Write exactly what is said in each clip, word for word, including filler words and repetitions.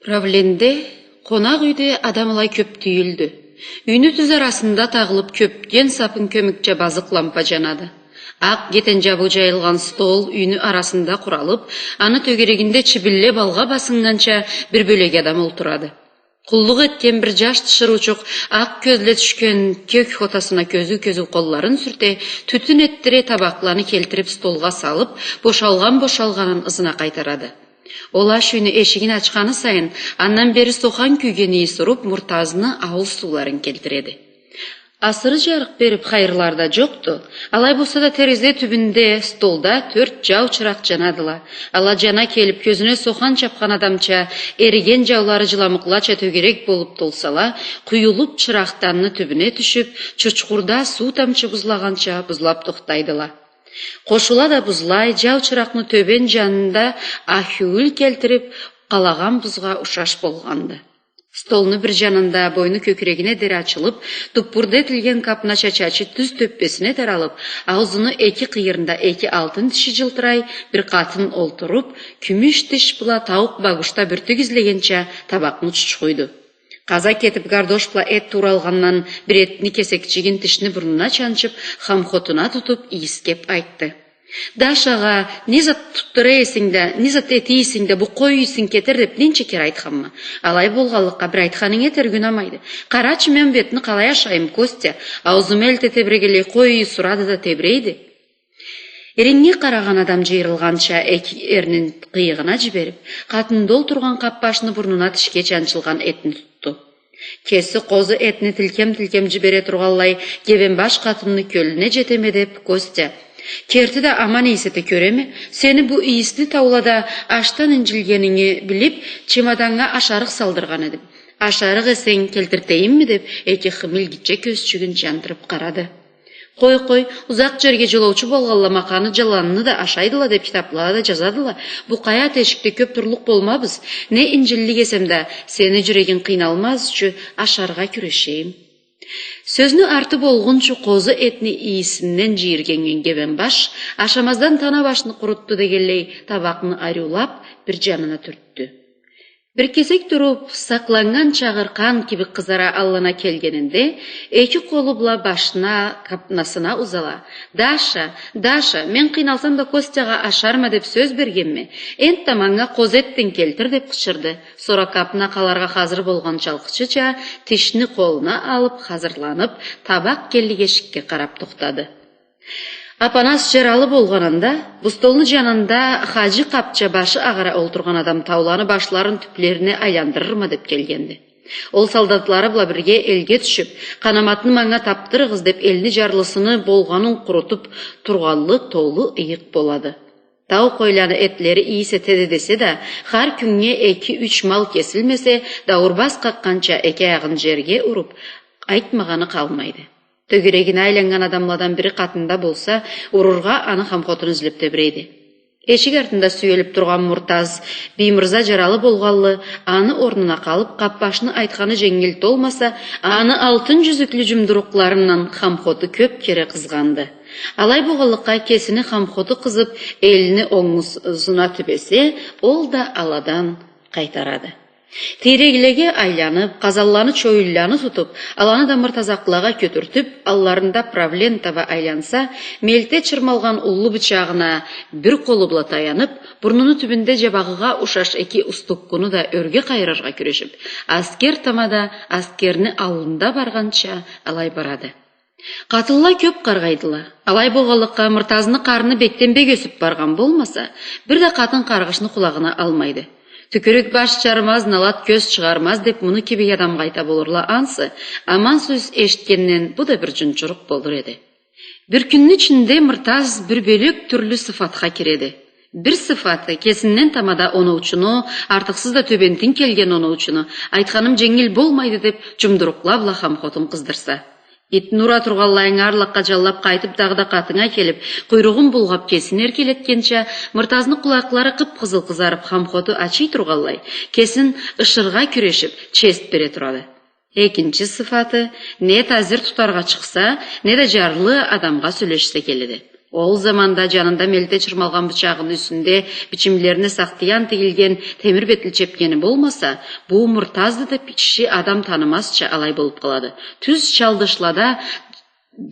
Правленде къонакъ юйде адам алай кёб тюйюлдю. Юйню тюз арасында тагъылыб кёбген сапын кёмюкча базыкъ лампа джанады. Акъ гетен джабыу джайылгъан стол юйню арасында къуралыб, аны тёгерегинде чибинле балгъа басыннганча бир бёлек адам олтурады. Къуллукъ этген бир джаш тиширыучукъ акъ кёзле тюшген кёк хотасына кёзюу-кёзюу къолларын сюрте, тютюн этдире, табакъланы келтириб столгъа салыб, бошалгъан-бошалгъанын ызына къайтарады. Ол аш юйню эшигин ачханы сайын, андан бери сохан кюйген ийис уруб, Муртазны аууз сууларын келтиреди. Асыры джарыкъ бериб хайырлары да джокъду. Алай болса да, терезе тюбюнде, столда тёрт джау чыракъ джанадыла. Ала джана келиб, кёзюне сохан чабхан адамча, эриген джаулары джыламукълача тёгерек болуб толсала, къуюлуб чыракъданны тюбюне тюшюб, чучхурда суу тамчы бузлагъанча бузлаб тохтайдыла. Къошула да бузлай, джау чыракъны тёбен джанында ахюуюл келтириб, къалагъан бузгъа ушаш болгъанды. Столну бир джанында бойну кёкюрегине дери ачылыб, дуппурда этилген капнача чачы тюз тёппесине таралыб, ауузуну эки къыйырында эки алтын тиши джылтырай бир къатын олтуруб, кюмюш тиш бла тауукъ багушда бюртюк излегенча табакъны чучхуйду. Къаза кетиб, гардош бла эт тууралгъандан бир этни кесекчигин тишни бурнуна чанчыб, хамхотуна тутуб, ийискеб айтды: «Дашагъа, не зат тутдура эсенг да, не зат эте эсенг да, бу къой ийисин кетер деб ненча кере айтханма. Алай болгъанлыкъгъа, бир айтханынг этерге унамайды. Къарачы, мен бу этни къалай ашайым, Костя? Ауузума элте тебрегенлей, къой ийиси урады да тебрейди». Эреннге къарагъан адам джыйрылгъанча эки эрнин къыйыгъына джибериб, къатында олтургъан къапбашны бурнуна тишге чанчылгъан этни тутду. Кеси къозу этни тилкем-тилкем джибере тургъанлай, Гебенбаш къатынны кёлюне джетеме деб, Костя: «Керти да аман ийис эте кёреме, сени бу ийисли таулада ашдан инджилгенинги билиб, чемоданнга ашарыкъ салдыргъан эдим. Ашарыкъ эсенг, келтиртейимми?» — деб, эки хымил гитче кёзчюгюн джандырыб къарады. «Къой, къой, узакъ джерге джолоучу болгъанла макъаны джыланны да ашайдыла деб китаблада да джазадыла. Бу къая тешикде кёб турлукъ болмабыз. Не инджиллик эсем да, сени джюрегинг къыйналмаз ючюн ашаргъа кюрешейим». Сёзню арты болгъунчу къозу этни ийисинден джийиргеннген Гебенбаш, ашамаздан тана башны къурутду дегенлей, табакъны ариулаб, бир джанына тюртдю. Бир кесек туруб, сакъланнган чагъыр къан кибик къызара аллана келгенинде, эки къолу бла башына, къапнасына узала: «Даша, Даша, мен къыйналсам да Костягъа ашарма деб сёз бергенме. Энтда манга къозу этден келтир», — деб къычырды. Сора къапна къаларгъа хазыр болгъан чалкъычыча, тишни къолуна алыб, хазырланыб, табакъ келлик эшикге къараб тохтады. Апанас джаралы болгъанында, бу столну джанында хаджи къапча башы агъара олтургъан адам тауланы башларын тюблерине айландырырма деб келгенди. Ол солдатлары бла бирге элге тюшюб, «Къанаматны манга табдырыгъыз» деб, элни джарлысыны болгъанын къурутуб тургъанлы толу ыйыкъ болады. Тау къойланы этлери ийис этеди десе да, хар кюннге эки-юч мал кесилмесе, дауурбаз къакъгъанча эки аягъын джерге уруб, айтмагъаны къалмайды. Тёгерегине айланнган адамладан бири къатында болса, урургъа аны хамхотун излеб тебрейди. Эшик артында сюелиб тургъан Муртаз Биймырза джаралы болгъанлы, аны орнуна къалыб, къапбашны айтханы дженгил толмаса, аны алтын джюзюклю джумдурукъларындан хамхоту кёб кере къызгъанды. Алай болгъанлыкъгъа, кесини хамхоту къызыб, элни онгусуна тюбесе, ол да аладан къайтарады. Тийреклеге айланыб, къазанланы, чоюлланы тутуб, аланы да мыртазакълагъа кётюртюб, алларында правлен таба айланса, мелте чырмалгъан уллу бычагъына бир къолу бла таяныб, бурнуну тюбюнде джабагъыгъа ушаш эки устуккуну да ёрге къайырыргъа кюрешиб, аскер тамада аскерни аллында баргъанча алай барады. Къатынла кёб къаргъайдыла. Алай болгъанлыкъгъа, Мыртазны къарны бекден-бек ёсюб баргъан болмаса, бир да къатын къаргъышны къулагъына алмайды. «Тюкюрюк баш джармаз, налат кёз чыгъармаз» деб, муну кибик адамгъа айта болурла ансы, аман сёз эшитгенден бу да бир джунчурукъ болур эди. Бир кюнню ичинде Мыртаз бир бёлек тюрлю сыфатха киреди. Бир сыфаты, кесинден тамада оноучуну, артыкъсыз да тёбентин келген оноучуну, айтханым дженгил болмайды деб, джумдурукъла бла хамхотун къыздырса. Итни ура тургъанлайын, арлакъгъа джанлаб къайтыб, дагъыда къатынга келиб, къуйругъун булгъаб, кесин эркелетгенча, Мыртазны къулакълары къып-къызыл къызарыб, хамхоту ачый тургъанлай, кесин ышыргъа кюрешиб, чест бере турады. Экинчи сыфаты, не тазир тутаргъа чыкъса, не да джарлы адамгъа сёлешсе келеди. Ол заманда джанында мелте чырмалгъан бычагъыны юсюнде бичимлерине сахтыян тигилген темир бетли чепкени болмаса, бу Муртазды деп киши адам танымазча алай болуп къалады. Тюз чалдышлада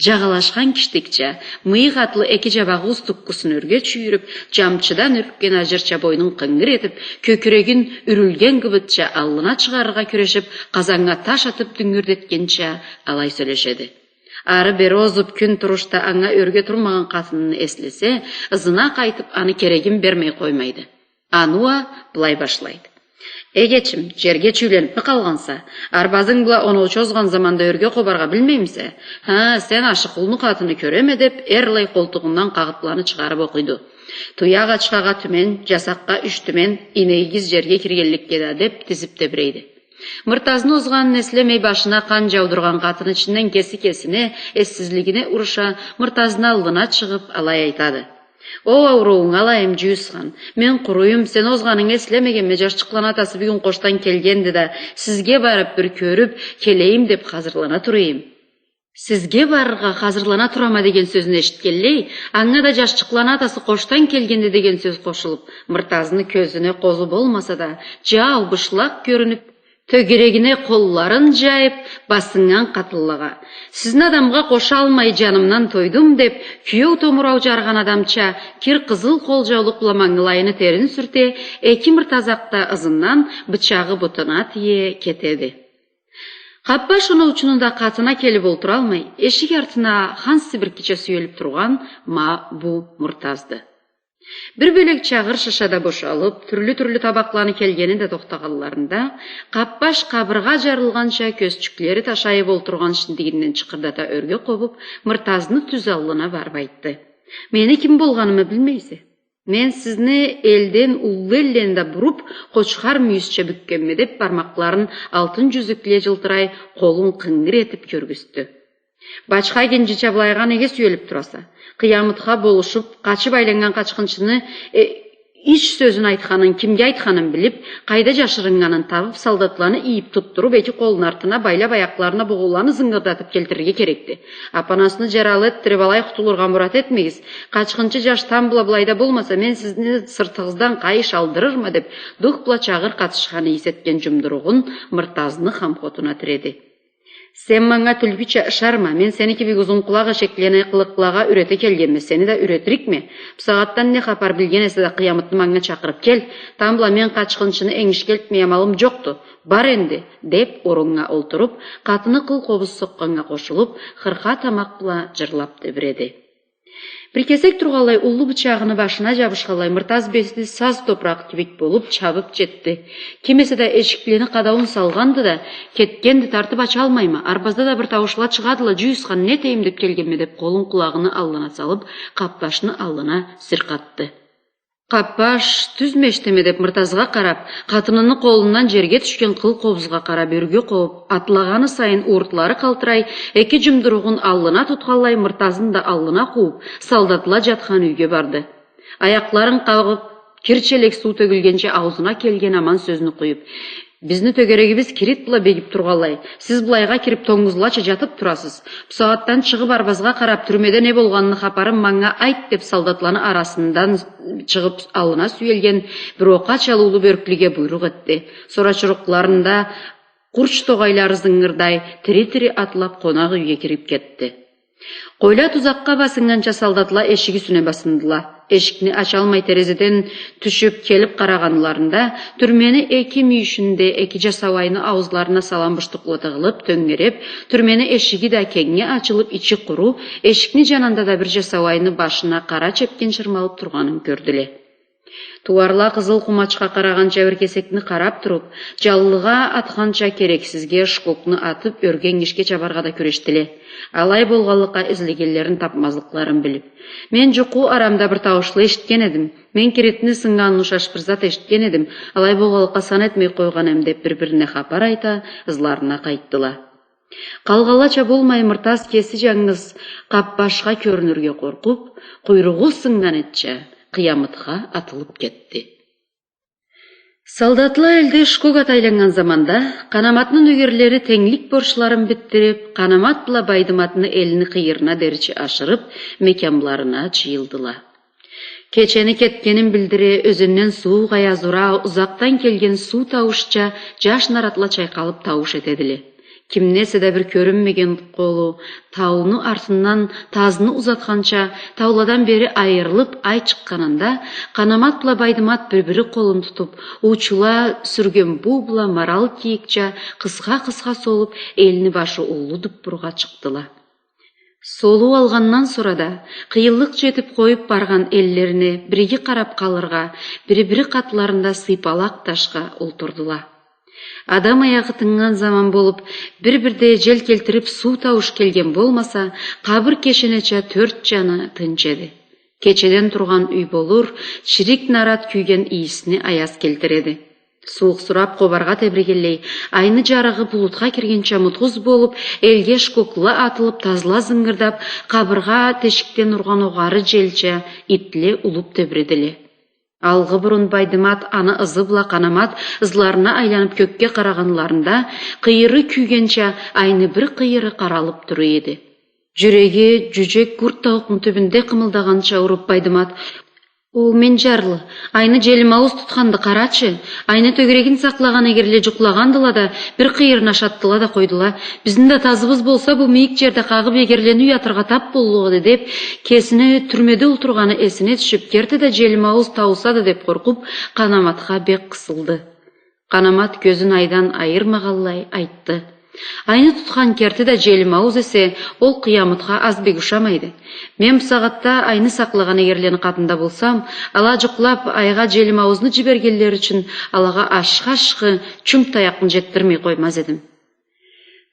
джагъалашхан киштикча, мыйыкъ атлы эки джабагъы уз туккусун ёрге чюйюрюп, джамчыдан юркген аджырча бойнун къынгыр этип, кёкюрегин юрюлген гыбытча аллына чыгъарыргъа кюрешип, къазаннга таш атып дюнгюрдетгенча алай сёлешеди. Ары-бери озуп, кюн турушда анга ёрге турмагъан къатынын эслесе, ызына къайтып, аны керегин бермей къоймайды. Аны уа былай башлайды. Эгечим, джерге чюйленип къалгъанса, арбазынг бла оноучу озгъан заманда ёрге къобаргъа билмеймисе? Ха, сен ашыкъ улну къатыны кёреме, деп, эрлай къолтугъундан къагъытланы чыгъарып окъуйду. Туякъ ачхагъа тюмен, джасакъгъа юч тюмен, инегигиз джерге киргенликге да, деп, тизип тебирейди. Мыртазны озгъанын эслемей, башына къан джаудургъан къатын ичинден кеси кесине, эссизлигине уруша, Мыртазны аллына чыгъып, алай айтады. О, ауруунг алайым, Джюйюсхан, мен къуруюм, сен озгъанынгы эслемегенме, джашчыкъланы атасы бюгюн къошдан келгенди да, сизге барып бир кёрюп келейим деп хазырлана турайым. Сизге барыргъа хазырлана турама деген сёзню эшитгенлей, анга да джашчыкъланы атасы къошдан келгенди деген сёз къошулуп, Мыртазны кёзюне къозу болмаса да, джау, бышлакъ кёрюнюп, тёгерегине къолларын джайып, басыннган къатынлагъа: «Сизни адамгъа къошалмай, джанымдан тойдум», — деп, киеу томурау джаргъан адамча, кир къызыл къолджаулукъ бла мангылайыны терин сюрте, эки мыртазакъ да ызындан, бычагъы бутуна тие кетеди. Къаппаш оноучуну да къатына келип олтуралмай, эшик артына хан сибирткича сюелип тургъан ма бу Мыртазды. Бир бёлек чагъыр шыша да бошалып, тюрлю-тюрлю табакъланы келгени да тохтагъанларында, Къаппаш къабыргъа джарылгъанча кёзчюклери ташайып олтургъан шиндигинден чыкъырдата ёрге къобуп, Мыртазны тюз аллына барып айтды: «Мени ким болгъанымы билмейсе? Мен сизни элден, уллу элден да буруп, къочхар мюйюзча бюкгенме», — деп, бармакъларын алтын джюзюкле джылтырай, къолун къынгыр этип кёргюзтдю. «Бачха гинджича былайгъа неге сюелип тураса? Къыямытха болушуп, къачып айланнган къачхынчыны, э, ич сёзюн айтханын, кимге айтханын билип, къайда джашырыннганын табып, солдатланы ийип тутдуруп, эки къолун артына байлап, аякъларына бугъоуланы зынгырдатып келтирирге керекди. Апанасны джаралы этдирип, алай къутулургъа мурат этмегиз. Къачхынчы джаш тамбла былайда болмаса, мен сизни сыртыгъыздан къайыш алдырырма», — деп, дух бла чагъыр къатышханы ийис этген джумдуругъун Мыртазны хамхотуна тиреди. «Сен манга тюлкюча ышарма, мен сени кибик узункъулакъ эшеклени къылыкълагъа юрете келгенме, сени да юретирикме. Бусагъатдан не хапар билген эсе да, Къыямытны манга чакъырып кел, тамбла мен къачхынчыны энгишге элтмей амалым джокъду, бар энди», — деп, оруннга олтуруп, къатыны къыл къобуз сокъгъаннга къошулуп, хырха тамакъ бла джырлап тебиреди. Бир кесек тургъанлай, уллу бычагъыны башына джабышханлай, Мыртаз бети саз топуракъ кибик болуп, чабып джетди. Ким эсе да эшиклени къадауун салгъанды да, кетгенди, тартып ачалмайма, арбазда да бир тауушла чыгъадыла, Джюйюсхан, не этейим деп келгенме деп, къолун къулагъыны аллына салып, Къаппашны аллына сыркъатды. Къаппаш, тюзмю эшитеме деп, Мыртазгъа къарап, къатыныны къолундан джерге тюшген къыл къобузгъа къарап, ёрге къобуп, атлагъаны сайын ууртлары къалтырай, эки джумдуругъун аллына тутханлай, Мыртазны да аллына къууп, солдатла джатхан юйге барды. Аякъларын къагъып, кир челек суу тёгюлгенча аузуна келген аман сёзню къуюп: «Бизни тёгерегибиз кирит бла бегип тургъанлай, сиз былайгъа кирип, тонгузлача джатып турасыз. Бусагъатдан чыгъып, арбазгъа къарап, тюрмеде не болгъаныны хапарын манга айт», — деп, солдатланы арасындан чыгъып, аллына сюелген бир окъачалы уллу бёрклюге буйрукъ этди. Сора чурукъларында къурч тогъайлары зынгырдай, тири-тири атлап, къонакъ юйге кирип кетди. Къойла тузакъгъа басыннганча, солдатла эшик юсюне басындыла. Эшикни ачалмай, терезеден тюшюп келип къарагъанларында, тюрмени эки мюйюшюнде эки джасауайны ауузларына салам быштыкъла тыгъылып, тёнгереп, тюрмени эшиги да кенге ачылып, ичи къуру, эшикни джанында да бир джасауайны башына къара чепкен чырмалып тургъанын кёрдюле. Тууарла къызыл къумачха къарагъанча бир кесекни къарап туруп, джанлыгъа атханча керексизге шкокну атып, ёрге-энгишге чабаргъа да кюрешдиле. Алай болгъанлыкъгъа, излегенлерин тапмазлыкъларын билип: «Мен джукъу арамда бир тауушла эшитген эдим. Мен киритни сыннганын ушаш бир зат эшитген эдим. Алай болгъанлыкъгъа, сан этмей къойгъан эм», — деп, бир-бирине хапар айта, ызларына къайтдыла. Къалгъанлача болмай, Мыртаз кеси джангыз Къаппашха кёрюнюрге къоркъуп, къуйругъу сыннган этча, Къыямытха атылып кетди. Солдатла элде шкок ат айланнган заманда Къанаматны нёгерлери тенглик борчларын битдирип, Къанамат бла Байдыматны элни къыйырына деричи ашырып, мекямларына джыйылдыла. Кечени кетгенин билдире, ёзенден сууукъ аяз ура, узакъдан келген суу тауушча джаш наратла чайкъалып таууш этедиле. Кимни эсе да бир кёрюнмеген къолу тауну артындан тазны узатханча, тауладан бери айырылып, ай чыкъгъанында, Къанамат бла Байдымат бир-бири къолун тутуп, уучула сюрген буу бла марал кийикча, къысха-къысха солуп, элни башы уллу дуппургъа чыкъдыла. Солуу алгъандан сора да, къыйынлыкъ джетип къоюп баргъан эллерине бир иги къарап къалыргъа, бири-бири къатларында сыйпалакъ ташха олтурдула. Адам аягъы тыннган заман болуп, бир-бирде джел келтирип суу таууш келген болмаса, къабыр кешенеча тёрт джаны тынч эди. Кечеден тургъан юй болур, чирик нарат кюйген ийисни аяз келтиреди. Сууукъсурап къобаргъа тебирегенлей, айны джарыгъы булутха киргинча мутхуз болуп, элге шкокла атылып, тазла зынгырдап, къабыргъа тешикден ургъан огъары джелча итле улуп тебиредиле. Алгъы бурун Байдымат аны ызы бла Къанамат ызларына айланып кёкге къарагъанларында, къыйыры кюйгенча, айны бир къыйыры къаралып тура эди. Джюреги джюджек гурт тауукъну тюбюнде къымылдагъанча уруп Байдымат: «О, мен джарлы, айны джелимаууз тутханды, къарачы. Айны тёгерегин сакълагъан эгерле джукълагъандыла да, бир къыйырын ашатдыла да къойдула. Бизни да тазыбыз болса, бу мийик джерде къагъып эгерлени уятыргъа тап боллукъ эди», — деп, кесини тюрмеде олтургъаны эсине тюшюп, керти да джелимаууз тауусады деп къоркъуп, Къанаматха бек къысылды. Къанамат кёзюн айдан айырмагъанлай айтды: «Айны тутхан керти да джелимаууз эсе, ол къыямытха аз бек ушамайды. Мен бусагъатда айны сакълагъан эгерлени къатында болсам, ала джукълап, айгъа джелимаууузну джибергенлери ючюн алагъа ашхы-ашхы чум таякъны джетдирмей къоймаз эдим».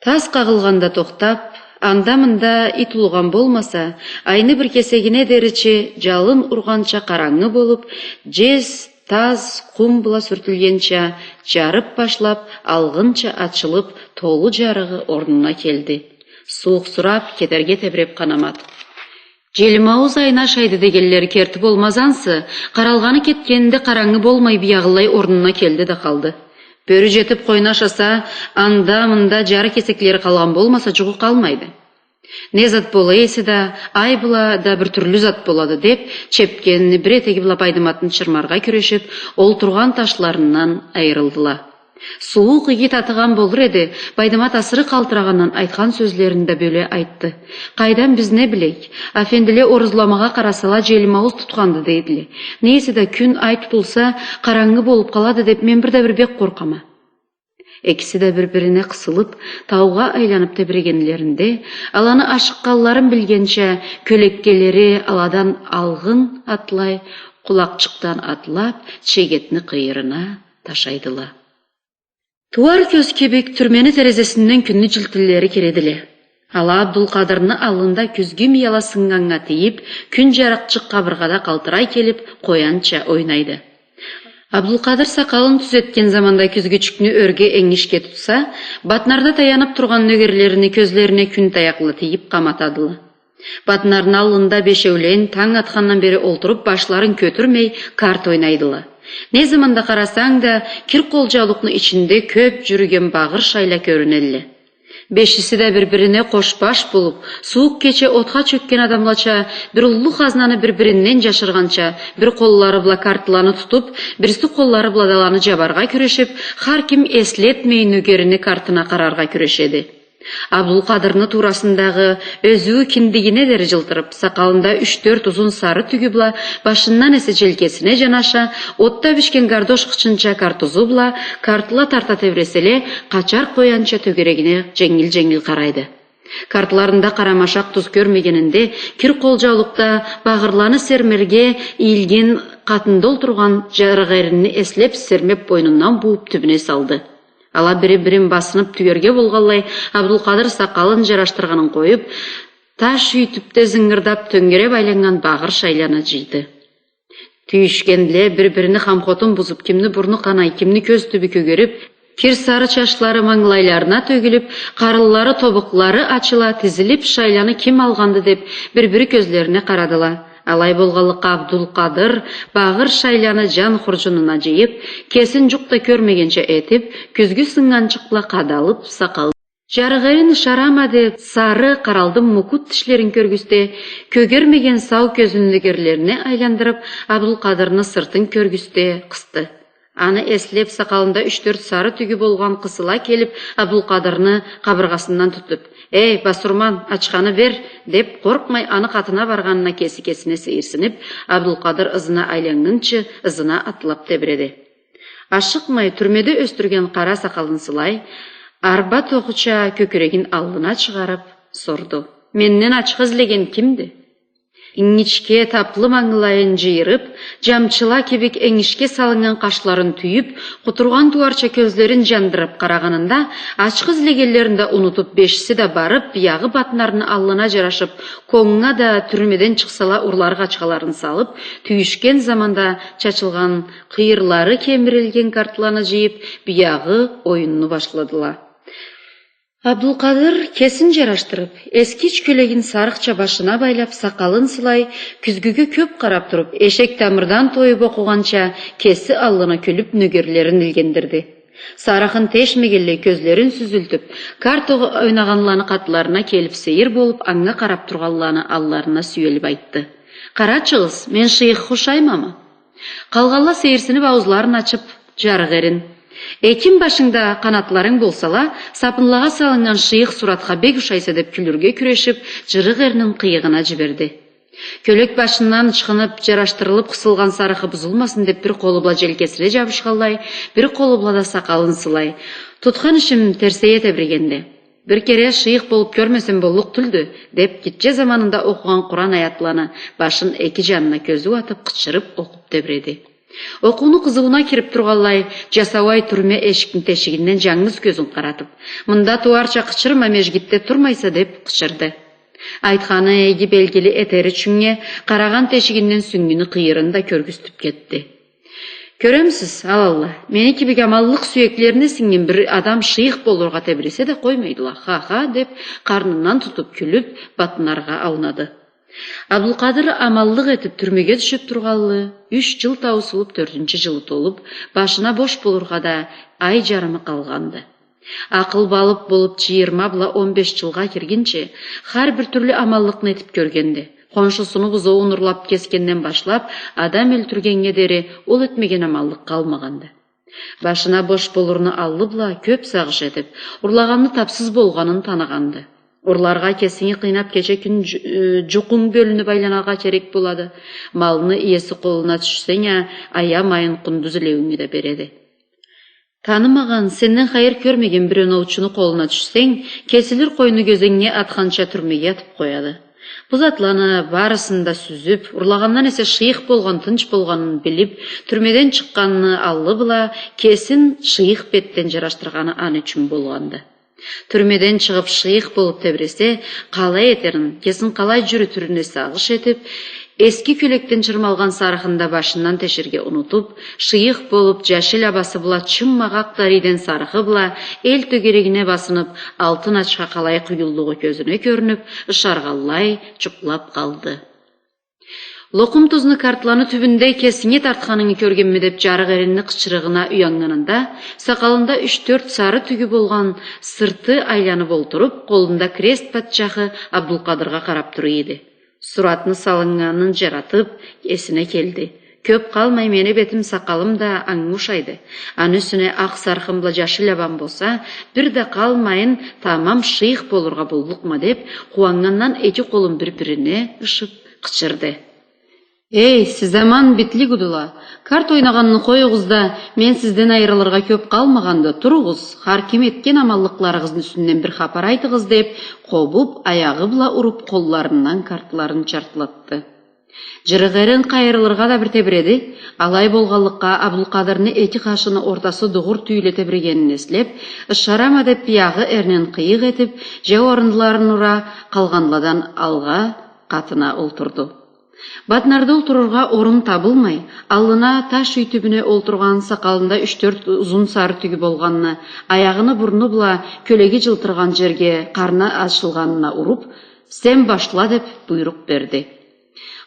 Тас къагъылгъанда тохтап, анда-мында ит улугъан болмаса, айны бир кесегине деричи джалын ургъанча къарангы болуп, джез таз къум бла сюртюлгенча, джарып башлап, алгъынча ачылып, толу джарыгъы орнуна келди. Сууукъсурап, кетерге тебиреп Къанамат: «Джелимаууз айны ашайды дегенлери керти болмаз ансы, къаралгъаны кетгенинде къарангы болмай, биягъылай орнуна келди да къалды. Бёрю джетип къойну ашаса, анда-мында джары кесеклери къалгъан болмаса, джугъу къалмайды. Не зат бола эсе да, ай бла да бир тюрлю зат болады», — деп, чепкенини бир этеги бла Байдыматны чырмаргъа кюрешип, олтургъан ташларындан айырылдыла. Сууукъ иги татыгъан болур эди, Байдымат асыры къалтырагъандан айтхан сёзлерин да бёле айтды. «Къайдан биз не билейик? Афендиле орузламагъа къарасала, джелимаууз тутханды дейдиле. Не эсе да кюн, ай тутулса, къарангы болуп къалады деп, мен бир да бир бек къоркъама». Экиси да бир-бирине къысылып, таугъа айланып тебирегенлеринде, аланы ашыкъгъанларын билгенча, кёлеккелери аладан алгъын атлай, къулакъчыкъдан атлап, чегетни къыйырына ташайдыла. Тууар кёз кибик тюрмени терезесинден кюнню джилтинлери киредиле. Ала Абдулкъадырны аллында кюзгю мияла сыннганнга тийип, кюн джарыкъчыкъ къабыргъада къалтырай келип, къоянча ойнайды. Абдулкъадыр сакъалын тюзетген заманда кюзгючюкню ёрге энгишге тутса, Батнарда таянып тургъан нёгерлерини кёзлерине кюн таякъла тийип къаматадыла. Батнарны аллында бешеулен танг атхандан бери олтуруп, башларын кётюрмей, карт ойнайдыла. Не заманда къарасанг да, кир къолджаулукъну ичинде кёп джюрюген багъыр шайла кёрюнелле. Бешиси да бир-бирине къошбаш болуп, сууукъ кече отха чёкген адамлача, бир уллу хазнаны бир-биринден джашыргъанча, бир къоллары бла картланы тутуп, бириси къоллары бла да аланы джабаргъа кюрешип, хар ким эслетмей нёгерини картына къараргъа кюрешеди. Абдулкъадырны туурасындагъы ёзюу киндигине дери джылтырып, сакъалында юч-тёрт узун сары тюгю бла, башындан эсе джелкесине джанаша, отда бишген гардош хычынча картузу бла, картла тарта тебиреселе, къачар къоянча тёгерегине дженгил-дженгил къарайды. Картларында къарамашакъ туз кёрмегенинде, кир къолджаулукъда багъырланы сермерге ийилген къатында олтургъан джарыкъ эринни эслеп, сермеп, бойнундан бууп, тюбюне салды. Ала бири-бирин басынып тюерге болгъанлай, Абдулкъадыр сакъалын джарашдыргъанын къоюп, таш юй тюпде зынгырдап, тёнгереп айланнган багъыр шайланы джыйды. Тюйюшгенле, бир-бирини хамхотун бузуп, кимни бурну къанай, кимни кёз тюбю кёгерип, кир сары чачлары мангылайларына тёгюлюп, къарынлары, тобукълары ачыла, тизилип, шайланы ким алгъанды деп, бир-бири кёзлерине къарадыла. Алай болгъанлыкъгъа, Абдулкъадыр багъыр шайланы джан хурджунуна джыйып, кесин джукъ да кёрмегенча этип, кюзгю сыннганчыкъ бла къадалып, сакъал Джарыгъерин ышарама деп, сары къаралдым мукут тишлерин кёргюзте, кёгермеген сау кёзюн нёгерлерине айландырып, Абдулкъадырны сыртын кёргюзте, къысды. Аны эслеп, сакъалында юч-тёрт сары тюгю болгъан къысыла келип, Абдулкъадырны къабыргъасындан тутуп: «Эй, басурман, ачханы бер!» — деп, къоркъмай, аны къатына баргъанына кеси кесине сейирсинип, Абдулкъадыр ызына айланнгынчы, ызына атлап тебиреди. Ашыкъмай, тюрмеде ёсдюрген къара сакъалын сылай, арба тохуча кёкюрегин аллына чыгъарып, сорду: «Менден ачха излеген кимди?» Ингичге таплы мангылайын джыйырып, джамчыла кибик энгишге салыннган къашларын тюйюп, къутургъан тууарча кёзлерин джандырып къарагъанында, ачха излегенлерин да унутуп, бешиси да барып, биягъы Батнарны аллына джарашып, конга да, тюрмеден чыкъсала, урларыкъ ачхаларын салып, тюйюшген заманда чачылгъан къыйырлары кемирилген картланы джыйып, биягъы оюнну башладыла. Абдулкъадыр, кесин джарашдырып, эски ич кёлегин сарыкъча башына байлап, сакъалын сылай, кюзгюге кёп къарап туруп, эшек тамырдан тоюп окъугъанча, кеси аллына кюлюп, нёгерлерин илгендирди. Сарыгъын тешмегенлей кёзлерин сюзюлтюп, карт о-, ойнагъанланы къатларына келип сейир болуп, анга къарап тургъанланы алларына сюелип айтды: «Къарачыгъыз, мен шыйыхха ушаймамы?» Къалгъанла сейирсинип ауузларын ачып, Джарыгъерин: «Экин башынгда къанатларынг болсала, сапынлагъа салыннган шыйых суратха бек ушайса», — деп кюлюрге кюрешип, Джырыкъ эрнин къыйыгъына джиберди. Кёлек башындан ычхынып, джарашдырылып къысылгъан сарыгъы бузулмасын деп, бир къолу бла джелкесине джабышханлай, бир къолу бла да сакъалын сылай: «Тутхан ишим терсейе тебирегенди. Бир кере шыйых болуп кёрмесем боллукъ тюлдю», — деп, гитче заманында окъугъан Къуран аятланы башын эки джанына кёзюу атып, къычырып окъуп тебиреди. Окъууну къызыууна кирип тургъанлай, джасауай тюрме эшикни тешигинден джангыз кёзюн къаратып: «Мында тууарча къычырма, межгитде турмайса», — деп къычырды. Айтханы иги белгили этери ючюннге, къарагъан тешигинден сюнгюню къыйырын да кёргюзтюп кетди. «Кёремисиз, аланла, мени кибик аманлыкъ сюеклерине сингген бир адам шыйых болургъа тебиресе да къоймайдыла, ха-ха», — деп, къарнындан тутуп кюлюп, Батнаргъа аунады. Абдулкъадыр аманлыкъ этип тюрмеге тюшюп тургъанлы, юч джыл тауусулуп, тёртюнчю джылы толуп, башына бош болургъа да ай джарымы къалгъанды. Акъылбалыкъ болуп, джыйырма бла он беш джылгъа киргинчи, хар бир тюрлю аманлыкъны этип кёргенди. Хоншусуну бузоуун урлап кесгенден башлап, адам ёлтюргеннге дери ол этмеген аманлыкъ къалмагъанды. Башына бош болурну аллы бла кёп сагъыш этип, урлагъанны тапсыз болгъанын таныгъанды. Урларгъа кесинги къыйнап, кече-кюн дж-, э, джукъунг бёлюнюп айланыргъа керек болады. Малны иеси къолуна тюшсенг а, аямайын къундуз илеуюнгю да береди. Танымагъан, сенден хайыр кёрмеген бир оноучуну къолуна тюшсенг, кесилир къойну гёзеннге атханча тюрмеге атып къояды. Бу затланы барысын да сюзюп, урлагъандан эсе шыйых болгъан тынч болгъанын билип, тюрмеден чыкъгъаныны аллы бла кесин шыйых бетден джарашдыргъаны аны ючюн болгъанды. Тюрмеден чыгъып, шыйых болуп тебиресе, къалай этерин, кесин къалай джюрютюрюне сагъыш этип, эски кёлекден чырмалгъан сарыгъын да башындан тешерге унутуп, шыйых болуп, джашил абасы бла чыммакъ дарийден сарыгъы бла эл тёгерегине басынып, алтын ачха къалай къуюллугъу кёзюне кёрюнюп, ышаргъанлай джукълап къалды. Локъум тузну картланы тюбюнде кесинге тартханынгы кёргенме деп, Джарыкъ эринни къычырыгъына уяннганында, сакъалында юч-тёрт сары тюгю болгъан, сырты айланып олтуруп, къолунда крест патчахы Абдулкъадыргъа къарап тура эди. Суратны салыннганын джаратып, эсине келди. Кёп къалмай мени бетим, сакъалым да анга ушайды. Аны юсюне акъ сарыгъым бла джашил абам болса, бир да къалмайын, тамам шыйых болургъа боллукъма, деп, къууаннгандан эки къолун бир-бирине ышып, къычырды. Эй, сиз аман, битли гудула! Карт ойнагъанны къоюгъуз да, мен сизден айырылыргъа кёп къалмагъанды, туругъуз, хар ким этген аманлыкъларыгъызны юсюнден бир хапар айтыгъыз, деп, къобуп, аягъы бла уруп, къолларындан картларын чартлатды. Джырыкъ эрин къайырылыргъа да бир тебиреди, алай болгъанлыкъгъа, Абдулкъадырны эки къашыны ортасы дугъур тюйюле тебирегенин эслеп, ышарама деп, биягъы эрнин къыйыкъ этип, джау арындыларын ура, къалгъанладан алгъа къатына олтурду. Батнарда олтурургъа орун табылмай, аллына таш юй тюбюне олтургъан, сакъалында юч-тёрт узун сары тюгю болгъанны, аягъыны бурну бла кёлеги джылтырагъан джерге, къарны ачылгъанына уруп, «Сен башла», — деп буйрукъ берди.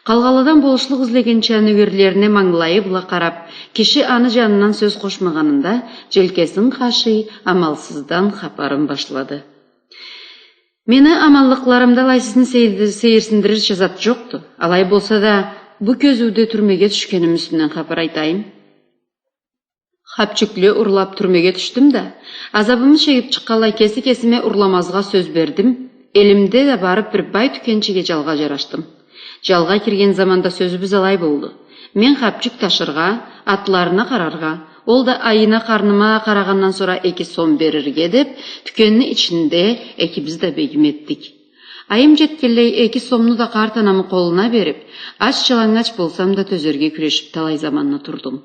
Къалгъанладан болушлукъ излегенча, нёгерлерине мангылайы бла къарап, киши аны жанындан сёз къошмагъанында, желкесин къашый, амалсыздан хапарын башлады. Мени аманлыкъларымда алай сизни сейир-, сейирсиндирирча зат жокъду. Алай болса да, бу кёзюуде тюрмеге тюшгеним юсюнден хапар айтайым. Хапчюкле урлап тюрмеге тюшдюм да, азабымы чегип чыкъгъанлай, кеси-кесиме урламазгъа сёз бердим. Элимде да барып бир бай тюкенчиге жалгъа жарашдым. Жалгъа кирген заманда сёзюбюз алай болду. Мен хапчюк ташыргъа, атларына къараргъа, ол да айына къарныма къарагъандан сора эки сом берирге деп, тюкенни ичинде экибиз да бегим этдик. Айым жетгенлей, эки сомну да къарт анамы къолуна берип, ач-жалангач болсам да, тёзерге кюрешип, талай заманны турдум.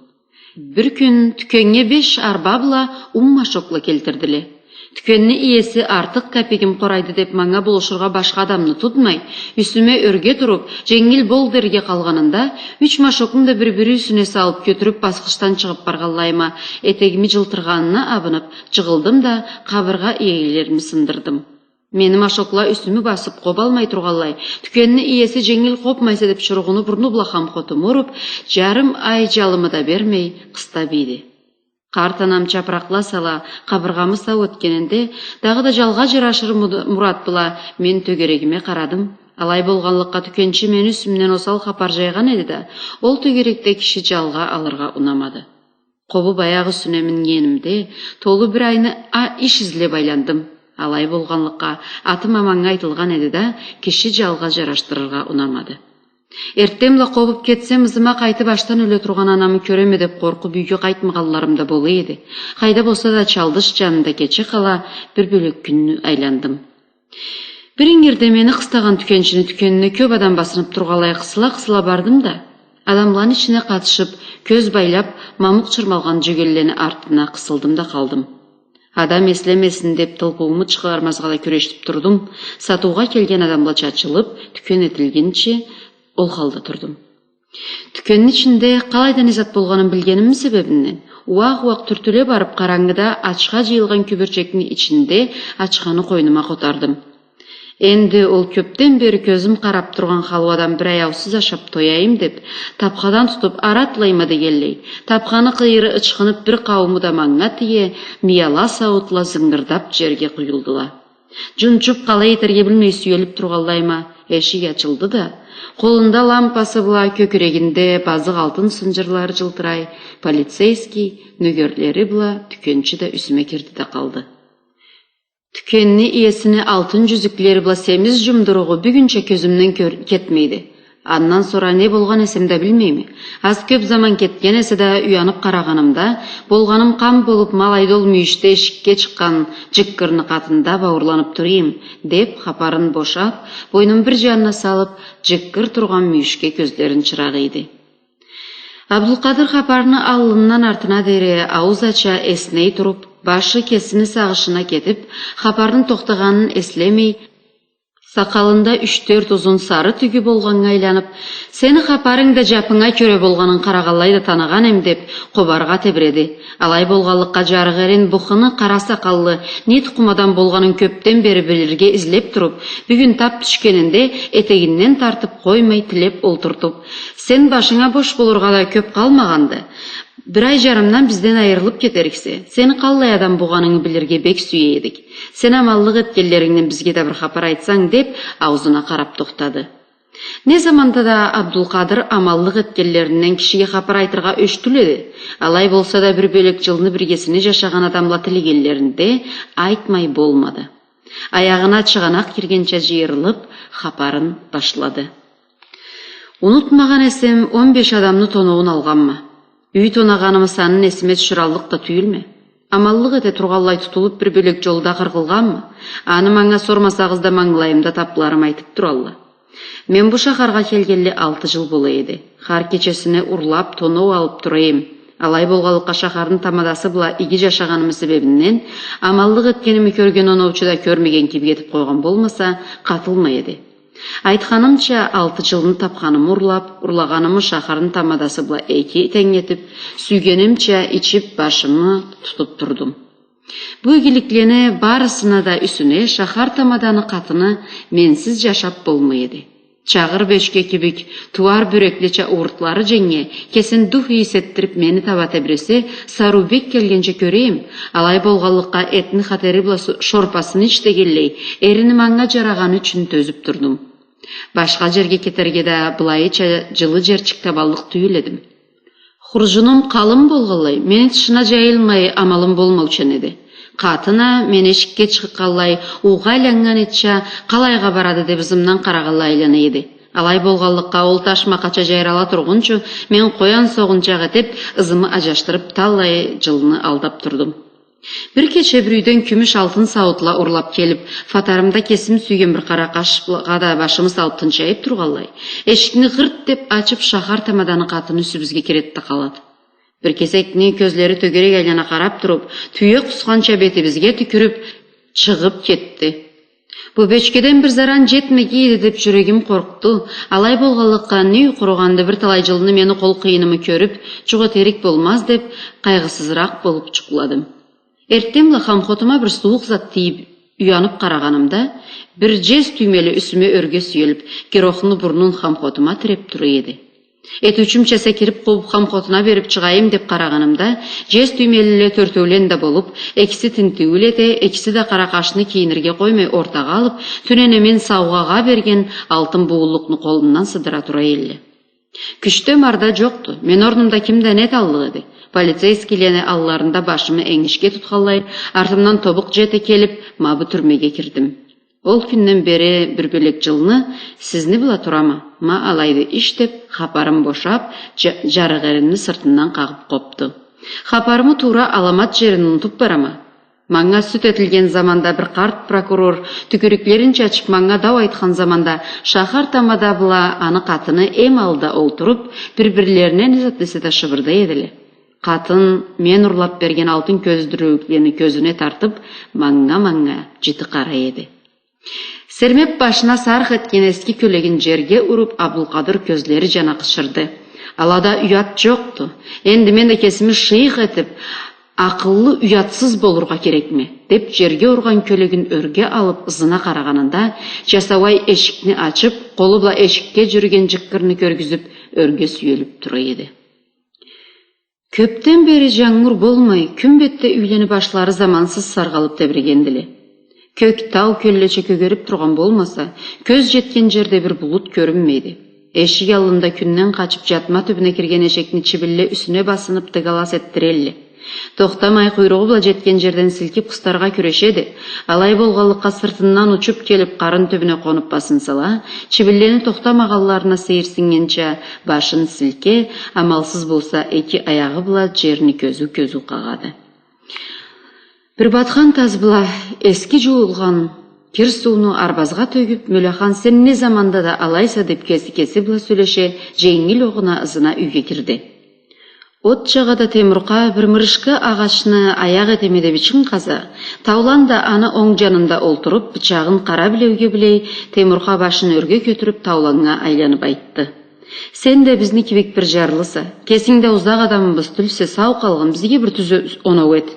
Бир кюн тюкеннге беш арба бла ун машокла келтирдиле. Тюкенни иеси артыкъ капегим къорайды деп, манга болушургъа башха адамны тутмай, юсюме ёрге туруп, женгил бол дерге къалгъанында, юч машокну да бир-бири юсюне салып кётюрюп, басхычдан чыгъып баргъанлайыма, этегими жылтыргъанына абынып, жыгъылдым да, къабыргъа иегилерими сындырдым. Мени машокла юсюмю басып, къобалмай тургъанлай, тюкенни иеси женгил къопмайса деп, шуругъуну бурну бла хамхотуму уруп, жарым ай жалымы да бермей, къыстап ийди. Къарт анам чапыракъла сала, къабыргъамы сау этгенинде, дагъыда жалгъа жарашыр муд-, мурат бла мен тёгерегиме къарадым. Алай болгъанлыкъгъа, тюкенчи мени юсюмден осал хапар жайгъан эди да, ол тёгерекде киши жалгъа алыргъа унамады. Къобуп, аякъ юсюне мингенимде, толу бир айны а-, иш излеп айландым. Алай болгъанлыкъгъа, атым аманнга айтылгъан эди да, киши жалгъа жарашдырыргъа унамады. Эртденбла къобуп кетсем, ызыма къайтып, ачдан ёле тургъан анамы кёреме деп къоркъуп, юйге къайтмагъанларым да бола эди. Къайда болса да, Чалдыш жанында кече къала бир бёлек кюнню айландым. Бир ингирде мени къыстагъан тюкенчини тюкенине кёп адам басынып тургъанлай, къысыла-къысыла бардым да, адамланы ичине къатышып, кёз байлап, мамукъ чырмалгъан жёгенлени артына къысылдым да къалдым. Адам эслемесин деп, тылпыууму чыгъармазгъа да кюрешип турдум. Сатыугъа келген адамла чачылып, тюкен этилгинчи, ол халда турдум. Тюкенни ичинде къалайда не зат болгъанын билгеними себебинден, ууакъ-ууакъ тюртюле барып, къарангыда ачха жыйылгъан кёбюрчекни ичинде ачханы къойнума къотардым. Энди ол кёпден бери кёзюм къарап тургъан халуадан бир аяусуз ашап тояйым деп, тапхадан тутуп, ары атлайма дегенлей, тапханы къыйыры ычхынып, бир къаууму да манга тие, мияла сауутла зынгырдап жерге къуюлдула. Жунчуп, къалай этерге билмей сюелип тургъанлайыма, эшик ачылды да, къолунда лампасы бла, кёкюрегинде базыкъ алтын сынжырлары жылтырай, полицейский, нёгерлери бла тюкенчи да юсюме кирди да къалды. Тюкенни иесини алтын жюзюклери бла семиз жумдуругъу бюгюнча кёзюмден кёр-, кетмейди. Андан сора не болгъан эсем да билмейме. Аз-кёп заман кетген эсе да, уянып къарагъанымда, болгъаным къан болуп, ма алайда ол мюйюшде эшикге чыкъгъан жыккырны къатында бауурланып тура эдим, деп, хапарын бошап, бойнун бир жанына салып, жыккыр тургъан мюйюшге кёзлерин чырагъыйды. Абдулкъадыр хапарны аллындан артына дери ауз ача эсней туруп, башы кесини сагъышына кетип, хапарны тохтагъанын эслемей, сакъалында юч-тёрт узун сары тюгю болгъаннга айланып, «Сени хапарынг да жапынга кёре болгъанын къарагъанлай да таныгъан эм», — деп, къобаргъа тебиреди. Алай болгъанлыкъгъа, жарыкъ эрин бу хыны къара сакъаллы не тукъум адам болгъанын кёпден бери билирге излеп туруп, бюгюн тап тюшгенинде, этегинден тартып къоймай, тилеп олтуртуп: «Сен башынга бош болургъа да кёп къалмагъанды. Бир ай жарымдан бизден айырылып кетериксе, сени къаллай адам богъанынгы билирге бек сюе эдик. Сен аманлыкъ этгенлерингден бизге да бир хапар айтсанг», — деп, аузуна къарап тохтады. Не заманда да Абдулкъадыр аманлыкъ этгенлеринден кишиге хапар айтыргъа ёчдюле эди. Алай болса да, бир бёлек жылны биргесине жашагъан адамла тилегенлеринде айтмай болмады. Аягъына чыгъанакъ киргенча жыйырылып, хапарын башлады. Унутмагъан эсем, он беш адамны тоноуун алгъанма. Юй тонагъанымы санын эсиме тюшюраллыкъ да тюйюлме. Аманлыкъ эте тургъанлай тутулуп, бир бёлек жолда къыргъылгъанма. Аны манга сормасагъыз да, мангылайымда тапларым айтып туралла. Мен бу шахаргъа келгенли алты жыл бола эди. Хар кечесине урлап, тоноу алып тура эдим. Алай болгъанлыкъгъа, шахарны тамадасы бла иги жашагъанымы себебинден, аманлыкъ этгеними кёрген оноучу да кёрмеген кибик этип къойгъан болмаса, къатылмай эди. Айтханымча, алты жылны тапханымы урлап, урлагъанымы шахарны тамадасы бла эки тенг этип, сюйгенимча ичип, башымы тутуп турдум. Бу игиликлени барысына да юсюне шахар тамаданы къатыны менсиз жашап болмай эди. Чагъыр бёчке кибик тууар бюреклича ууртлары дженнге кесин дух ийис этдирип мени таба тебресе, Сарыубек келгенча кёрейим, алай болгъанлыкъгъа этни хатери бла су-, шорпасын ич дегенлей, эрини манга джарагъаны ючюн тёзюп турдум. Башха джерге кетерге да былайыча джылы джерчик табаллыкъ тюйюл эдим. Хурджунум къалын болгъанлай, мени тышына джайылмай амалым болмаучан эди. Къатын а, мен эшикге чыкъгъанлай, уугъа айланнган этча, къалайгъа барады деп ызымдан къарагъанлай айлана эди. Алай болгъанлыкъгъа, ол таш макъача джайрала тургъунчу, мен къоян согъунчакъ этип, ызымы аджашдырып, талай джылны алдап турдум. Бир кече бир юйден кюмюш алтын сауутла урлап келип, фатарымда кесим сюйген бир къаракъашха да башымы салып тынчайып тургъанлай, эшикни гъырт деп ачып, шахар тамаданы къатыны юсюбюзге кирет да къалады. Бир кесекни кёзлери тёгерек айлана къарап туруп, тюе къусханча бетибизге тюкюрюп, чыгъып кетди. Бу бёчкеден бир заран джетмегий эди деп джюрегим къоркъду. Алай болгъанлыкъгъа, не юй къуругъанды, бир талай джылны мени къол къыйынымы кёрюп, джукъ этерик болмаз деп, къайгъысызыракъ болуп джукъладым. Эртден бла хамхотума бир сууукъ зат тийип, уянып къарагъанымда, бир джез тюймели юсюме ёрге сюелип, герохну бурнун хамхотума тиреп тура эди. Этиучюмча секирип къобуп, хамхотуна берип чыгъайым деп къарагъанымда, джез тюймелиле тёртеулен да болуп, экиси тинтиуюл эте, экиси да къаракъашны кийинирге къоймай ортагъа алып, тюнене мен саугъагъа берген алтын бууунлукъну къолундан сыдыра тура элле. Кючде-марда джокъду. Мени орнумда ким да не эталлыкъ эди? Полицейскийлени алларында башымы энгишге тутханлай, артымдан тобукъ джете келип, ма бу тюрмеге кирдим. Ол кюнден бери бир бёлек джылны сизни бла турама, ма алайды иш деп, хапарым бошап, джа-, джарыкъ эримни сыртындан къагъып къопду. Хапарымы туура аламат джерин унутуп барама. Манга сюд этилген заманда бир къарт прокурор, тюкюрюклерин чачып, манга дау айтхан заманда, шахар тамада бла аны къатыны эм алда олтуруп, бир-бирлерине не зат десе да шыбырдай эдиле. Къатын мен урлап берген алтын кёзюрюклени кёзюне тартып, манга-манга джити къарай эди. Сермеп башына сарх этген эски кёлегин джерге уруп, Абдулкъадыр кёзлери джана къычырды. Алада уят джокъду. Энди мен да кесими шыйых этип, акъыллы, уятсыз болургъа керекме, деп, джерге ургъан кёлегин ёрге алып, ызына къарагъанында, джасауай эшикни ачып, къолу бла эшикге джюрюген джыккырны кёргюзюп, ёрге сюелип тура эди. Кёпден бери джангур болмай, кюн бетде юйлени башлары замансыз саргъалып тебрегендиле. Кёк тау кёллеча кёгерип тургъан болмаса, кёз джетген джерде бир булут кёрюнмейди. Эшик аллында кюнден къачып, джатма тюбюне кирген эшекни чибинле юсюне басынып, дыгалас этдирелле. Тохтамай, къуйругъу бла джетген джерден силкип къыстаргъа кюрешеди. Алай болгъанлыкъгъа, сыртындан учуп келип, къарын тюбюне къонуп басынсала, чибинлени тохтамагъанларына сейирсиннгенча, башын силке, амалсыз болса, эки аягъы бла джерни кёзюу-кёзюу къагъады. Бир батхан таз бла эски джуулгъан кир сууну арбазгъа тёгюп, Мёлехан: «Сен не заманда да алайса», — деп, кеси кеси бла сёлеше, дженгил огъуна ызына юйге кирди. От джагъада Темуркъа бир мырышка агъачны аякъ этеме деп ичин къаза, Таулан да аны онг джанында олтуруп, бычагъын къара билеуге билей, Темуркъа башын ёрге кётюрюп, Тауланнга айланып айтды: «Сен да бизни кибик бир джарлыса, кесинг да узакъ адамыбыз тюлсе, сау къалгъын, бизге бир тюз оноу эт.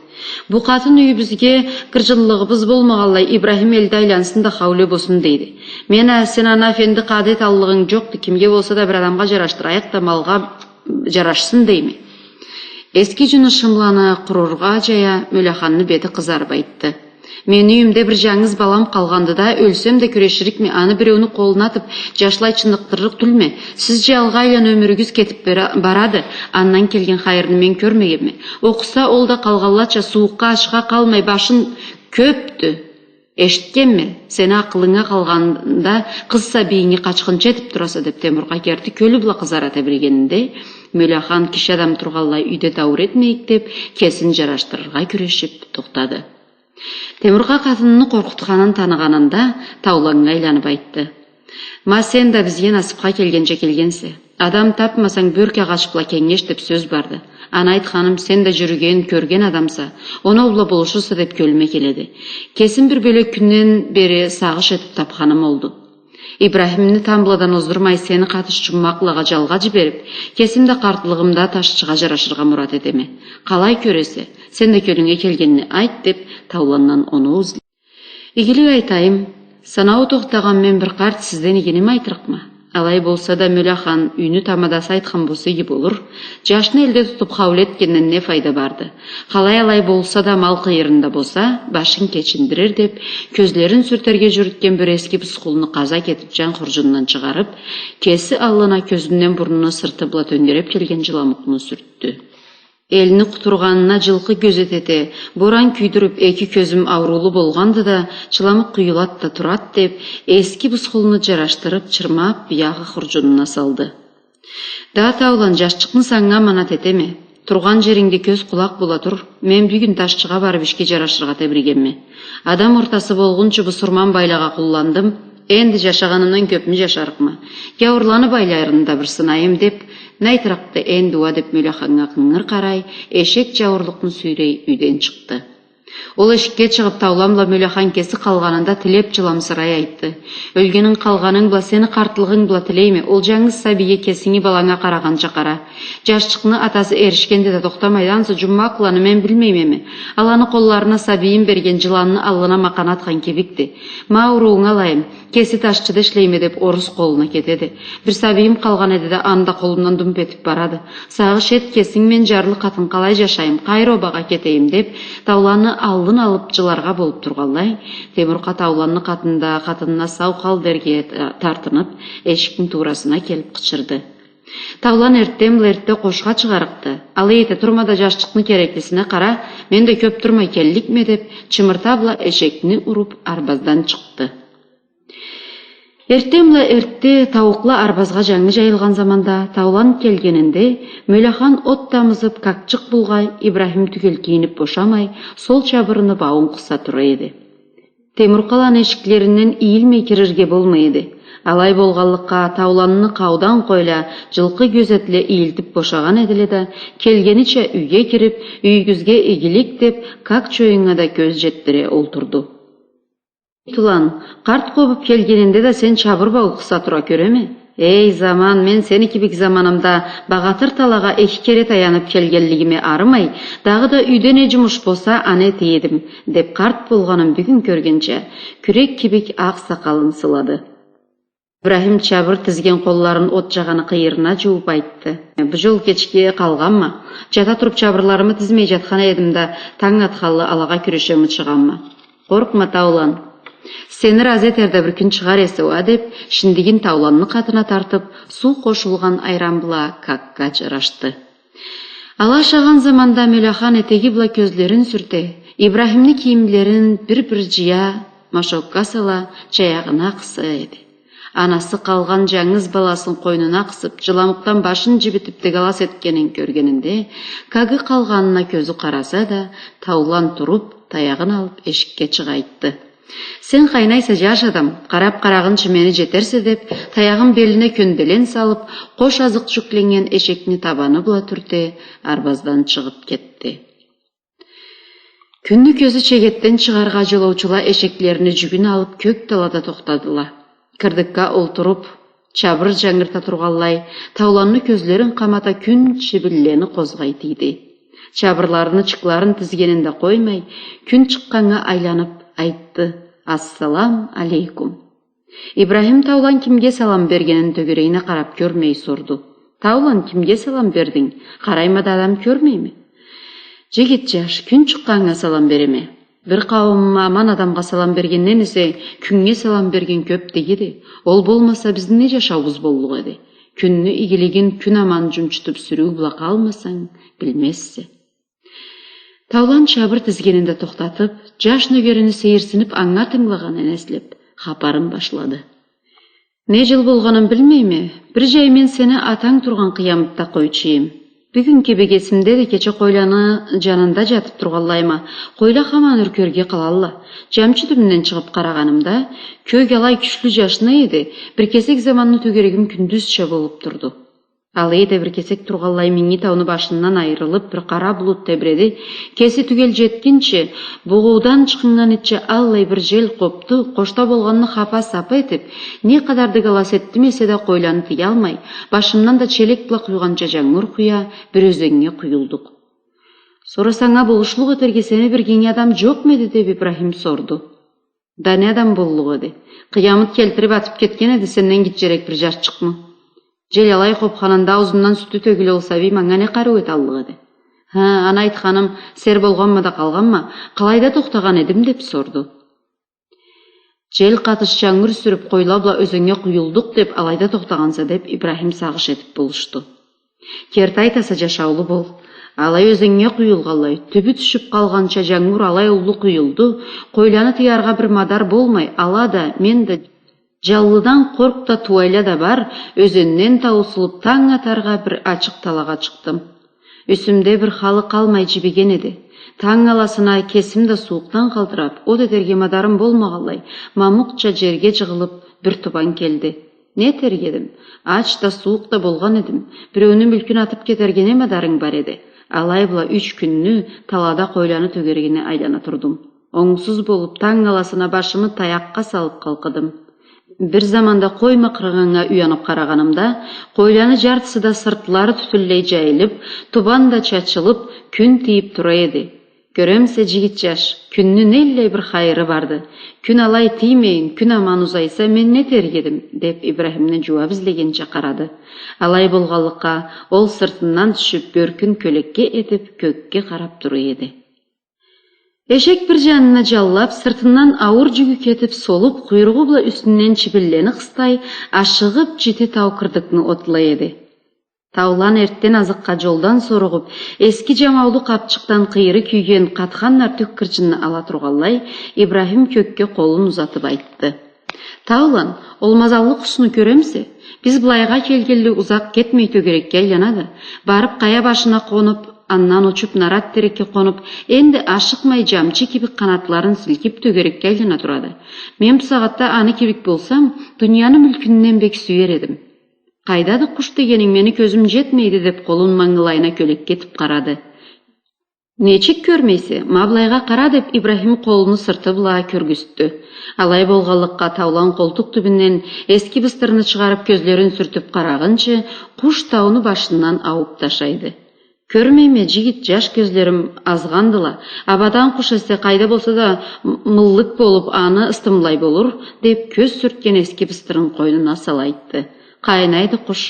Бу къатын юйюбюзге кырджынлыгъыбыз болмагъанлай, Ибрахим элде айлансын да хауле болсун дейди. Мен а, сен аны афенди-къады эталлыгъынг джокъду, кимге болса да бир адамгъа джарашдырайыкъ да, малгъа джарашсын дейме». Эски джюню шымланы къурургъа джая, Мёлеханны бети къызарып айтды: «Мени юйюмде бир джангыз балам къалгъанды да, ёлсем да кюреширикме, аны биреуню къолуна атып, джашлай чыныкъдырлыкъ тюлме. Сиз джалгъа айлана ёмюрюгюз кетип бара-, барады, андан келген хайырны мен кёрмегенме. Окъуса, ол да къалгъанлача сууукъгъа, ачха къалмай, башын кёпдю. Эшитгенме, сени акъылынга къалгъанда къыз сабийинги къачхынчы этип тураса», — деп, Темуркъа керти кёлю бла къызара тебрегенинде, Мёлехан, киши адам тургъанлай, юйде дауур этмейик деп, кесин джарашдырыргъа кюрешип тохтады. Темуркъа къатынны къоркъутханын таныгъанында, Тауланнга айланып айтды: «Ма сен да бизге насыпха келгенча келгенсе. Адам тапмасанг, бёрк агъач бла кенгеш деп сёз барды. Аны айтханым, сен да джюрюген, кёрген адамса, оноу бла болушурса деп кёлюме келеди. Кесим бир бёлек кюнден бери сагъыш этип тапханым олду. Ибрахимни тамбладан оздурмай, сени къатыш Чуммакълагъа джалгъа джиберип, кесим да къартлыгъымда ташчыгъа джарашыргъа мурат этеме. Къалай кёресе, сен да кёлюнге келгенни айт», — деп, Тауландан оноу излей. «Игилик айтайым, санауу тохтагъан мен бир къарт сизден игиними айтырыкъма. Алай болса да, Мёлехан, юйню тамадасы айтхан болса иги болур. Джашны элде тутуб хауле этгенден не файда барды? Къалай алай болса да, мал къыйырында болса, башын кечиндирир, деб, кёзлерин сюртерге джюрютген бир эски бусхулну къаза кетиб, джан хурджунундан чыгъарыб, кеси аллына кёзюнден бурнуну сырты бла тёнгереб келген джыламукъну сюртдю. Элни къутургъанына джылкъы кёзет эте, боран кюйдюрюб, эки кёзюм ауруулу болгъанды да, джыламукъ къуюлад да турад, деб, эски бусхулну джарашдырыб, чырмаб, биягъы хурджунуна салды. Да, Таулан, джашчыкъны санга аманат этеме. Тургъан джерингде кёз-къулакъ бола тур. Мен бюгюн ташчыгъа барыб, ишге джарашыргъа тебирегенме. Адам ортасы болгъунчу бусурман байлагъа къулландым. Энди джашагъанымдан кёбмю джашарыкъма? Гяуурланы байларын да бир сынайым, деб, не айтырыкъды энди уа, деб, Мёлеханнга къынгыр къарай, эшек джауурлукъну сюйрей юйден чыкъды. Ол эшикге чыгъыб, Таулан бла Мёлехан кеси къалгъанында тилеб, джыламсырай айтды: «Ёлгенинг-къалгъанынг бла, сени къартлыгъынг бла тилейме, ол джангыз сабийге, кесинги баланга къарагъанча къара. Джашчыкъны атасы эришгенди да тохтамайды, ансы джуммакъланы мен билмеймеми? Аланы къолларына сабийин берген джыланны аллына макъан атхан кибикди. Ма ауруунга алайым, кеси ташчыда ишлейме деб, орус къолуна кетеди. Бир сабийим къалгъан эди да, аны да къолумдан думп этиб барады. Сагъыш эт кесинг, мен джарлы къатын къалай джашайым, къайры обагъа кетейим?» — деб, Тауланны аллын алыб, джыларгъа болуб тургъанлай, Темуркъа Тауланны къатында къатынына сау къал дерге та-, тартыныб, эшикни туурасына келиб къычырды. Таулан эртден бла эртде къошха чыгъарыкъды. Алай эте турма да, джашчыкъны кереклисине къара, мен да кёб турмай келликме, деб, чымырта бла эшекни уруб, арбаздан чыкъды. Эртден бла эртде тауукъла арбазгъа джангы джайылгъан заманда, Таулан келгенинде, Мёлехан от тамызыб, какчыкъ булгъай, Ибрахим тюгел кийиниб бошамай, сол чабырыны бауун къыса тура эди. Темуркъаланы эшиклеринден ийилмей кирирге болмай эди. Алай болгъанлыкъгъа, Тауланны къаудан къойла, джылкъы кёзетле ийилтиб бошагъан эдиле да, келгенича юйге кириб, «Юйюгюзге игилик» деб, как чоюннга да кёз джетдире олтурду. «Тулан, къарт къобуб келгенинде да сен чабыр бау къыса тура кёреме. Эй, заман, мен сени кибик заманымда багъатыр талагъа эки кере таяныб келгенлигиме арымай, дагъыда юйде не джумуш болса, аны эте эдим», — деб, къарт болгъанын бюгюн кёргенча, кюрек кибик акъ сакъалын сылады. Ибрахим чабыр тизген къолларын от джагъаны къыйырына джууб айтды: «Бу джол кечге къалгъанма. Джата туруб чабырларымы тизмей джатхан эдим да, танг атханлы алагъа кюрешеме чыгъанма. Къоркъма, Таулан. Сени разы этер да бир кюн чыгъар эсе уа», — деб, шиндигин Тауланны къатына тартыб, суу къошулгъан айран бла какга джарашды. Ала ашагъан заманда Мёлехан этеги бла кёзлерин сюрте, Ибрахимни кийимлерин бир-бир джыя, машокга сала, джаягъына къыса эди. Анасы къалгъан джангыз баласын къойнуна къысыб, джыламукъдан башын джибитиб, дыгалас этгенин кёргенинде, кагы къалгъанына кёзю къараса да, Таулан туруб, таягъын алыб, эшикге чыгъа айтды: «Сен къайнайса, джаш адам, къараб къарагъынчы мени джетерсе», — деб, таягъын белине кёнделен салыб, къош азыкъ джюкленнген эшекни табаны бла тюрте, арбаздан чыгъыб кетди. Кюнню кёзю чегетден чыгъаргъа, джолоучула эшеклерини джюгюн алыб, кёк талада тохтадыла. Кырдыкга олтуруб, чабыр джангырта тургъанлай, Тауланны кёзлерин къамата кюн чибинлени къозгъай тийди. Чабырларыны чыкъларын тизгенин да къоймай, кюн чыкъгъаннга айланыб айтды: «Ассалам алейкум». Ибрахим Таулан кимге салам бергенин тёгерегине къараб кёрмей сорду: «Таулан, кимге салам бердинг? Къарайма да, адам кёрмейме». «Джигит джаш, кюн чыкъгъаннга салам береме. Бир къауум аман адамгъа салам бергенден эсе, кюннге салам берген кёб тегиди. Ол болмаса, бизни не джашауубуз боллукъ эди? Кюнню игилигин кюн аман джунчутуб сюрюу бла къалмасанг, билмезсе». Таулан чабыр тизгенин да тохтатыб, джаш нёгерини сейирсиниб анга тынгылагъанын эслеб, хапарын башлады. «Не джыл болгъанын билмейме, бир джай мен сени атанг тургъан къыямытда къойчу эдим. Бюгюн кибик эсимдеди, кече къойланы джанында джатыб тургъанлайыма, къойла хаман юркерге къалалла. Джамчы тюбюнден чыгъыб къарагъанымда, кёк алай кючлю джашна эди, бир кесек заманны тёгерегим кюндюзча болуб турду. Алай да бир кесек тургъанлай Минги тауну башындан айырылыб, бир къара булут тебиреди. Кеси тюгел джетгинчи, бугъоудан чыкъгъан итча аллай бир джел къобду, къошда болгъанны хапа-сапа этиб, не къадар дыгалас этдим эсе да, къойланы тыялмай, башымдан да челек бла къуйгъанча джангур къуя, бир ёзеннге къуюлдукъ». «Сора санга болушлукъ этерге сени бир кенги адам джокъму эди?» — деб, Ибрахим сорду. Да не адам боллукъ эди? Къыямыт келтирип атып кетген эди, сенден гитчерек бир джашчыкъмы? Джел алай къобханында аузундан сютю тёгюле ол сабий манга не къарыу эталлыкъ эди? Ха, аны айтханым, сер болгъанма да къалгъанма, къалайда тохтагъан эдим, деп сорду. Джел къатыш джангур сюрюп, къойла бла ёзеннге къуюлдукъ деп, алайда тохтагъанса, деп Ибрахим сагъыш этип болушду. Керти айтаса, джашаулу бол. Алай ёзеннге къуюлгъанлай, тюбю тюшюп къалгъанча джангур алай уллу къуюлду, къойланы тыяргъа бир мадар болмай, ала да, мен да, джанлыдан къоркъ да, тууайла да бар, ёзенден тауусулуп, танг атаргъа бир ачыкъ талагъа чыкъдым. Юсюмде бир халы къалмай джибиген эди. Танг аласына кесим да сууукъдан къалтырап, от этерге мадарым болмагъанлай, мамукъча джерге джыгъылып, бир тубан келди. Не этерик эдим? Ач да, сууукъ да болгъан эдим. Биреуню мюлкюн атып кетерге не мадарынг бар эди? Алай бла юч кюнню талада къойланы тёгерегине айлана турдум. Онгсуз болуп, танг аласына башымы таякъгъа салып къалкъыдым. Бир заманда къой мыкъыргъаннга уянып къарагъанымда, къойланы джартысы да сыртлары тютюнлей джайылып, тубан да чачылып, кюн тийип тура эди. Кёремисе, джигит джаш, кюнню неллей бир хайыры барды. Кюн алай тиймейин, кюн аман узайса, мен не этерик эдим? — деп, Ибрахимни джууап излегенча къарады. Алай болгъанлыкъгъа, ол сыртындан тюшюп, бёркюн кёлекке этип, кёкге къарап тура эди. Эшек бир джанына джанлап, сыртындан ауур джюгю кетип, солуп, къуйругъу бла юсюнден чибинлени къыстай, ашыгъып, джити тау кырдыкны отлай эди. Таулан эртден азыкъгъа джолдан соругъуп, эски джамаулу къапчыкъдан къыйыры кюйген къатхан нартюх гырджынны ала тургъанлай, Ибрахим кёкге къолун узатып айтды: — Таулан, ол мазаллы къушну кёремисе? Биз былайгъа келгенли узакъ кетмей тёгерекге айланады. Барып къая башына къонуп, андан учуп нарат терекге къонуп, энди ашыкъмай, джамчы кибик къанатларын силкип, тёгерекге айлана турады. Мен бусагъатда аны кибик болсам, дунияны мюлкюнден бек сюер эдим. — Къайдады къуш дегенинг, мени кёзюм джетмейди, — деп, къолун мангылайына кёлекке этип къарады. — Нечик кёрмейсе, ма былайгъа къара, — деп, Ибрахим къолуну сырты бла кёргюзтдю. Алай болгъанлыкъгъа, Таулан къолтукъ тюбюнден эски быстырны чыгъарып, кёзлерин сюртюп къарагъынчы, къуш тауну башындан аууп ташайды. — Кёрмейме, джигит, джаш кёзлерим азгъандыла. Абадан къуш эсе, къайда болса да, м-, мыллык болуп, аны ыстымлай болур, — деп, кёз сюртген эски быстырын къойнуна сала айтды. — Къайнайды къуш.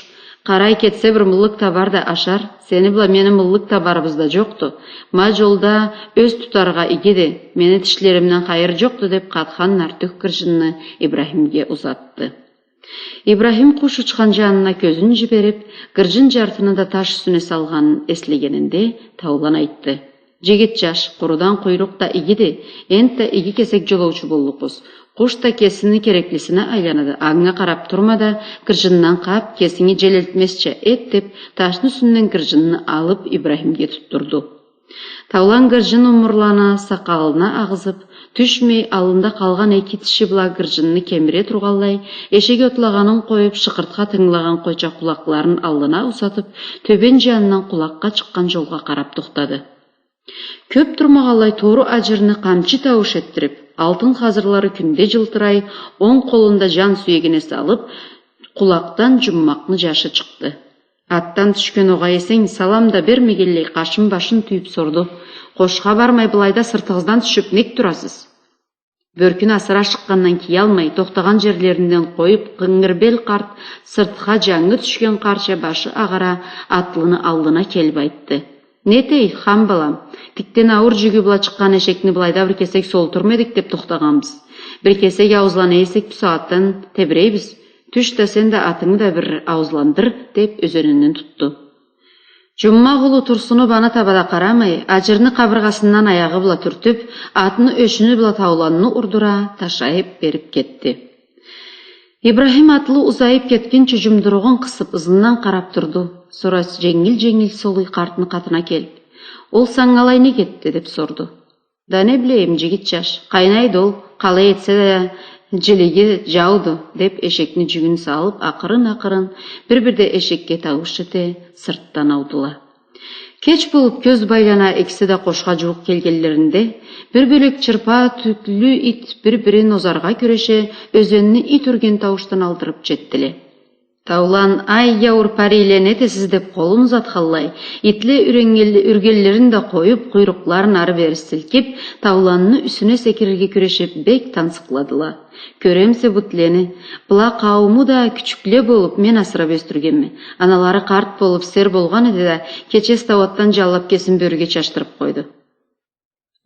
Къарай кетсе, бир мыллык табар да ашар. Сени бла мени мыллык табарыбыз да джокъду. Ма джолда ёз тутаргъа игиди. Мени тишлеримден хайыр джокъду, — деп, къатхан нартюх гырджынны Ибрахимге узатды. Ибрахим къуш учхан джанына кёзюн джиберип, гырджын джартыны да таш юсюне салгъанын эслегенинде, Таулан айтды: — Джигит джаш, къурудан къуйрукъ да игиди, энтда иги кесек джолоучу боллукъбуз. Къуш да кесини кереклисине айланады, анга къарап турма да, гырджындан къап, кесинги джелелтмезча эт, — деп, ташны юсюнден гырджынны алып, Ибрахимге тутдурду. Таулан гырджын умурланы сакъалына агъызып, тюшмей, аллында къалгъан эки тиши бла гырджынны кемире тургъанлай, эшек отлагъанын къоюп, шыкъыртха тынгылагъан къойча къулакъларын аллына узатып, тёбен джанындан къулакъгъа чыкъгъан джолгъа къарап тохтады. Кёп турмагъанлай, тору аджирни къамчы таууш этдирип, алтын хазырлары кюнде джылтырай, онг къолун да джан сюегине салып, къулакъдан Джуммакъны джашы чыкъды. Атдан тюшген огъай эсенг, салам да бермегенлей, къашын-башын тюйюп сорду: — Къошха бармай, былайда сыртыгъыздан тюшюп, нек турасыз? Бёркюн асыры ашыкъгъандан киялмай, тохтагъан джерлеринден къоюп, къынгыр бел къарт сыртха джангы тюшген къарча башы агъара атлыны аллына келип айтды: — Не этейик, хан балам? Тикден ауур джюгю бла чыкъгъан эшекни былайда бир кесек солтурма эдик деп тохтагъанбыз. Бир кесек ауузлана эсек, бусагъатдан тебирейбиз. Тюш да, сен да атынгы да бир ауузландыр, — деп, ёзенинден тутду. Джуммакъ улу турсунуп, аны таба да къарамай, аджирни къабыргъасындан аягъы бла тюртюп, атны ёшюню бла Тауланны урдура, ташайып берип кетди. Ибрахим атлы узайып кетгинчи джумдуругъун къысып, ызындан къарап турду. Сора дженгил-дженгил солуй, къартны къатына келип: — Ол санга алай нек этди? — деп сорду. — Да не билейим, джигит джаш, къайнайды ол, къалай этсе да, джилиги джауду, — деп, эшекни джюгюн салып, акъырын-акъырын, бир-бирде эшекге таууш эте, сыртдан аудула. Кеч болуп, кёз байлана, экиси да къошха джууукъ келгенлеринде, бир бёлек чырпа тюклю ит бир-бирин озаргъа кюреше, ёзенни ит юрген тауушдан алдырып джетдиле. Таулан: «Ай, яуур парийле, нетесиз?» — деп къолун узатханлай, итле юреннгенле-, юргенлерин да къоюп, къуйрукъларын ары-бери силкип, тауланны юсюне секирирге кюрешип, бек тансыкъладыла. «Кёремисе бу итлени? Была къаууму да кючюкле болуп, мен асырап ёсдюргенме. Аналары къарт болуп, сер болгъан эди да, кече стауатдан джанлап кесин бёрюге чачдырып къойду».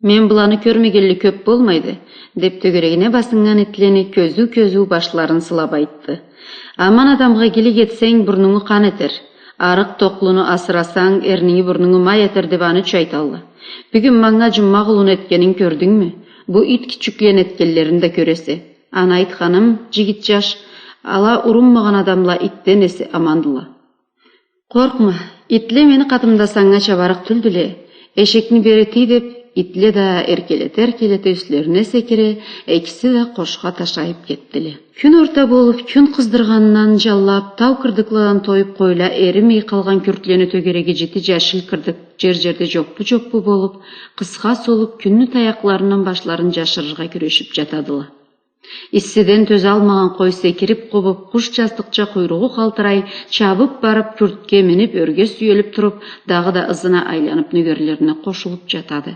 «Мен быланы кёрмегенли кёп болмайды», — деп, тёгерегине басыннган итлени кёзюу-кёзюу башларын сылап айтды. «Аман адамгъа игилик этсенг, бурнунгу къан этер. Арыкъ токълуну асырасанг, эрнинги-бурнунгу май этер, деп аны ючюн айталла. Бюгюн манга джуммакъ улуну этгенин кёрдюнгмю? Бу ит кючюклени этгенлерин да кёресе. Аны айтханым, джигит джаш, ала урунмагъан адамла итден эсе амандыла». «Къоркъма, итле мени къатымда санга чабарыкъ тюлдюле. Эшекни бери тый», — деп, итле да эркелете-эркелете юслерине секире, экиси да къошха ташайып кетдиле. Кюн орта болуп, кюн къыздыргъандан джанлап, тау кырдыкладан тоюп, къойла эримей къалгъан кюртлени тёгереги джити джашил кырдык джер-джерде джоппу-джоппу болуп, къысха солуп, кюнню таякъларындан башларын джашырыргъа кюрешип джатадыла. Иссиден тёзалмагъан къой секирип къобуп, къуш джастыкъча къуйругъу къалтырай, чабып барып, кюртге минип, ёрге сюелип туруп, дагъыда ызына айланып, нёгерлерине къошулуп джатады.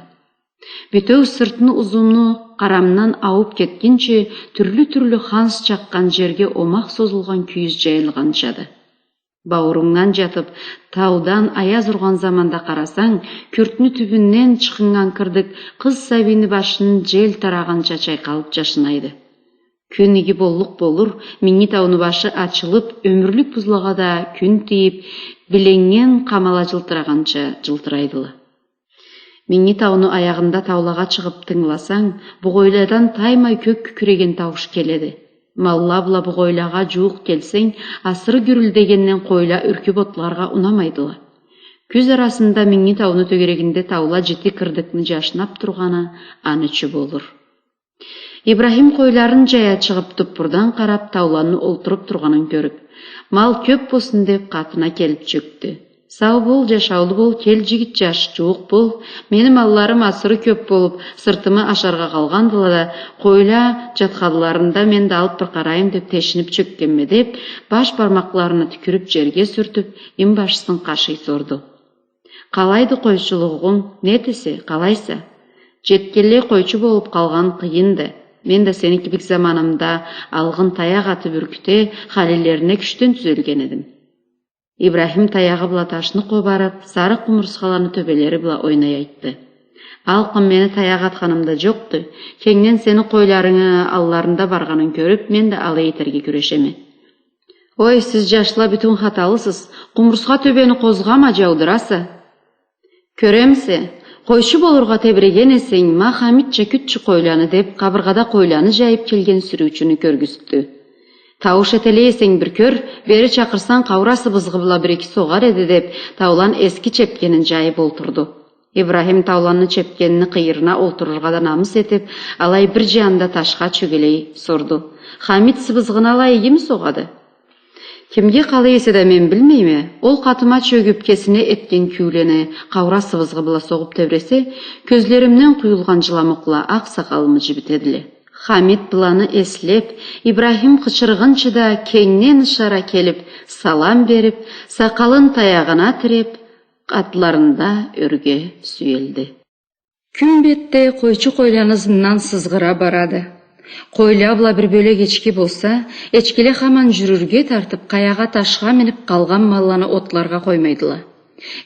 Бютеу сыртыны узуну къарамдан ауп кетгинчи, тюрлю-тюрлю ханс чакъгъан джерге омакъ созулгъан кюйюз джайылгъанчады. Бауурундан джатып, таудан аяз ургъан заманда къарасанг, кюртню тюбюнден чыкъгъан кырдык къыз сабийни башын джел тарагъанча чайкъалып джашнайды. Кюн иги боллукъ болур, Минги тауну башы ачылып, ёмюрлюк бузлагъа да кюн тийип, биленнген къамала джылтырагъанча джылтырайдыла. Минги тауну аягъында таулагъа чыгъып тынгыласанг, бугъойладан таймай кёк кюкюреген таууш келеди. Малла бла бугъойлагъа джууукъ келсенг, асыры гюрюлдегенден къойла юркюп отларгъа унамайдыла. Кюз арасында Минги тауну тёгерегинде таула джити кырдыкны джашнап тургъаны аны ючюн болур. Ибрахим къойларын джая чыгъып, туппурдан къарап, тауланы олтуруп тургъанын кёрюп, «Мал кёп болсун», — деп, къатына келип чёкдю. «Сау бол, джашаулу бол, кел, джигит джаш, джууукъ бол. Мени малларым асыры кёп болуп, сыртымы ашаргъа къалгъандыла да, къойла джатханларында мен да алып бир къарайым деп тешинип чёкгенме», — деп, баш бармакъларына тюкюрюп, джерге сюртюп, инбашысын къашый сорду. «Къалайды къойчулугъунг, нетесе, къалайса? Джеткенлей къойчу болуп къалгъан къыйынды. Мен да сени кибик заманымда алгъын таякъ атып юркюте, халилерине кючден тюзелген эдим». Ибрахим таягъы бла ташны къобарып, сары къумурсхаланы тёбелери бла ойнай айтды. «Алкъын мени таякъ атханым да джокъду. Кенгден сени къойларынгы алларында баргъанын кёрюп, мен да алай этерге кюрешеме». «Ой, сиз, джашла, бютюн хаталысыз. Къумурсха тёбени къозгъама, джаудураса». «Кёремисе, къойчу болургъа тебиреген эсенг, ма Хамитча кютчю къойланы», — деп, къабыргъада къойланы джайып келген сюрюучюню кёргюзтдю. «Таууш эталай эсенг, бир кёр, бери чакъырсанг, къаура сыбызгъы бла бир-эки согъар эди», — деп, таулан эски чепкенин джайып олтурду. Ибрахим тауланны чепкенини къыйырына олтурургъа да намыс этип, алай бир джанында ташха чёгелей сорду: «Хамит сыбызгъыны алай игими согъады?» «Кимге къалай эсе да, мен билмейме, ол къатыма чёгюп, кесине этген кюйлени къаура сыбызгъы бла согъуп тебиресе, кёзлеримден къуюлгъан джыламукъла акъ сакъалымы джибитедиле». Хамит быланы эслеп, Ибрахим къычыргъынчы да, кенгден ышара келип, салам берип, сакъалын таягъына тиреп, къатларында ёрге сюелди. Кюн бетде къойчу къойланы ызындан сызгъыра барады. Къойла бла бир бёлек эчки болса, эчкиле хаман джюрюрге тартып, къаягъа, ташха минип, къалгъан малланы отларгъа къоймайдыла.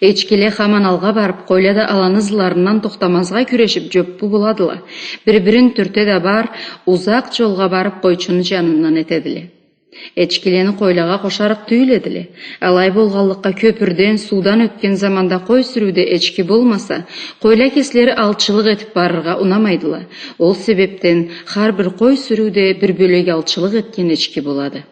Эчкиле хаман алгъа барып, къойла да аланы ызларындан тохтамазгъа кюрешип, джоппу боладыла. Бир-бирин тюрте да бар, узакъ джолгъа барып, къойчуну джанындан этедиле. Эчкилени къойлагъа къошарыкъ тюйюл эдиле. Алай болгъанлыкъгъа, кёпюрден, суудан ётген заманда къой сюрюуде эчки болмаса, къойла кеслери алчылыкъ этип барыргъа унамайдыла. Ол себепден хар бир къой сюрюуде бир бёлек алчылыкъ этген эчки болады.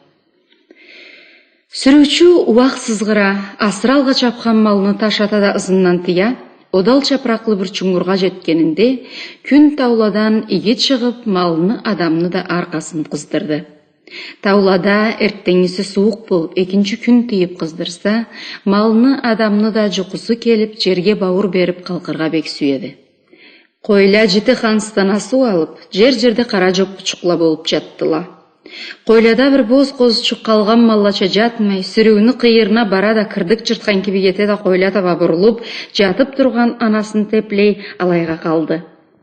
Сюрюучю уакъ сызгъыра, асыры алгъа чапхан малны таш ата да ызындан тыя, одал чапыракълы бир чунгургъа джетгенинде, кюн тауладан иги чыгъып, малны, адамны да аркъасын къыздырды. Таулада эртденнгиси сууукъ болуп, экинчи кюн тийип къыздырса, малны, адамны да джукъусу келип, джерге бауур берип къалкъыргъа бек сюеди. Къойла джити хансдан асыу алып, джер-джерде къара джоппучукъла болуп джатдыла. Къойлада бир боз къозучукъ къалгъан маллача джатмай, сюрюуню къыйырына бара да, кырдык джыртхан кибик эте да, къойла таба бурулуб, джатыб тургъан анасын теблей, алайгъа къалды.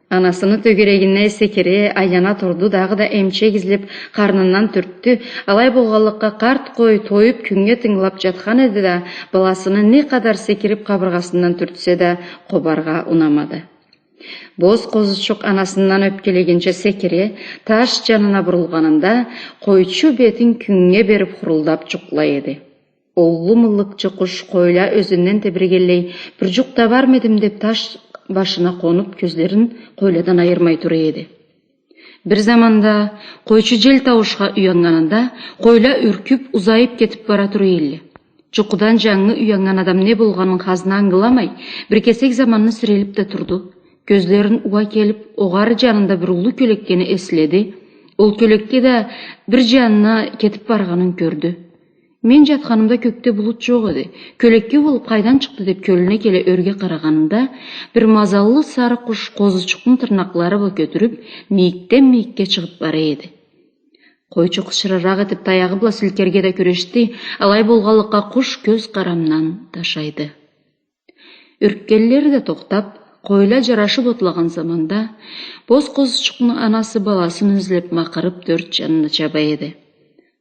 Анасыны тёгерегине секире, айлана турду, дагъыда эмчек излеб, къарнындан тюртдю. Алай болгъанлыкъгъа, къарт къой тоюб, кюннге тынгылаб джатхан эди да, баласыны не къадар секириб къабыргъасындан тюртсе да, къобаргъа унамады. Боз къозучукъ анасындан ёпкелегенча секире, таш джанына бурулгъанында, къойчу бетин кюннге бериб хурулдаб джукълай эди. Уллу мыллыкчы къуш къойла ёзенден тебрегенлей, бир джукъ табармы эдим деб, таш башына къонуб, кёзлерин къойладан айырмай тура эди. Бир заманда къойчу джел тауушха уяннганында, къойла юркюб, узайыб кетиб бара тура эдиле. Джукъудан джангы уяннган адам не болгъанын хазна ангыламай, бир кесек заманны сирелиб да турду. Кёзлерин ууа келиб, огъары джанында бир уллу кёлеккени эследи. Ол кёлекке да бир джанына кетиб баргъанын кёрдю. Мен джатханымда кёкде булут джокъ эди. Кёлекке болуб къайдан чыкъды деб, кёлюне келе ёрге къарагъанында, бир мазаллы сары къуш къозучукъну тырнакълары бла кётюрюб, мийикден мийикге чыгъыб бара эди. Къойчу къычырыракъ этиб, таягъы бла силкерге да кюрешди, алай болгъанлыкъгъа, къуш кёз къарамдан ташайды. Юркгенлери да тохтаб, къойла джарашыб отлагъан заманда, боз къозучукъну анасы баласын излеб, макъырыб, тёрт джанына чаба эди.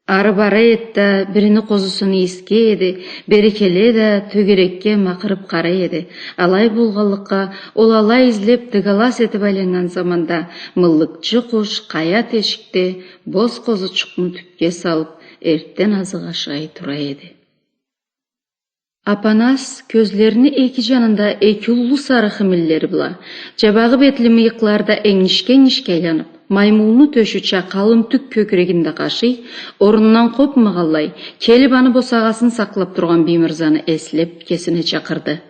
Ары бара эди да, бирини къозусун ийисе эди, бери келе да, тёгерекге макъырыб къарай эди. Алай болгъанлыкъгъа, ол алай излеб, дыгалас этиб айланнган заманда, мыллыкчы къуш къая тешикде боз къозучукъну тюбге салыб, эртден азыкъ ашай тура эди. Апанас кёзлерини эки джанында эки уллу сары химиллери бла, джабагъы бетли мыйыкълары да энгишге-энгишге айланыб, маймулну тёшюча къалын тюк кёкюрегин да къашый, орнундан къобмагъанлай, келиб аны босагъасын сакълаб тургъан Биймырзаны эслеб, кесине чакъырды.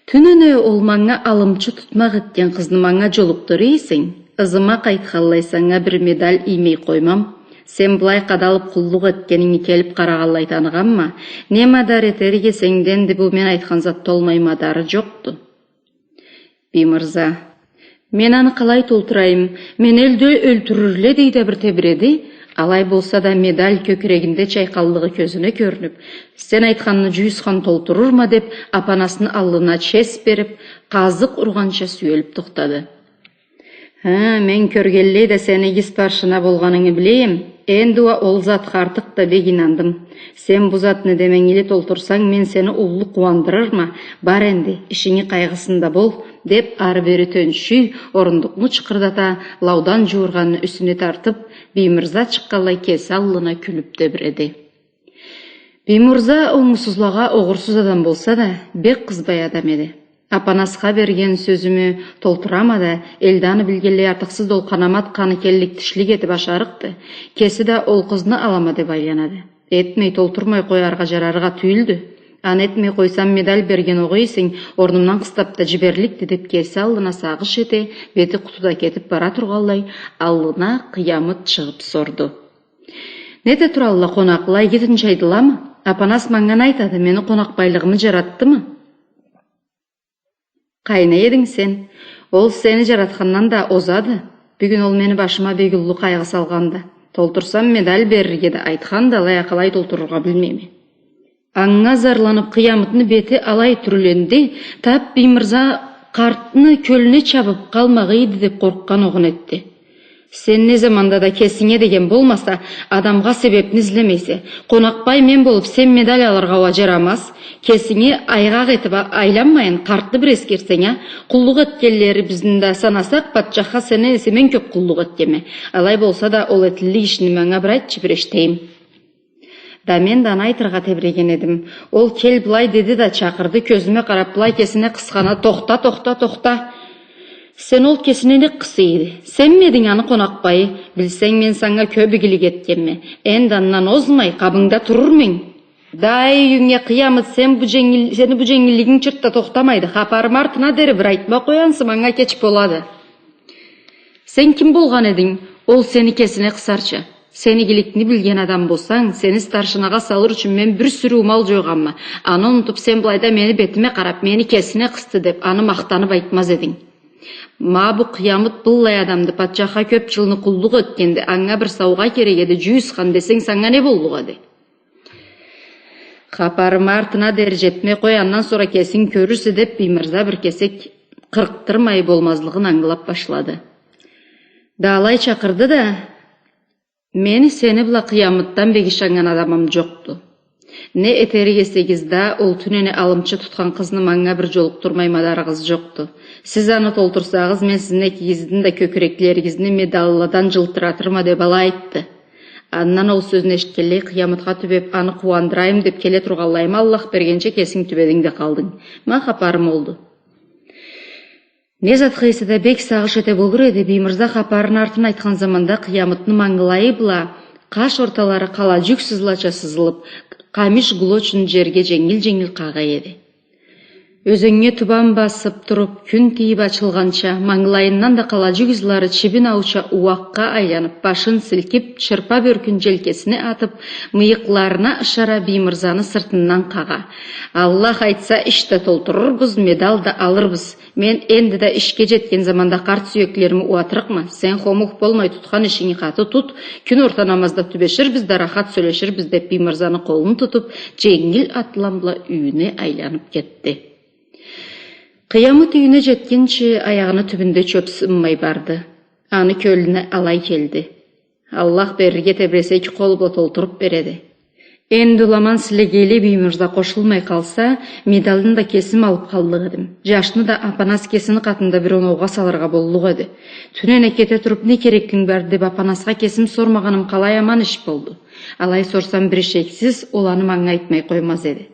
Тюнене ол манга алымчы тутмакъ этген къызны манга джолукъдура эсенг, ызыма къайтханлай санга бир медаль иймей къоймам. Сен былай къадалыб къуллукъ этгенинги келиб къарагъанлай таныгъанма, не мадар этерик эсенг да, энди бу мен айтхан затда олмай мадары джокъду. Биймырза: «Мен аны къалай толтурайым? Мени элде ёлтюрюрле», — дей да бир тебиреди. Алай болса да, медаль кёкюрегинде чайкъаллыгъы кёзюне кёрюнюб, «Сен айтханны джюйюсхан толтурурма», — деб, апанасны аллына чес бериб, къазыкъ ургъанча сюелиб тохтады. «Хы, мен кёргенлей да сени иги старшина болгъанынгы биле эдим. Энди уа ол затха артыкъ да бек ийнандым. Сен бу затны деменгили толтурсанг, мен сени уллу къууандырырма. Бар энди, ишинги къайгъысында бол», — деб, ары-бери тёнчюй, орундукъну чыкъырдата, лаудан джууургъанны юсюне тартыб, Биймырза чыкъгъанлай кеси аллына кюлюб тебиреди. Биймырза онгсузлагъа огъурсуз адам болса да, бек къызбай адам эди. Апанасха берген сёзюмю толтурама да, элде аны билгенлей артыкъсыз да ол къанамат къаны келлик тишлик этиб ашарыкъды. Кеси да ол къызны алама деб айланады. Этмей, толтурмай къояргъа джарарыкъ а тюйюлдю. Аны этмей къойсам, медаль берген огъай эсенг, орнумдан къыстаб да джиберликди, деб, кеси аллына сагъыш эте, бети къутуда кетиб бара тургъанлай, аллына Къыямыт чыгъыб сорду: «Нете туралла къонакъла, иги тынчайдыламы? Апанас манга не айтады, мени къонакъбайлыгъымы джаратдымы?» «Къайны эдинг сен? Ол сени джаратхандан да озады. Бюгюн ол мени башыма бек уллу къайгъы салгъанды. Толтурсам, медаль берирге да айтханды, алай а къалай толтурургъа билмейме». Анга зарланыб, Къыямытны бети алай тюрленди, тап Биймырза къартны кёлюне чабыб къалмагъа эди деб къоркъгъан огъуна этди. «Сен не заманда да кесинге деген болмаса, адамгъа себебни излемейсе. Къонакъбай мен болуб, сен медаль алыргъа уа джарамаз. Кесинге айгъакъ этиб а-, айланмайын, къартны бир эсгерсенг а. Къуллукъ этгенлерибизни да санасакъ, патчахха сенден эсе мен кёб къуллукъ этгенме. Алай болса да, ол этиллик ишни манга бир айтчы, бир эшитейим». «Да мен да аны айтыргъа тебиреген эдим. Ол кел былай деди да, чакъырды, кёзюме къараб, былай кесине къысханда, тохта, тохта, тохта». «Сен ол кесине не къыса эди? Сенми эдинг аны къонакъбайы? Билсенг, мен санга кёб игилик этгенме. Энди андан озмай, къабынгда турурму эдинг?» «Да ай, юйюнге, Къыямыт, сен бу дженгил-, сени бу дженгиллигинг чырт да тохтамайды. Хапарымы артына дери бир айтма къоянса, манга кеч болады». «Сен ким болгъан эдинг, ол сени кесине къысарча? Сен игиликни билген адам болсанг, сени старшинагъа салыр ючюн мен бир сюрюу мал джойгъанма. Аны унутуб, сен былайда мени бетиме къараб, мени кесине къысды деб, аны махтаныб айтмаз эдинг». Ма бу Къыямыт быллай адамды, патчахха кёп джылны къуллукъ этгенди, анга бир саугъа керек эди, джюз хан десенг, санга не боллукъ эди? Хапарымы артына дери джетме къой, андан сора кесинг кёрюрсе, — деп, Биймырза бир кесек къыркъдырмай болмазлыгъын ангылап башлады. Да алай чакъырды да: — Мени сени бла Къыямытдан бек ышаннган адамым джокъду. Не этерик эсегиз да, ол тюнене алымчы тутхан къызны манга бир джолукъдурмай мадарыгъыз джокъду. Сиз аны толтурсагъыз, мен сизни экигизни да кёкюреклеригизни медалладан джылтыратырма, — деп алай айтды. Андан ол сёзню эшитгенлей, Къыямытха тюбеп, аны къууандырайым деп келе тургъанлайыма, Аллах бергенча, кесинг тюбединг да къалдынг. Ма хапарым олду. Не затха эсе да бек сагъыш эте болур эди, Биймырза хапарыны артын айтхан заманда Къыямытны мангылайы бла къаш орталары къаладжюк сызлача сызылып, къамиш гулочун джерге дженгил-дженгил къагъа эди. Ёзеннге тубан басып туруп, кюн тийип ачылгъанча, мангылайындан да къаладжюк ызлары чибин ауча ууакъгъа айланып, башын силкип, чырпа бёркюн джелкесине атып, мыйыкъларына ышара, Биймырзаны сыртындан къагъа. — Аллах айтса, иш да толтурурбуз, медал да алырбыз. Мен энди да ишге джетген заманда къарт сюеклерими ууатырыкъма. Сен хомух болмай, тутхан ишинги къаты тут. Кюн орта намазда тюбеширбиз да, рахат сёлеширбиз, — деп, Биймырзаны къолун тутуп, дженгил атлам бла юйюне айланып кетди. Къыямыт юйюне джетгинчи, аягъыны тюбюнде чёп сынмай барды. Аны кёлюне алай келди. Аллах берирге тебресе, эки къолу бла толтуруп береди. Энди уламан силегейли Биймырза къошулмай къалса, медалын да кесим алып къаллыкъ эдим. Джашны да Апанас кесини къатында бир оноугъа салыргъа боллукъ эди. Тюнене кете туруп, не кереклинг бар деп, Апанасха кесим сормагъаным къалай аман иш болду. Алай сорсам, бир ишексиз, ол аны манга айтмай къоймаз эди.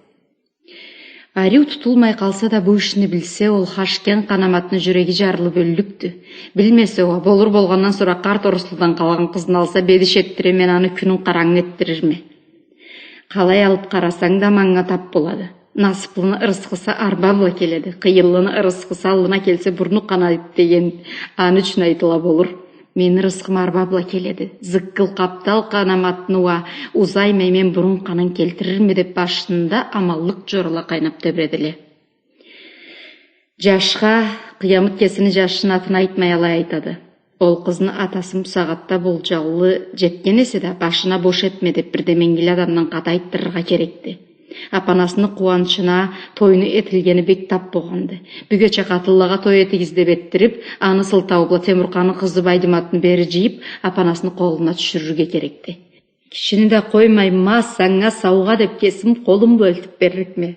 Ариу тутулмай къалса да, бу ишни билсе, ол хашкен Къанаматны джюреги джарылып ёллюкдю. Билмесе уа, болур болгъандан сора къарт оруслудан къалгъан къызны алса, бедиш этдире, мен аны кюнюн къарангы этдирирме. Къалай алып къарасанг да, манга тап болады. Насыплыны ырысхысы арба бла келеди, къыйынлыны ырысхысы аллына келсе, бурну къанайды деген аны ючюн айтыла болур. Мени ырысхым арба бла келеди. Зыккыл къаптал Къанаматны уа узаймай мен бурун къанын келтирирме деп, башында аманлыкъ джорала къайнап тебредиле. Джашха, Къыямыт кесини джашыны атын айтмай алай айтады. Ол къызны атасы бусагъатда болджалы джетген эсе да, башына бош этме деп, бир деменгили адамдан къаты айтдырыргъа керекди. Апанасны къууанчына тойну этилгени бек тап богъанды. Бюгече къатынлагъа той этигиз деп этдирип, аны сылтау бла Темуркъаны къызы Байдыматны бери джыйып, Апанасны къолуна тюшюрюрге керекди. Кишини да къоймай, ма санга саугъа деп, кесим къолум бла элтип берликме.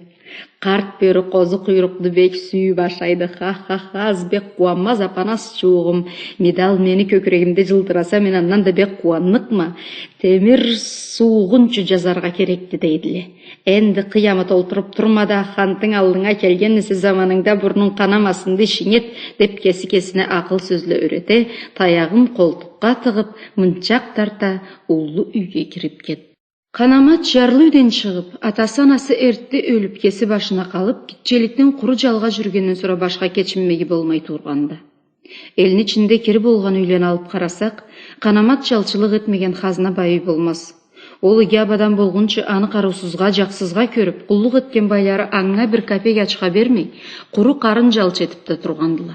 Къарт бёрю къозу къуйрукъну бек сюйюп ашайды. Ха-ха-ха, аз бек къууанмаз Апанас чууугъум. Медал мени кёкюрегимде джылтыраса, мен андан да бек къууанныкъма. Темир суугъунчу джазаргъа керекди, дейдиле. Энди Къыямыт олтуруп турма да, хантынг аллынга келген эсе, заманынгда бурнунг къанамасын да, ишинг эт, деп, кеси кесине акъыл сёзле юрете, таягъын къолтукъгъа тыгъып, мынчакъ тарта, уллу юйге кирип кетди. Къанамат джарлы юйден чыгъып, атасы-анасы эртте ёлюп, кеси башына къалып, гитчеликден къуру джалгъа джюрюгенден сора башха кечинмеги болмай тургъанды. Элни ичинде кири болгъан юйлени алып къарасакъ, Къанамат джалчылыкъ этмеген хазна бай юй болмаз. Ол иги абадан болгъунчу аны къарыусузгъа, джакъсызгъа кёрюп, къуллукъ этген байлары анга бир капек ачха бермей, къуру къарын джалчы этип да тургъандыла.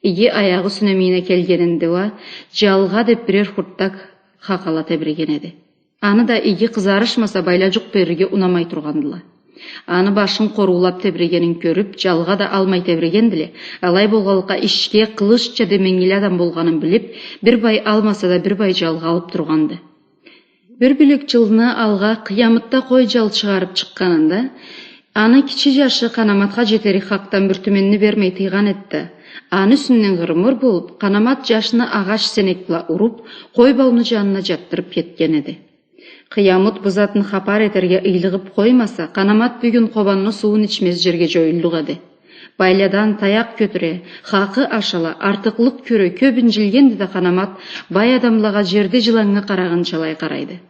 Иги аягъы юсюне мине келгенинде уа, джалгъа деп бирер хуртдак хакъ ала тебреген эди. Аны да иги къызарышмаса, байла джукъ берирге унамай тургъандыла. Аны башын къоруулап тебрегенин кёрюп, джалгъа да алмай тебрегендиле. Алай болгъанлыкъгъа, ишге къылычча деменгили адам болгъанын билип, бир бай алмаса да, бир бай джалгъа алып тургъанды. Бир бёлек джылны алгъа Къыямытда къой джал чыгъарып чыкъгъанында, аны кичи джашы Къанаматха джетерик хакъдан бир тюменни бермей тыйгъан эди да, аны юсюнден гырмыр болуп, Къанамат джашны агъач сенек бла уруп, къой бауну джанына джатдырып кетген эди. Къыямыт бу затны хапар этерге ыйлыгъып къоймаса, Къанамат бюгюн Къобанны сууун ичмез джерге джоюллукъ эди. Байладан таякъ кётюре, хакъы ашала, артыкълыкъ кёре, кёп инджилгенди да Къанамат, бай адамлагъа джерде джыланнга къарагъынчалай къарайды.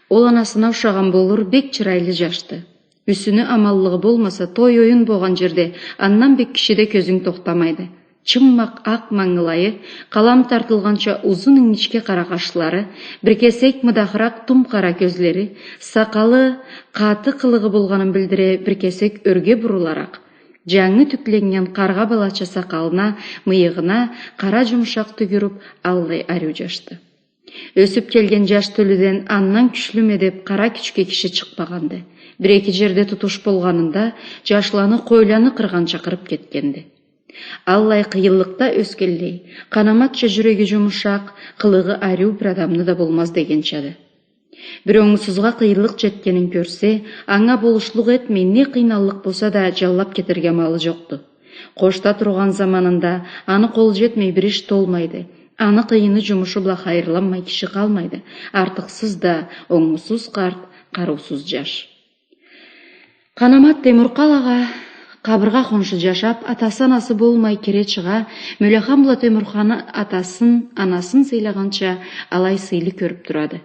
Ол анасына ушагъан болур, бек чырайлы джашды. Юсюню аманлыгъы болмаса, той-оюн болгъан джерде андан бек кишиде кёзюнг тохтамайды. Чыммакъ акъ мангылайы, къалам тартылгъанча узун ингичке къара къашлары, бир кесек мыдахыракъ тум къара кёзлери, сакъалы къаты къылыгъы болгъанын билдире, бир кесек ёрге буруларакъ, Джангы тюкленнген къаргъа балача сакъалына, мыйыгъына къара джумушакъ тюгюрюп, аллай ариу джашды. Ёсюп келген джаш тёлюден андан кючлюме деп къара кючке киши чыкъмагъанды. Бир-эки джерде тутуш болгъанында, джашланы къойланы къыргъанча къырып кетгенди. Аллай къыйынлыкъда ёсгенлей, Къанаматча джюреги джумушакъ, къылыгъы ариу бир адамны да болмаз дегенчады. Бир онгсузгъа къыйынлыкъ джетгенин кёрсе, анга болушлукъ этмей, не къыйналлыкъ болса да, джанлап кетерге амалы джокъду. Къошда тургъан заманында аны къолу джетмей бир иш толмайды. Аны къыйыны, джумушу бла хайырланмай киши къалмайды. Артыкъсыз да, онгсуз къарт, къарыусуз джаш. Къанамат Темуркъалагъа къабыргъа хоншу джашап, атасы-анасы болмай кире-чыгъа, Мёлехан бла Темуркъаны атасын, анасын сыйлагъанча алай сыйлы кёрюп турады.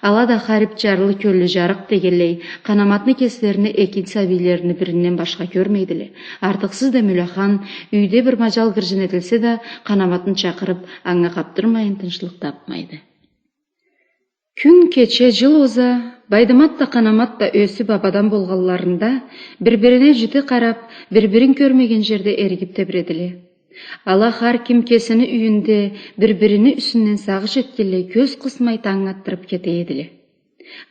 Ала да харип джарлы кёллю джарыкъ дегенлей, Къанаматны кеслерине экин сабийлерини биринден башха кёрмейдиле. Артыкъсыз да Мёлехан юйде бир маджал гыржын этилсе да, Къанаматны чакъырып, анга къапдырмайын тынчлыкъ тапмайды. Кюн кече, джыл оза, Байдымат да, Къанамат да ёсюп, абадан болгъанларында, бир-бирине джити къарап, бир-бирин кёрмеген джерде эригип тебиредиле. Ала хар ким кесини юйюнде бир-бирини юсюнден сагъыш этгенлей, кёз къысмай танг атдырып кете эдиле.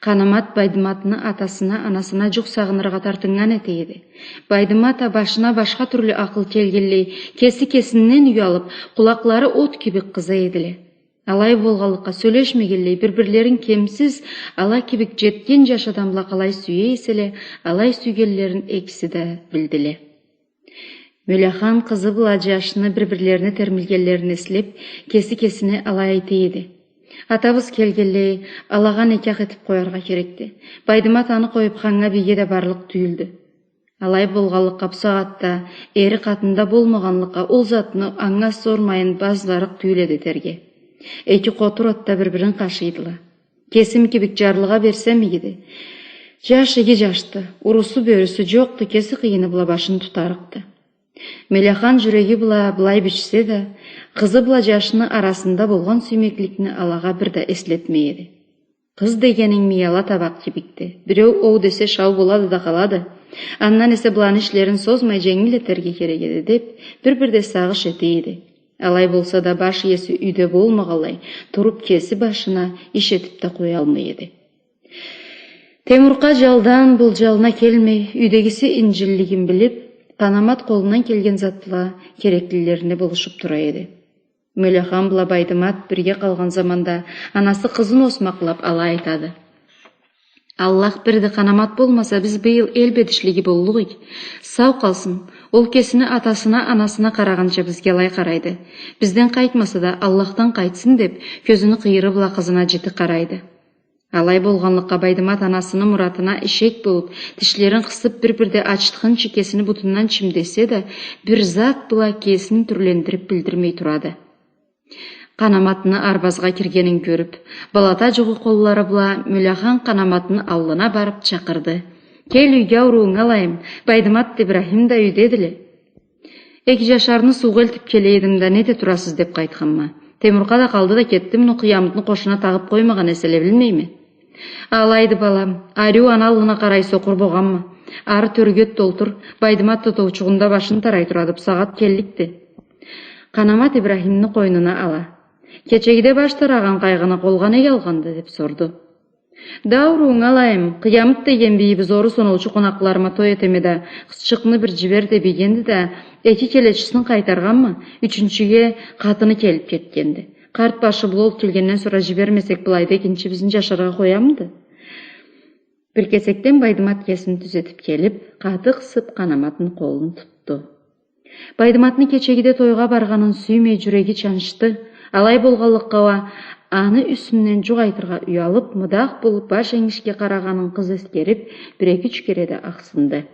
Къанамат Байдыматны атасына, анасына джукъ сагъыныргъа тартыннган эте эди. Байдымат а башына башха тюрлю акъыл келгенлей, кеси кесинден уялып, къулакълары от кибик къыза эдиле. Алай болгъанлыкъгъа, сёлешмегенлей, бир-бирлерин кемсиз, ала кибик джетген джаш адамла къалай сюе эселе, алай сюйгенлерин экиси да билдиле. Мёлехан къызы бла джашны бир-бирлерине термилгенлерин эслеп, кеси кесине алай айта эди: «Атабыз келгенлей, алагъа некях этип къояргъа керекди. Байдымат аны къоюп, ханнга, бийге да барлыкъ тюйюлдю». Алай болгъанлыкъгъа, бусагъатда эри къатында болмагъанлыкъгъа, ол затны анга сормайын базарыкъ тюйюл эди этерге. Эки къотур ат да бир-бирин къашыйдыла. Кесим кибик джарлыгъа берсем игиди. Джаш иги джашды, урусу-бёрюсю джокъду, кеси къыйыны бла башын тутарыкъды. Мёлехан джюреги бла былай бичсе да, къызы бла джашны арасында болгъан сюймекликни алагъа бир да эслетмей эди. Къыз дегенинг мияла табакъ кибикди. Биреу оу десе, шау болады да къалады. Андан эсе быланы ишлерин созмай, дженгил этерге керек эди, деп, бир-бирде сагъыш эте эди. Алай болса да, баш иеси юйде болмагъанлай, туруп кеси башына иш этип да къоялмай эди. Темуркъа джалдан былджалына келмей, юйдегиси инджиллигин билип, Къанамат къолундан келген зат бла кереклилерине болушуп тура эди. Мёлехан бла Байдымат бирге къалгъан заманда анасы къызын осмакълап алай айтады: «Аллах бирди, Къанамат болмаса, биз быйыл эл бедишлиги боллукъ эдик. Сау къалсын. Ол кесини атасына, анасына къарагъанча бизге алай къарайды. Бизден къайтмаса да, Аллахдан къайтсын деп, кёзюню къыйыры бла къызына джити къарайды». Алай болгъанлыкъгъа, Байдымат анасыны муратына ишек болуп, тишлерин къысып, бир-бирде ачытхынчы кесини бутундан чимдесе да, бир зат бла кесин тюрлендирип билдирмей турады. Къанаматны арбазгъа киргенин кёрюп, балата джугъу къоллары бла Мёлехан Къанаматны аллына барып чакъырды: «Кел, юйге аурууунгу алайым, Байдымат да, Ибрахим да юйдедиле». «Эки джашарны суугъа элтип келе эдим да, не эте турасыз деп къайтханма. Темуркъа да къалды да кетди, муну Къыямытны къошуна тагъып къоймагъан эселе, билмейме». «Алайды, балам, ариу аны аллына къарай сокъур богъанма. Ары тёрге ёт да олтур, Байдымат тотоучугъунда башын тарай турады, бусагъат келликди». Къанамат Ибрахимни къойнуна ала: «Кечегиде баш тарагъан къайгъыны къолгъа нек алгъанды?» — деп сорду. «Да аурууунгу алайым, Къыямыт деген бийибиз орус оноучу къонакъларыма той этеме да, къызчыкъны бир джибер деп ийгенди да, эки келечисин къайтаргъанма, ючюнчюге къатыны келип кетгенди. Къарт башы бла ол келгенден сора джибермесек, былайда экинчи бизни джашаргъа къоямыды?» Бир кесекден Байдымат кесин тюзетип келип, къаты къысып, Къанаматны къолун тутду. Байдыматны кечегиде тойгъа баргъанын сюймей, джюреги чанчды. Алай болгъанлыкъгъа уа, аны юсюнден джукъ айтыргъа уялып, мыдах болуп, баш энгишге къарагъанын къыз эсгерип, бир-эки-юч кере да ахсынды.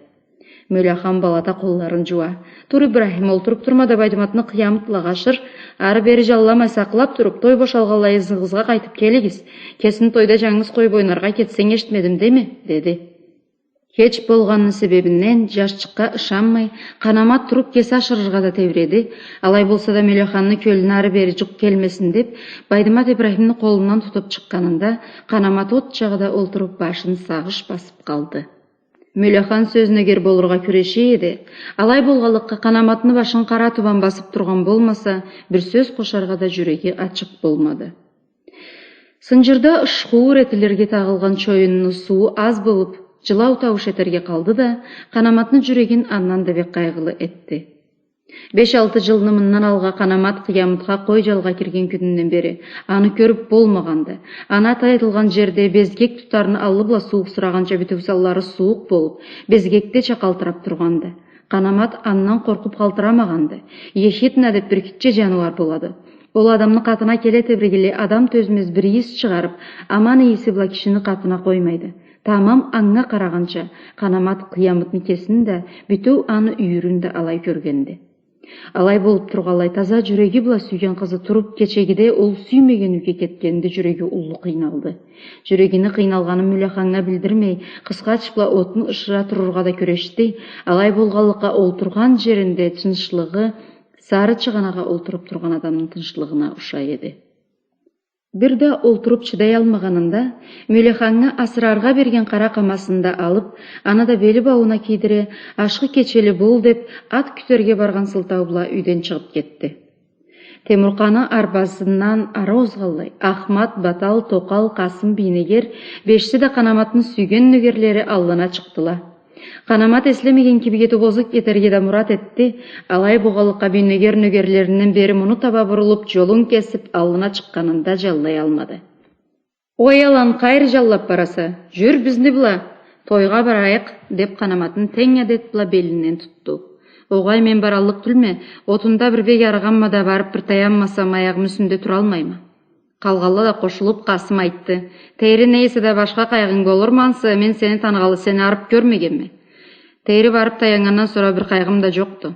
Мёлехан балата къолларын джууа: «Тур, Ибрахим, олтуруп турма да, Байдыматны Къыямыт бла къашыр, ары-бери джанламай, сакълап туруп, той бошалгъанлай ызыгъызгъа къайтып келигиз. Кесин тойда джангыз къоюп ойнаргъа кетсенг, эшитмедим деме», — деди. Кеч болгъанны себебинден, джашчыкъгъа ышанмай, Къанамат туруп кеси ашырыргъа да тебиреди. Алай болса да, Мёлеханны кёлюне ары-бери джукъ келмесин деп, Байдымат Ибрахимни къолундан тутуп чыкъгъанында, Къанамат от джагъыда олтуруп, башын сагъыш басып къалды. Мёлехан сёз нёгер болургъа кюреше эди. Алай болгъанлыкъгъа, Къанаматны башын къара тубан басып тургъан болмаса, бир сёз къошаргъа да жюреги ачыкъ болмады. Сынжырда ушхуур этилирге тагъылгъан чоюнну сууу аз болуп, жылау таууш этерге къалды да, Къанаматны жюрегин андан да бек къайгъылы этди. Беш-алты жылны мындан алгъа Къанамат Къыямытха къой жалгъа кирген кюнюнден бери аны кёрюп болмагъанды. Аны аты айтылгъан жерде безгек тутарны аллы бла сууукъсурагъанча бютеу санлары сууукъ болуп, безгекдеча къалтырап тургъанды. Къанамат андан къоркъуп къалтырамагъанды. Ехидна деп бир гитче жаныуар болады. Ол адамны къатына келе тебрегенлей адам тёзмез бир ийис чыгъарып, аман ийиси бла кишини къатына къоймайды. Тамам анга къарагъанча, Къанамат Къыямытны кесин да, бютеу аны юйюрюн да алай кёргенди. Алай болуп тургъанлай, таза жюреги бла сюйген къызы туруп, кечегиде ол сюймеген юйге кетгенинде жюреги уллу къыйналды. Жюрегини къыйналгъанын Мёлеханнга билдирмей, къысхачыкъ бла отун ышыра турургъа да кюрешди. Алай болгъанлыкъгъа, олтургъан жеринде тынчлыгъы сары чыгъанагъа олтуруп тургъан адамны тынчлыгъына ушай эди. Бир да олтуруп чыдаялмагъанында, Мёлеханнга асыраргъа берген къара къамасын да алып, аны да бели баууна кийдире, ашхы кечели бол деп, ат кютерге баргъан сылтау бла юйден чыгъып кетди. Темуркъаны арбазындан ары озгъанлай, Ахмат, Батал, Токъал, Къасым, Бийнегер, бешиси да Къанаматны сюйген нёгерлери аллына чыкъдыла. Къанамат эслемеген кибик этип озуп кетерге да мурат этди, алай болгъанлыкъгъа, Бийнегер нёгерлеринден бери муну таба бурулуп, жолун кесип, аллына чыкъгъанын да жаллаялмады. «Ой, алан, къайры жаллап бараса? Жюр бизни бла, тойгъа барайыкъ», — деп, Къанаматны тенг адет бла белинден тутду. «Огъай, мен бараллыкъ тюлме, отунда бир бек арыгъанма да, барып бир таянмасам, аягъымы юсюнде туралмайма». Къалгъанла да къошулуп, Къасым айтды: «Тейри, не эсе да башха къайгъынг болурму ансы, мен сени таныгъанлы сени арып кёрмегенме. Тейри барып таяннгандан сора бир къайгъым да жокъду».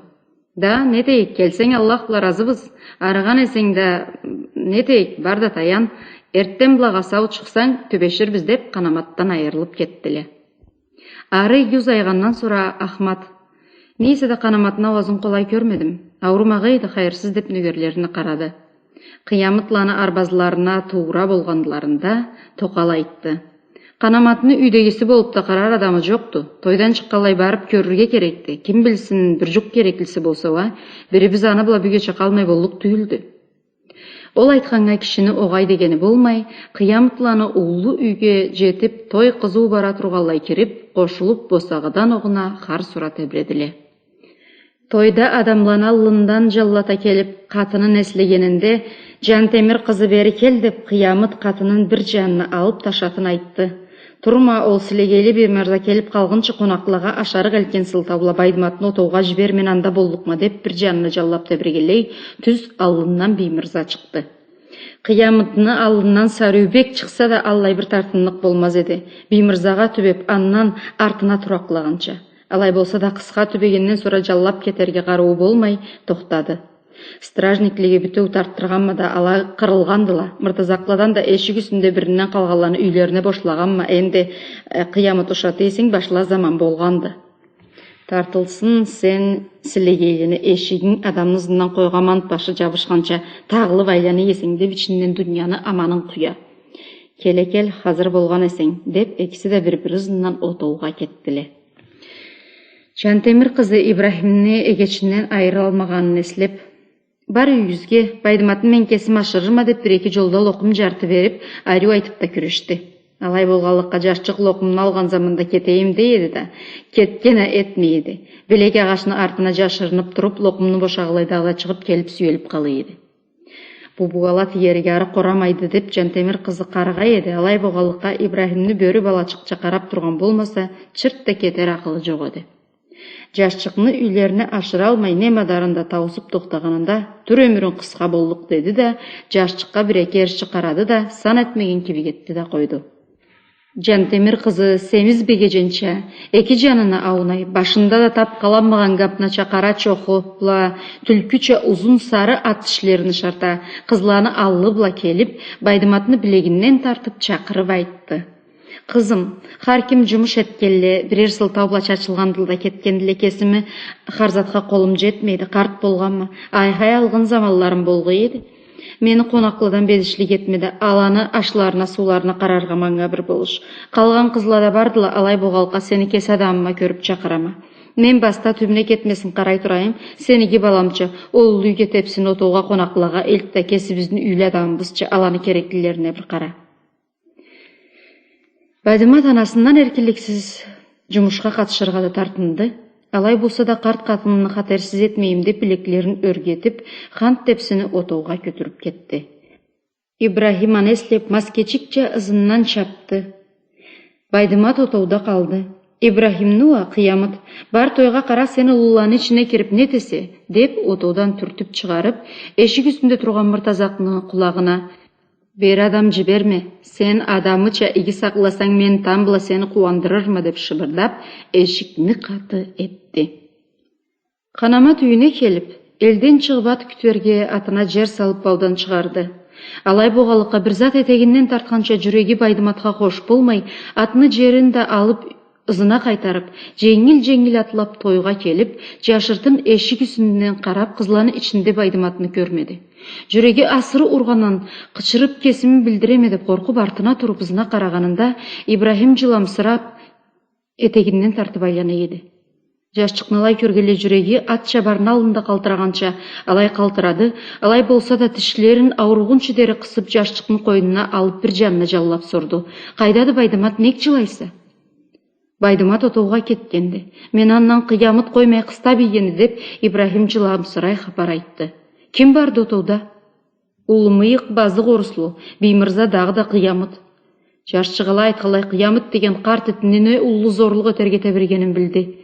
«Да, не этейик, келсенг, Аллах бла разыбыз. Арыгъан эсенг да, не этейик, бар да таян. Эртден бла къасау чыкъсанг, тюбеширбиз», — деп, Къанаматдан айырылып кетдиле. Ары иги узайгъандан сора Ахмат: «Не эсе да, Къанаматны ауазын къолай кёрмедим. Аурумагъа эди, хайырсыз», — деп, нёгерлерине къарады. Къыямытланы арбазларына туура болгъанларында, Токъал айтды: «Къанаматны юйдегиси болуп да къарар адамы жокъду. Тойдан чыкъгъанлай барып кёрюрге керекди. Ким билсин, бир жукъ кереклиси болса уа, бирибиз аны бла бюгече къалмай боллукъ тюйюлдю». Ол айтханнга кишини огъай дегени болмай, Къыямытланы уллу юйге жетип, той къызыу бара тургъанлай кирип, къошулуп, босагъадан огъуна хар сура тебредиле. Тойда адамланы аллындан жаллата келип, къатынын эслегенинде, «Жантемир къызы, бери кел», — деп, Къыямыт къатынын бир жанына алып ташатын айтды. «Турма, ол силегейли биймырза келип къалгъынчы, къонакълагъа ашарыкъ элтген сылтау бла Байдыматны отоугъа жибер, мен анда боллукъма», — деп, бир жанына жаллап тебрегенлей, тюз аллындан биймырза чыкъды. Къыямытны аллындан сары юй бек чыкъса да, аллай бир тартымлыкъ болмаз эди. Биймырзагъа тюбеп, андан артына туракълагъанча. Алай болса да, къызгъа тюбегенден сора жаллап кетерге къарыуу болмай, тохтады. Стражниклеге бютеу тартдыргъанма да, ала къырылгъандыла. Мыртазакъладан да эшик юсюнде биринден къалгъанланы юйлерине бошлагъанма, энди, э, Къыямыт, ушата эсенг, башла заман болгъанды. «Тартылсын сен силегейлини эшигинг, адамны ызындан къойгъа мант башы жабышханча, тагъылып айлана эсенг», — деп, ичинден дунияны аманын къуя. «Келе кел, хазыр болгъан эсенг», — деп, экиси да бир-бири ызындан отоугъа кетдиле. Жантемир къызы Ибрахимни эгечинден айыралмагъанын эслеп: «Бар юйюгюзге, Байдыматны мен кесим ашырырма», — деп, бир-эки жолда локъум жарты берип, ариу айтып да кюрешди. Алай болгъанлыкъгъа, жашчыкъ локъумну алгъан заманда «кетейим» дей эди да, кетген а этмей эди. Белек агъачны артына жашырынып туруп, локъумну бошагъанлай дагъыда чыгъып келип сюелип къала эди. «Бу бугъала тиерге ары къорамайды», — деп, Жантемир къызы къаргъай эди. Алай болгъанлыкъгъа, Ибрахимни бёрю балачыкъча къарап тургъан болмаса, чырт да кетер акъылы жокъ эди. Жашчыкъны юйлерине ашыралмай, не мадарында тауусуп тохтагъанында, «Тур, ёмюрюнг къысха боллукъ», — деди да, жашчыкъгъа бир-эки эрши къарады да, сан этмеген кибик этди да къойду. Жантемир къызы семиз бегеженча, эки жанына аунай, башында да тап къаланмагъан гапнача къара чоху бла тюлкюча узун сары ат тишлерин ышарта, къызланы аллы бла келип, Байдыматны билегинден тартып, чакъырып айтды: «Къызым, хар ким жумуш этгенле, бирер сылтау бла чачылгъандыла да кетгендиле, кесими хар затха къолум жетмейди, къарт болгъанма. Ай-хай алгъын заманларым болгъа эди. Мени къонакъладан бедишлик этме да, аланы ашларына, сууларына къараргъа манга бир болуш. Къалгъан къызла да бардыла, алай болгъанлыкъгъа сени кеси адамыма кёрюп чакъырама. Мен басда тюбюне кетмесин къарай турайым, сен иги баламча, ол уллу юйге тепсини отоугъа къонакълагъа элт да, кесибизни юйлю адамыбызча аланы кереклилерине бир къара. Байдымат анасындан эркинликсиз жумушха къатышыргъа да тартынды. Алай болса да, къарт къатынымы хатерсиз этмейим деп, билеклерин ёрге этип, хант тепсини отоугъа кётюрюп кетди. Ибрахим аны эслеп, маскечикча ызындан чапды. Байдымат отоуда къалды. Ибрахимни уа Къыямыт: «Бар, тойгъа къара, сен уллуланы ичине кирип не этесе?» — деп, отоудан тюртюп чыгъарып, эшик юсюнде тургъан мыртазакъны къулагъына: «Бери адам жиберме, сен адамыча иги сакъласанг, мен тамбла сени къууандырырма», — деп шыбырдап, эшикни къаты этди. Къанамат юйюне келип, элден чыгъып ат кютерге атына жер салып, баудан чыгъарды. Алай болгъанлыкъгъа, бир зат этегинден тартханча, жюреги Байдыматха хош болмай, атны жерин да алып, ызына къайтарып, женгил-женгил атлап, тойгъа келип, жашыртын эшик юсюнден къарап, къызланы ичинде Байдыматны кёрмеди. Жюреги асыры ургъандан, къычырып, кесими билдиреме деп къоркъуп, артына туруп, ызына къарагъанында, Ибрахим жыламсырап, этегинден тартып айлана эди. Жашчыкъны алай кёргенлей жюреги ат чабарны аллында къалтырагъанча алай къалтырады, алай болса да, тишлерин ауругъунчу дери къысып, жашчыкъны къойнуна алып, бир жанына жаллап сорду: «Къайдады Байдымат, нек жылайса?» «Байдымат отоугъа кетгенди. Мен андан Къыямыт къоймай, къыстап ийгенди», — деп, Ибрахим жыламсырай хапар айтды. «Ким барды отоуда?» «Уллу мыйыкъ, базыкъ оруслу Биймырза, дагъыда Къыямыт». Жашчыкъ алай айтханлай, Къыямыт деген къарт итни не уллу зорлукъ этерге тебирегенин билди.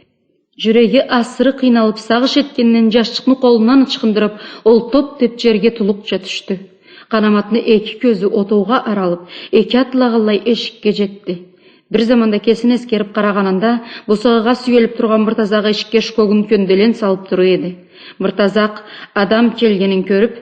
Жюреги асыры къыйналып, сагъыш этгенден, жашчыкъны къолундан ычхындырып, ол топ деп жерге тулукъча тюшдю. Къанаматны эки кёзю отоугъа аралып, эки атлагъанлай эшикге жетди. Бир заманда кесин эскерип къарагъанында, босагъагъа сюелип тургъан мыртазакъ эшикге шкогун кёнделен салып тура эди. Мыртазакъ адам келгенин кёрюп: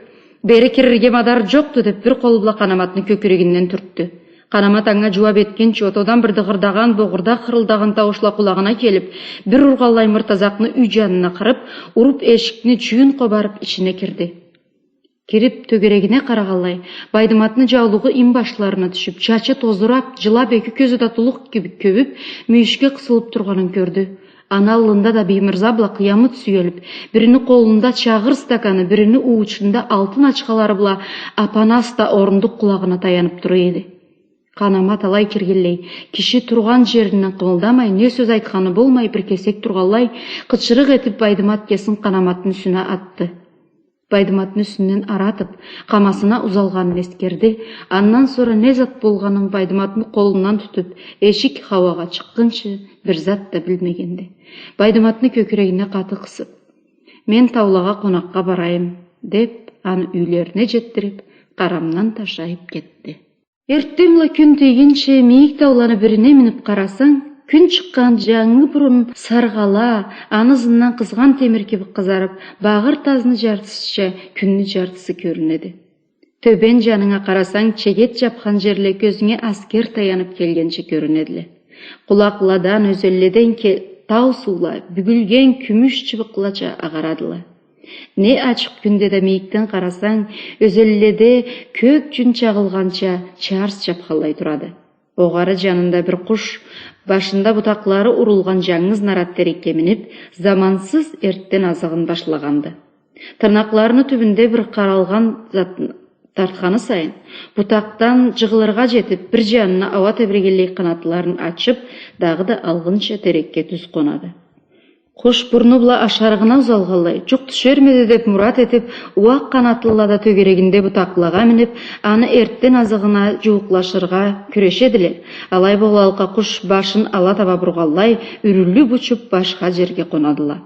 «Бери кирирге мадар жокъду», — деп, бир къолу бла Къанаматны кёкюрегинден тюртдю. Къанамат анга жууап этгинчи, отоудан бир дыгъырдагъан, богъурдакъ хырылдагъан тауушла къулагъына келип, бир ургъанлай мыртазакъны юй жанына къырып, уруп, эшикни чюйюн къобарып, ичине кирди. Кирип, тёгерегине къарагъанлай, Байдыматны жаулугъу инбашларына тюшюп, чачы тозурап, жылап, эки кёзю да тулукъ кибик кёбюп, мюйюшге къысылып тургъанын кёрдю. Аны аллында да Биймырза бла Къыямыт сюелип, бирини къолунда чагъыр стаканы, бирини уучунда алтын ачхалары бла Апанас да орундукъ къулагъына таянып тура эди. Къанамат алай киргенлей, киши тургъан жеринден къымылдамай, не сёз айтханы болмай, бир кесек тургъанлай, къычырыкъ этип, Байдымат кесин Къанаматны юсюне атды. Байдыматны юсюнден ары атып, къамасына узалгъанын эсгерди. Андан сора не зат болгъанын Байдыматны къолундан тутуп, эшик хауагъа чыкъгъынчы бир зат да билмегенди. Байдыматны кёкюрегине къаты къысып: «Мен таулагъа къонакъгъа барайым», — деп, аны юйлерине жетдирип, къарамдан ташайып кетди. Эртденбла кюн тийгинчи мийик тауланы бирине минип къарасанг, кюн чыкъгъан жангы бурун саргъала, аны ызындан къызгъан темир кибик къызарып, багъыр тазны жартысыча кюнню жартысы кёрюнеди. Тёбен жанынга къарасанг, чегет жапхан жерле кёзюнге аскер таянып келгенча кёрюнедиле. Къулакъладан, ёзенледен ке-, тау суула бюгюлген кюмюш чыбыкълача агъарадыла. Не ачыкъ кюнде да мийикден къарасанг, ёзенледе кёк жюн чагъылгъанча чарс жапханлай турады. Огъары жанында бир къуш, башында бутакълары урулгъан жангыз нарат терекге минип, замансыз эртден азыгъын башлагъанды. Тырнакъларыны тюбюнде бир къаралгъан затны тартханы сайын, бутакъдан жыгъылыргъа жетип, бир жанына ауа тебирегенлей къанатларын ачып, дагъыда алгъынча терекге тюз къонады. Къуш бурну бла ашарыгъына узалгъанлай, жукъ тюшермиди деп мурат этип, уакъ къанатлыла да тёгерегинде бутакълагъа минип, аны эртден азыгъына жууукълашыргъа кюрешедиле. Алай болгъанлыкъгъа, къуш башын ала таба бургъанлай, юрюлюп учуп, башха жерге къонадыла.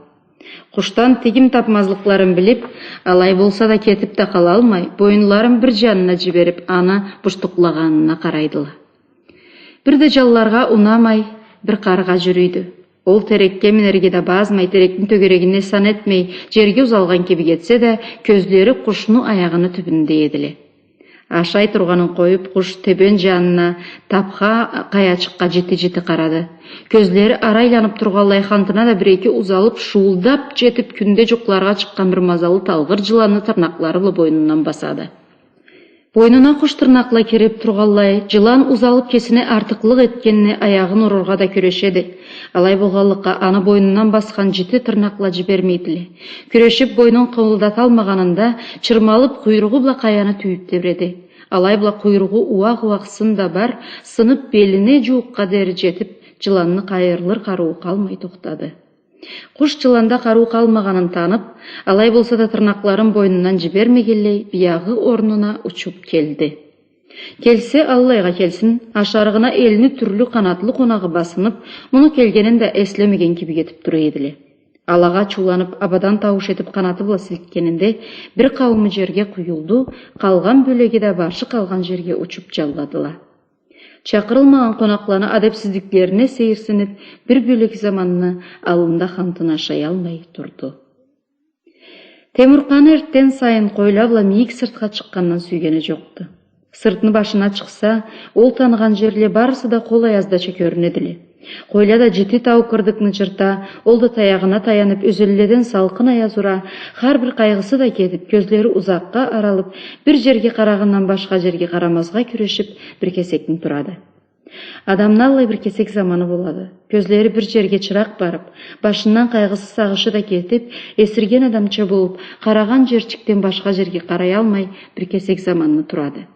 Къушдан тигим тапмазлыкъларын билип, алай болса да кетип да къалалмай, боюнларын бир жанына жиберип, аны бушдукълагъанына къарайдыла. Бир да жанларгъа унамай, бир къаргъа жюрюйдю. Ол терекге минерге да базмай, терекни тёгерегине сан этмей, жерге узалгъан кибик этсе да, кёзлери къушну аягъыны тюбюнде эдиле. Ашай тургъанын къоюп, къуш тёбен жанына тапха къаячыкъгъа жити-жити къарады. Кёзлери ары айланып тургъанлай, хантына да бир-эки узалып, шуулдап жетип, кюнде жукъларгъа чыкъгъан бир мазаллы талгъыр жыланны тырнакълары бла боюнундан басады. Бойнуна къуш тырнакъла кирип тургъанлай, джылан узалып кесине артыкълыкъ этгенине аягъын урургъа да кюрешеди. Алай болгъанлыкъгъа, аны бойнундан басхан джити тырнакъла джибермейдиле. Кюрешип, бойнун къымылдаталмагъанында, чырмалып, къуйругъу бла къаяны тюйюп тебреди. Алай бла къуйругъу уакъ-уакъ сын да бар, сынып, белине джууукъгъа дери джетип, джыланны къайырылыр къарыуу къалмай тохтады. Къуш джыланда къарыу къалмагъанын танып, алай болса да тырнакъларын бойнундан джибермегенлей, биягъы орнуна учуп келди. Келсе, аллайгъа келсин, ашарыгъына элни тюрлю къанатлы къонагъы басынып, муну келгенин да эслемеген кибик этип тура эдиле. Алагъа ачыуланып, абадан таууш этип къанаты бла силкгенинде, бир къаууму джерге къуюлду, къалгъан бёлеги да башы къалгъан джерге учуп джалладыла. Чакъырылмагъан къонакъланы адепсизликлерине сейирсинип, бир бёлек заманны аллында хантын ашаялмай турду. Темуркъаны эртден сайын къойла бла мийик сыртха чыкъгъандан сюйгени джокъду. Сыртны башына чыкъса, ол таныгъан джерле барысы да къол аяздача кёрюнедиле. Къойла да джити тау кырдыкны джырта, ол да таягъына таянып, ёзенледен салкъын аяз ура, хар бир къайгъысы да кетип, кёзлери узакъгъа аралып, бир джерге къарагъандан башха джерге къарамазгъа кюрешип, бир кесекни турады. Адамны аллай бир кесек заманы болады. Кёзлери бир джерге чыракъ барып, башындан къайгъысы, сагъышы да кетип, эсирген адамча болуп, къарагъан джерчикден башха джерге къараялмай, бир кесек заманны турады.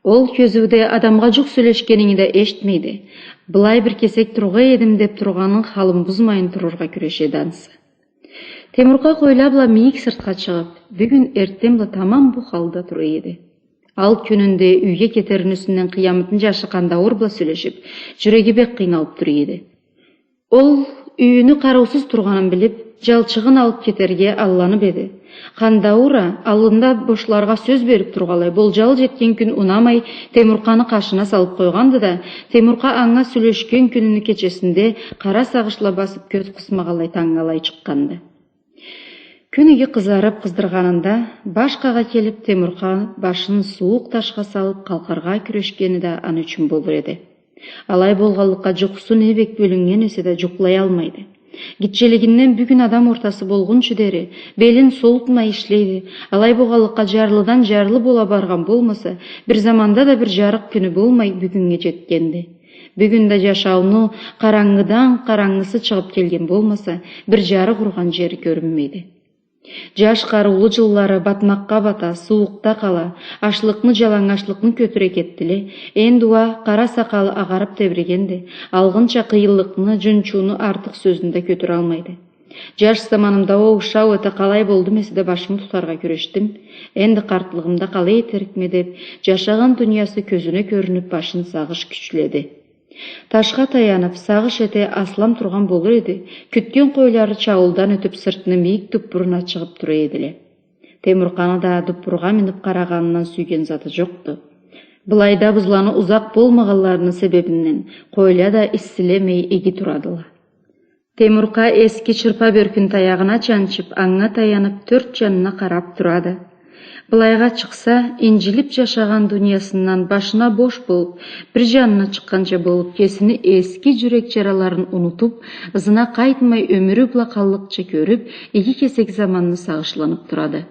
Ол кёзюуде адамгъа джукъ сёлешгенинги да эшитмейди. Былай бир кесек тургъай эдим деп тургъанын халын бузмайын турургъа кюрешеди ансы. Темуркъа къойла бла мийик сыртха чыгъып, бюгюн эртден бла тамам бу халда тура эди. Алт кюнюнде юйге кетерини юсюнден Къыямытны джашы Къандаур бла сёлешип, джюреги бек къыйналып тура эди. Ол юйюню къарыусуз тургъанын билип, джалчыгъын алып кетерге алланып эди. Къандаур а аллында бошларгъа сёз берип тургъанлай, болджалы джетген кюн унамай, Темуркъаны къашына салып къойгъанды да, Темуркъа анга сёлешген кюнюню кечесинде къара сагъышла басып кёз къысмагъанлай тангалай чыкъгъанды. Кюн иги къызарып къыздыргъанында, баш къагъа келип, Темуркъа башын сууукъ ташха салып къалкъаргъа кюрешгени да аны ючюн болур эди. Алай болгъанлыкъгъа, джукъусу не бек бёлюннген эсе да, джукълаялмайды. Гитчелигинден бюгюн адам ортасы болгъунчу дери белин солутмай ишлейди. Алай болгъанлыкъгъа, джарлыдан джарлы бола баргъан болмаса, бир заманда да бир джарыкъ кюню болмай бюгюннге джетгенди. Бюгюн да джашауну къарангыдан къарангысы чыгъып келген болмаса, бир джарыкъ ургъан джери кёрюнмейди. Джаш къарыулу джыллары батмакъгъа бата, сууукъда къала, ачлыкъны, джаланнгачлыкъны кётюре кетдиле. Энди уа къара сакъалы агъарып тебрегенди, алгъынча къыйынлыкъны, джунчууну артыкъ сёзюн да кётюралмайды. Джаш заманымда оу-шау эте къалай болдум эсе да, башымы тутаргъа кюрешдим. Энди къартлыгъымда къалай этерикме деп, джашагъан дуниясы кёзюне кёрюнюп, башын сагъыш кючледи. Ташха таянып, сагъыш эте аслам тургъан болур эди, кютген къойлары чауулдан ётюп, сыртны мийик дуппуруна чыгъып тура эдиле. Темуркъаны да дуппургъа минип къарагъанындан сюйген заты джокъду. Былайда бузланы узакъ болмагъанларыны себебинден, къойла да иссилемей иги турадыла. Темуркъа эски чырпа бёркюн таягъына чанчып, анга таянып, тёрт джанына къарап турады. Былайгъа чыкъса, инджилип джашагъан дуниясындан башына бош болуп, бир джанына чыкъгъанча болуп, кесини эски джюрек джараларын унутуп, ызына къайтмай, ёмюрю бла къаллыкъча кёрюп, иги кесек заманны сагъышланып турады.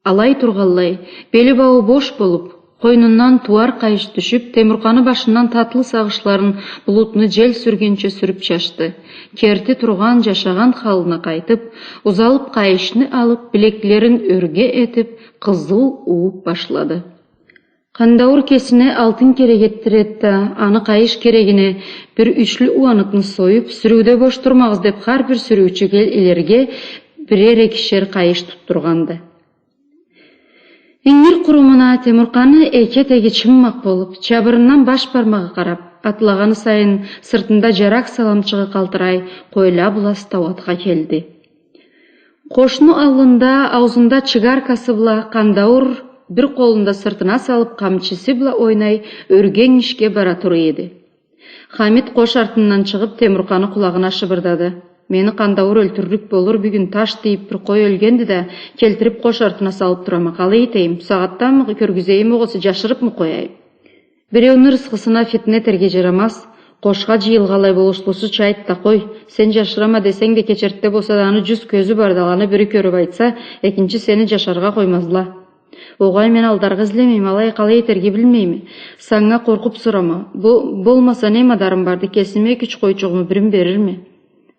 Алай тургъанлай, бели-бауу бош болуп, къойнундан тууар къайыш тюшюп, Темуркъаны башындан татлы сагъышларын булутну джел сюргенча сюрюп чачды. Керти тургъан, джашагъан халына къайтып, узалып къайышны алып, билеклерин ёрге этип, къызыл ууп башлады. Къандаур кесине алтын керек этдиреди да, аны къайыш керегине бир ючлю ууаныкъны союп, сюрюуде бош турмагъыз деп, хар бир сюрюучюге илерге бирер-экишер къайыш тутдургъанды. Ингир къурумуна Темуркъаны эки этеги чыммакъ болуп, чабырындан баш бармагъы къарап, атлагъаны сайын сыртында джаракъ саламчыгъы къалтырай, къойла бла стауатха келди. Къошну аллында, аузунда чыгаркасы бла, Къандаур бир къолун да сыртына салып, къамчысы бла ойнай, ёрге-энгишге бара тура эди. Хамит къош артындан чыгъып, Темуркъаны къулагъына шыбырдады: «Мени Къандаур ёлтюрлюк болур, бюгюн таш тийип бир къой ёлгенди да, келтирип къош артына салып турама. Къалай этейим? Бусагъатдамы кёргюзейим, огъесе джашырыпмы къояйым?» «Биреуню рысхысына фитне этерге джарамаз. Къошха джыйылгъанлай болушлусу чайт да къой. Сен джашырама десенг да, кечертде болса да, аны джюз кёзю бар да, аланы бири кёрюп айтса, экинчи сени джашаргъа къоймазла». Огъай, мен алдаргъа излемейме, алай къалай этерге билмейме. Санга къоркъуп сорама. Бо-, болмаса, не мадарым барды, кесиме эки-юч къойчугъуму бирин берирме.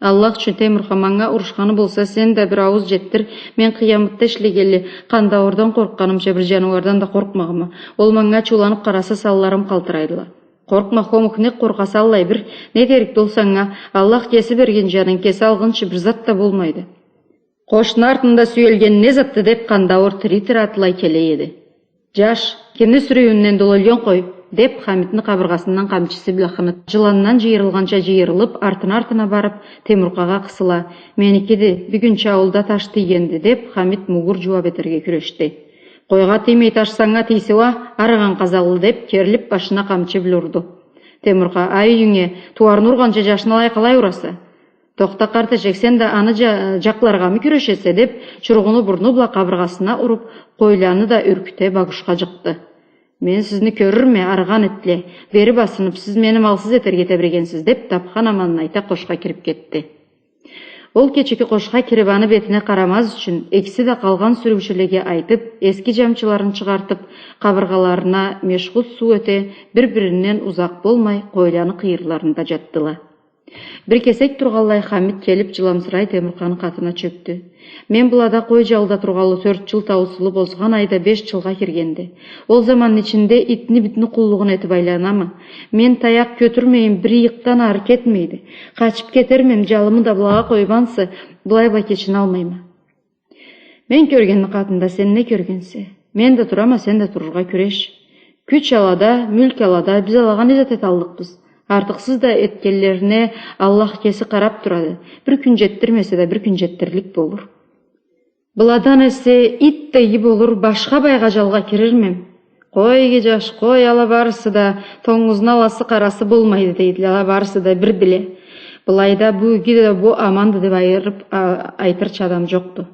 Аллах ючюн, Темурха, манга урушханы болса, сен да бир аууз джетдир, мен Къыямытда ишлегенли, Къандаурдан къоркъгъанымча бир джаныуардан да къоркъмагъанма. Ол манга ачыуланып къараса, санларым къалтырайдыла. Къоркъма, хомух, нек къоркъаса аллай бир, не дерикди ол санга, Аллах кеси берген джанын кеси алгъынчы бир зат да болмайды. Къошну артында сюелген не затды деп, Къандаур тири-тири атлай келе эди. Джаш, кимни сюрюуюнден да ол ёлген къой, деп, Хамитни къабыргъасындан къамчысы бла хынып, джыландан джыйырылгъанча джыйырылып, артына-артына барып, Темуркъагъа къысыла. Меникиди, бюгюнча ауулда таш тийгенди, деп, Хамит мугур джууап этерге кюрешди. Къойгъа тиймей, таш санга тийсе уа, арыгъан къазаулу, деп, керилип, башына къамчы бла урду. Темуркъа, ай юйюнге, тууарны ургъанча джашны алай къалай ураса? Тохта, къарт эшек, сен да аны джа-, джакъларгъамы кюрешесе, деп, чуругъуну бурну бла къабыргъасына уруп, къойланы да юркюте багушха джыкъды. Мен сизни кёрюрме, арыгъан итле, бери басынып, сиз мени малсыз этерге тебирегенсиз, деп, тапхан аманын айта, къошха кирип кетди. Ол кечеги къошха кирип, аны бетине къарамаз ючюн, экиси да къалгъан сюрюучюлеге айтып, эски джамчыларын чыгъартып, къабыргъаларына мешхут суу эте, бир-биринден узакъ болмай, къойланы къыйырларында джатдыла. Бир кесек тургъанлай, Хамит келип, джыламсырай Темуркъаны къатына чёкдю. Мен былада къой джалда тургъанлы тёрт джыл тауусулуп, озгъан айда беш джылгъа киргенди. Ол заманны ичинде итни-битни къуллугъун этип айланама. Мен таякъ кётюрмейим, бир ыйыкъдан ары кетмейди. Къачып кетермем, джалымы да былагъа къоймансы, былай бла кечиналмайма. Мен кёргенни къатында сен не кёргенсе? Мен да турама, сен да турургъа кюреш. Кюч алада, мюлк алада, биз алагъа не зат эталлыкъбыз? Артыкъсыз да этгенлерине Аллах кеси къарап турады. Бир кюн джетдирмесе да, бир кюн джетдирлик болур. Быладан эсе ит да иги болур, башха байгъа джалгъа кирирмем. Къой, иги джаш, къой, ала барысы да, тонгузну аласы, къарасы болмайды, дейдиле, ала барысы да бирдиле. Былайда бу иги да, бу аманды деп айырып, а, айтырча адам джокъду.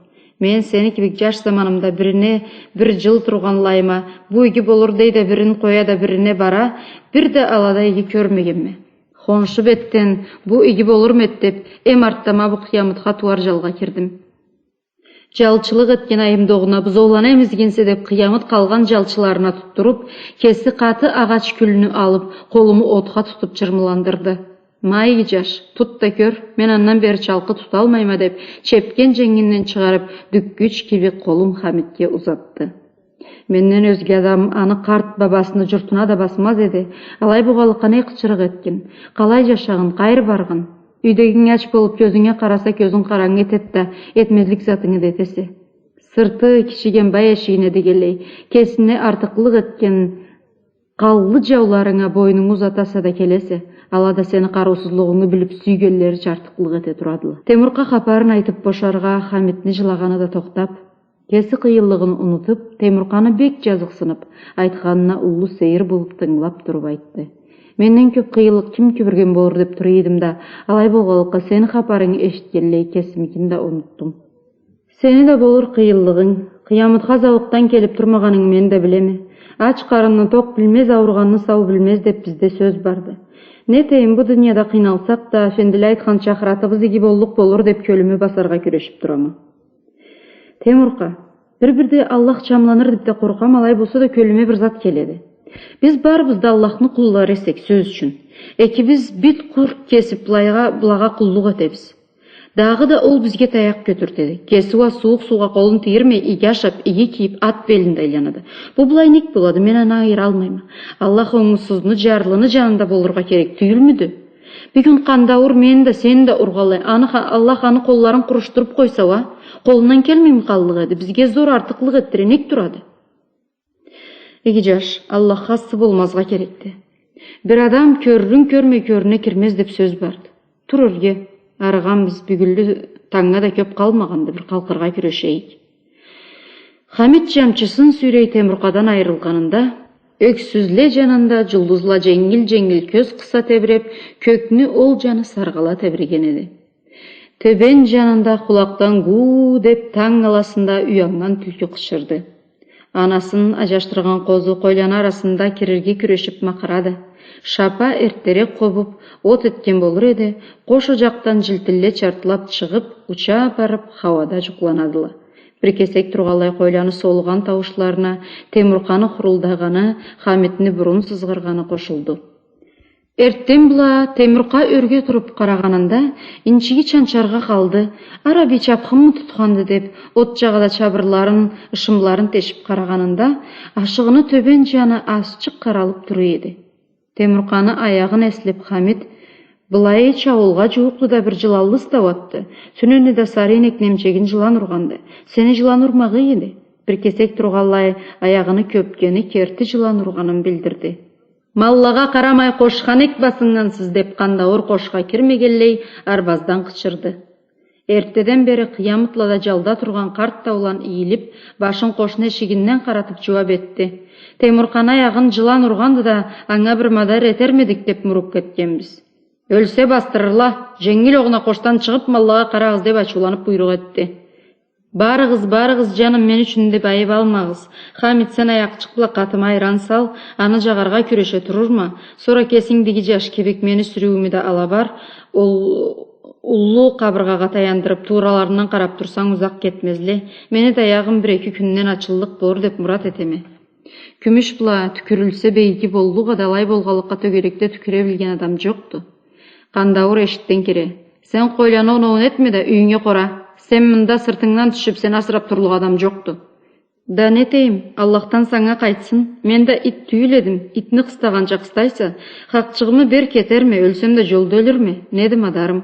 Мен сени кибик джаш заманымда бирине бир джыл тургъанлайыма, бу иги болур дей да, бирин къоя да, бирине бара, бир да алада иги кёрмегенме. Хоншу бетден бу иги болурму эди деп, эм артда ма бу Къыямытха тууар джалгъа кирдим. Джалчылыкъ этген айымда огъуна бузоуланы эмизгенсе деп, Къыямыт къалгъан джалчыларына тутдуруп, кеси къаты агъач кюлню алып, къолуму отха тутуп джырмыландырды. Ма, иги джаш, тут да кёр, мен андан бери чалкъы туталмайма, деп, чепкен дженгинден чыгъарып, дюккюч кибик къолун Хамитге узатды. Менден ёзге адам аны къарт бабасыны джуртуна да басмаз эди. Алай болгъанлыкъгъа не къычырыкъ этгин? Къалай джашагъын, къайры баргъын? Юйдегинг ач болуп, кёзюнге къараса, кёзюнг къарангы этед да, этмезлик затынгы да этесе. Сырты кичиген бай эшигине дегенлей, кесине артыкълыкъ этген къанлы джауларынга бойнунгу узатаса да келесе, ала да сени къарыусузлугъунгу билип, сюйгенлерича артыкълыкъ эте турадыла. Темуркъа хапарын айтып бошаргъа, Хамитни джылагъаны да тохтап, кеси къыйынлыгъын унутуп, Темуркъаны бек джазыкъсынып, айтханына уллу сейир болуп, тынгылап туруп айтды. Менден кёп къыйынлыкъ ким кёрген болур деп тура эдим да, алай болгъанлыкъгъа, сени хапарынгы эшитгенлей, кесимикин да унутдум. Сени да болур къыйынлыгъынг. Къыямытха зауукъдан келип турмагъанынгы мен да билеме. Ач къарынны токъ билмез, ауругъанны сау билмез деп бизде сёз барды. Не этейим, бу дунияда къыйналсакъ да, эфендиле айтханча, ахыратыбыз иги боллукъ болур деп кёлюме басаргъа кюрешип турама. Темуркъа, бир-бирде Аллах чамланыр деп да къоркъама, алай болса да кёлюме бир зат келеди. Биз барыбыз да Аллахны къуллары эсек, сёз ючюн, экибиз бит къурт кесип былайгъа, былагъа къуллукъ этебиз. Дагъыда ол бизге таякъ кётюртеди. Кеси уа сууукъ суугъа къолун тийирмей, иги ашап, иги кийип, ат белинде айланады. Бу былай нек болады, мен аны айыралмайма. Аллах онгсузну, джарлыны джанында болургъа керек тюйюлмюдю? Бюгюн Къандаур мени да, сени да ургъанлай, аны ха-, Аллах аны къолларын къурушдуруп къойса уа, къолундан келмейми къаллыкъ эди, бизге зор артыкълыкъ этдире нек турады? Иги джаш, Аллахха асы болмазгъа керекди. Бир адам кёрюрюн кёрмей кёрюне кирмез деп сёз барды. Тур ёрге, арыгъанбыз, бюгюнлю танга да кёп къалмагъанды, бир къалкъыргъа кюрешейик. Хамит джамчысын сюйрей Темуркъадан айырылгъанында, ёксюзле джанында джулдузла дженгил-дженгил кёз къыса тебиреп, кёкню ол джаны саргъала тебиреген эди. Тёбен джанында къулакъдан гуу деп танг аласында уяннган тюлкю къычырды. Анасын аджашдыргъан къозу къойланы арасында кирирге кюрешип макъырады. Шапа эртдерек къобуп, от этген болур эди, къош оджакъдан джилтинле чартлап чыгъып, уча барып, хауада джукъланадыла. Бир кесек тургъанлай къойланы солугъан тауушларына Темуркъаны хурулдагъаны, Хамитни бурун сызгъыргъаны къошулду. Эртден бла Темуркъа ёрге туруп къарагъанында, инчиги чанчаргъа къалды, ара бир чапхынмы тутханды деп, от джагъада чабырларын, ышымларын тешип къарагъанында, ашыгъыны тёбен джаны азчыкъ къаралып тура эди. Темуркъаны аягъын эслеп Хамит: «Былайы чауулгъа джууукъду да бир джыланлы стауатды. Тюнене да сары ийнекни эмчегин джылан ургъанды. Сени джылан урмагъы эди». Бир кесек тургъанлай аягъыны кёпгени керти джылан ургъанын билдирди. «Маллагъа къарамай къошха нек басыннгансыз?» — деп, Къандаур къошха кирмегенлей, арбаздан къычырды. Эртдеден бери къыямытлада джалда тургъан къарт таулан ийилип, башын къошну эшигинден къаратып джууап этди. Темуркъаны аягъын джылан ургъанды да, анга бир мадар этермедик деп мурукка этгенбиз. «Ёлсе, бастырырла, дженгил огъуна къошдан чыгъып, маллагъа къарагъыз», — деп ачыуланып буйрукъ этди. «Барыгъыз, барыгъыз, джаным, мен ючюн деп айып алмагъыз. Хамит, сен аякъчыкъ бла къатыма айран сал, аны джагъаргъа кюреше турурма. Сора кесинг да иги джаш кибик мени сюрюуюмю да ала бар. Ол уллу къабыргъагъа таяндырып, туураларындан къарап турсанг, узакъ кетмезле. Мени да аягъым бир-эки кюнден ачыллыкъ болур деп мурат этеме». Кюмюш бла тюкюрюлсе, бейги боллукъ эди, алай болгъанлыкъгъа тёгерекде тюкюре билген адам джокъду. Къандаур эшикден кире. «Сен къойланы оноуун этме да, юйюнге къора. Сен мында сыртынгдан тюшюп, сени асырап турлукъ адам джокъду». «Да нетейим, Аллахдан санга къайтсын. Мен да ит тюйюл эдим, итни къыстагъанча къыстайса, хакъчыгъымы бер, кетерме, ёлсем да джолда ёлюрме. Неди мадарым?»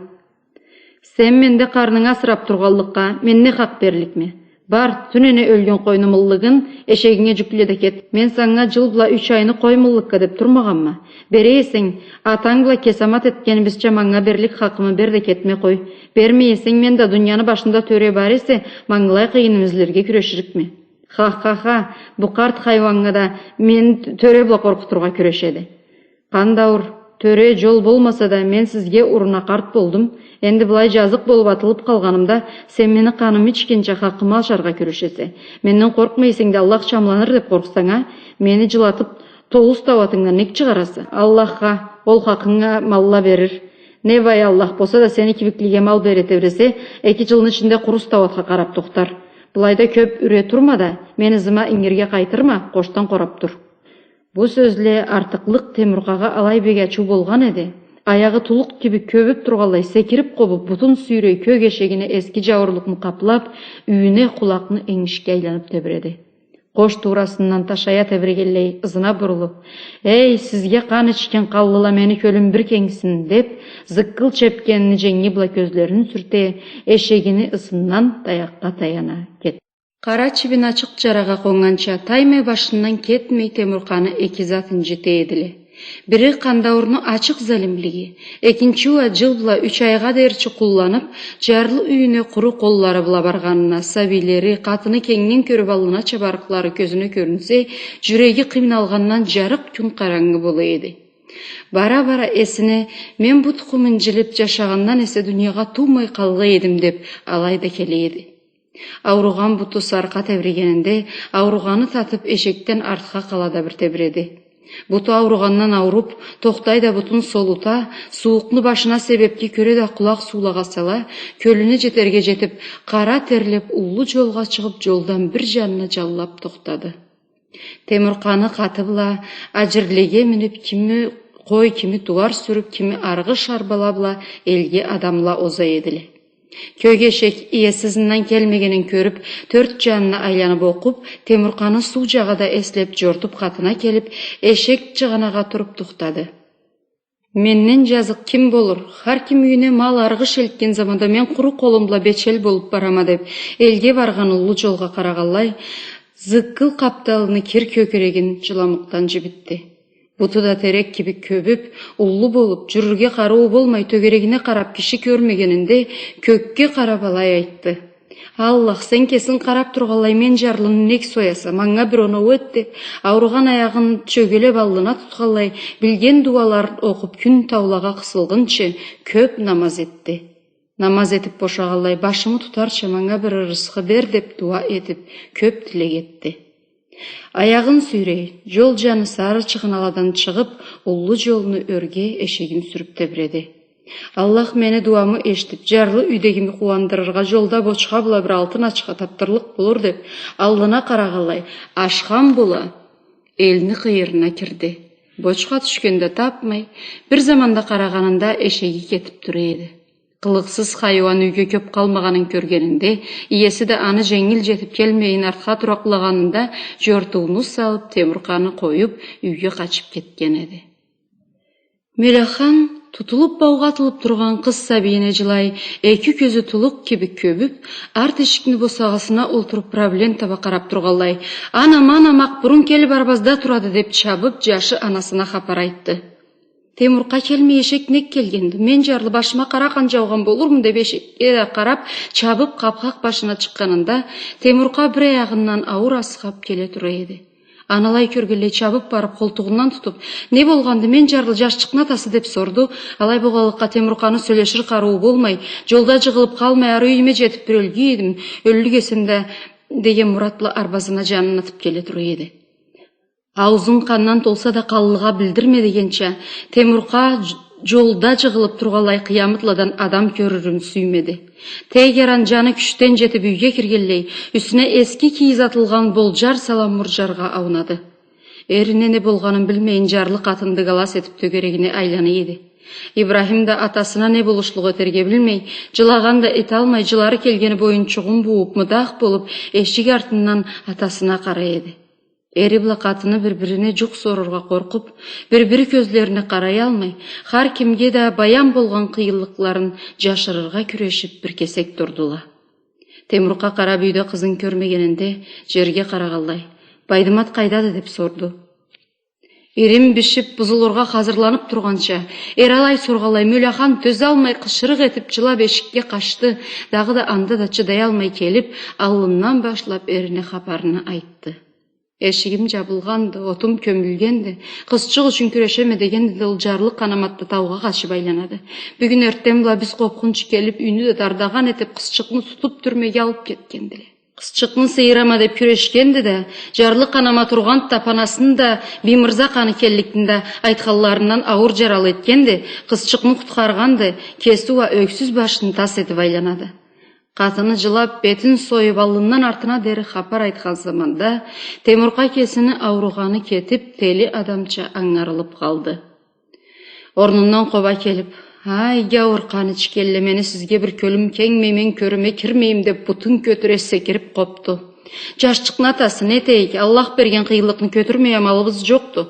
«Сен менде къарнынгы асырап тургъанлыкъгъа, мен не хакъ берликме? Бар, тюнене ёлген къойну мыллыгын эшегинге джюкле да кет. Мен санга джыл бла юч айны къой мыллыкка деп турмагъанма. Бере эсенг, атанг бла кесамат этгенибизча, манга берлик хакъымы бер да кетме къой. Бермей эсенг, мен да, дунияны башында тёре бар эсе, мангылай къыйынымы излерге кюреширикме». «Ха-ха-ха, бу къарт хайуаннга да мен тёре бла къоркъутургъа кюрешеди». «Къандаур, тёре, джол болмаса да, мен сизге уруна къарт болдум. Энди былай джазыкъ болуп атылып къалгъанымда, сен мени къанымы ичгинча хакъымы ашаргъа кюрешесе. Менден къоркъмай эсенг да, Аллах чамланыр деп къоркъсанг а, мени джылатып, толу стауатынгдан нек чыгъараса? Аллахха, ол хакъынга малла берир. Не бай Аллах болса да, сени кибиклеге мал бере тебресе, эки джылны ичинде къуру стауатха къарап тохтар. Былайда кёп юре турма да, мени ызыма ингирге къайтырма, къошдан къорап тур». Бу сёзле артыкълыкъ Темуркъагъа алай бек ачыу болгъан эди, аягъы тулукъ кибик кёбюп тургъанлай, секирип къобуп, бутун сюйрей кёк эшегине эски джауурлукъну къаплап, юйюне къулакъны энгишге айланып тебиреди. Къош туурасындан ташая тебирегенлей, ызына бурулуп: «Эй, сизге къан ичген къанлыла, мени кёлюм бир кенгсин», — деп, зыккыл чепкенини дженги бла кёзлерин сюрте, эшегини ызындан таякъгъа таяна кетди. Къара чибин ачыкъ джарагъа къоннганча, таймай башындан кетмей Темуркъаны эки зат инджите эдиле. Бири Къандаурну ачыкъ залимлиги, экинчи уа джыл бла юч айгъа дерчи къулланып, джарлы юйюне къуру къоллары бла баргъанына, сабийлери, къатыны кенгден кёрюп аллына чабарыкълары кёзюне кёрюнсе, джюреги къыйналгъандан джарыкъ кюн къарангы бола эди. Бара-бара эсине: «Мен бу тукъум инджилип джашагъандан эсе дуниягъа туумай къалгъа эдим», — деп, алай да келе эди. Ауругъан буту саркъа тебирегенинде, ауругъаны татып, эшекден артха къала да бир тебиреди. Буту ауругъандан ауруп, тохтай да бутун солута, сууукъну башына себепге кёре да къулакъ суулагъа сала, кёлюне джетерге джетип, къара терлеп, уллу джолгъа чыгъып, джолдан бир джанына джанлап тохтады. Темуркъаны къаты бла, аджирлеге минип, кими къой, кими тууар сюрюп, кими аргъыш арбала бла элге адамла оза эдиле. Кёк эшек, иеси ызындан келмегенин кёрюп, тёрт джанына айланып окъуп, Темуркъаны суу джагъада эслеп, джортуп къатына келип, эшек джыгъанагъа туруп тохтады. «Менден джазыкъ ким болур? Хар ким юйюне мал, аргъыш элтген заманда мен къуру къолум бла бечел болуп барама», — деп, элге баргъан уллу джолгъа къарагъанлай, зыккыл къапталыны кир кёкюрегин джыламукъдан джибитди. Буту да терек кибик кёбюп, уллу болуп, джюрюрге къарыуу болмай, тёгерегине къарап киши кёрмегенинде, кёкге къарап алай айтды: «Аллах, сен кесинг къарап тургъанлай, мен джарлыны нек сояса, манга бир оноу эт», — деп, ауругъан аягъын чёгелеп аллына тутханлай, билген дууаларын окъуп, кюн таулагъа къысылгъынчы кёп намаз этди. «Намаз этип бошагъанлай, башымы тутарча, манга бир ырысхы бер», — деп, дууа этип, кёп тилек этди. Аягъын сюйрей, джол джаны сары чыгъаналадан чыгъып, уллу джолну ёрге эшегин сюрюп тебиреди. Аллах мени дуамы эшитип, жарлы юйдегими къууандырыргъа жолда бочха бла бир алтын ачха тапдырлыкъ болур деп, аллына къарагъанлай, ашхам бола, элни къыйырына кирди. Бочха тюшгенде тапмай, бир заманда къарагъанында эшеги кетип тура эди. Къылыкъсыз хайуан юйге кёп къалмагъанын кёргенинде, иеси да аны женгил жетип келмейин артха туракълагъанында, жортууну салып, Темуркъаны къоюп, юйге къачып кетген эди. Мёлехан тутулуп баугъа атылып тургъан къыз сабийине жылай, эки кёзю тулукъ кибик кёбюп, арт эшикни босагъасына олтуруп, Правлен таба къарап тургъанлай: «Анам, анам, Акъбурун келип арбазда турады», — деп чабып, жашы анасына хапар айтды. Темуркъа келмей эшек нек келгенди? Мен жарлы башыма къара къан жаугъан болурму деп эшекге да къарап, чабып къапхакъ башына чыкъгъанында, Темуркъа бир аягъындан ауур асхап келе тура эди. Аны алай кёргенлей чабып барып, къолтугъундан тутуп: «Не болгъанды, мен жарлы жашчыкъны атасы?» — деп сорду. Алай болгъанлыкъгъа Темуркъаны сёлешир къарыуу болмай, жолда жыгъылып къалмай, ары юйюме жетип бир ёлгей эдим, ёллюк эсем да, деген мурат бла арбазына жанын атып келе тура эди. Ауузунг къандан толса да, къаллыгъа билдирме дегенча, Темуркъа ж-, жолда жыгъылып тургъанлай къыямытладан адам кёрюрюн сюймеди. Тегеран жаны кючден жетип юйге киргенлей, юсюне эски кийиз атылгъан болжар салам муржаргъа аунады. Эрине не болгъанын билмейин, жарлы къатын дыгалас этип тёгерегине айлана эди. Ибрахим да атасына не болушлукъ этерге билмей, жылагъан да эталмай, жылары келгени боюнчугъун бууп, мыдах болуп, эшик артындан атасына къарай эди. Эри бла къатыны бир-бирине жукъ сорургъа къоркъуп, бир-бири кёзлерине къараялмай, хар кимге да баян болгъан къыйынлыкъларын жашырыргъа кюрешип, бир кесек турдула. Темуркъа къарап, юйде къызын кёрмегенинде, жерге къарагъанлай: «Байдымат къайдады?» — деп сорду. Ирин бишип, бузулургъа хазырланып тургъанча, эри алай соргъанлай, Мёлехан тёзалмай, къычырыкъ этип, жылап, эшикге къачды. Дагъыда анда да чыдаялмай келип, аллындан башлап эрине хапарыны айтды. «Эшигим жабылгъанды, отум кёмюлгенди, къызчыкъ ючюн кюрешеме дегенди да, ол жарлы Къанамат да таугъа къачып айланады. Бюгюн эртден бла биз къопхунчу келип, юйню да дардагъан этип, къызчыкъны тутуп, тюрмеге алып кетгендиле. Къызчыкъны сыйырама деп кюрешгенди да, жарлы Къанамат ургъанды да, панасыны да, Биймырза къаны келликни да айтханларындан ауур жаралы этгенди, къызчыкъны къутхаргъанды, кеси уа ёксюз башын тас этип айланады». Къатыны жылап, бетин союп, аллындан артына дери хапар айтхан заманда, Темуркъа кесини ауругъаны кетип, тели адамча ангарылып къалды. Орнундан къоба келип: «Ай, гяуур къаны ичгенле, мени сизге бир кёлюм кенгмей, мен кёрюме кирмейим», — деп, бутун кётюре секирип къопду. «Жашчыкъны атасы, не этейик, Аллах берген къыйынлыкъны кётюрмей амалыбыз жокъду.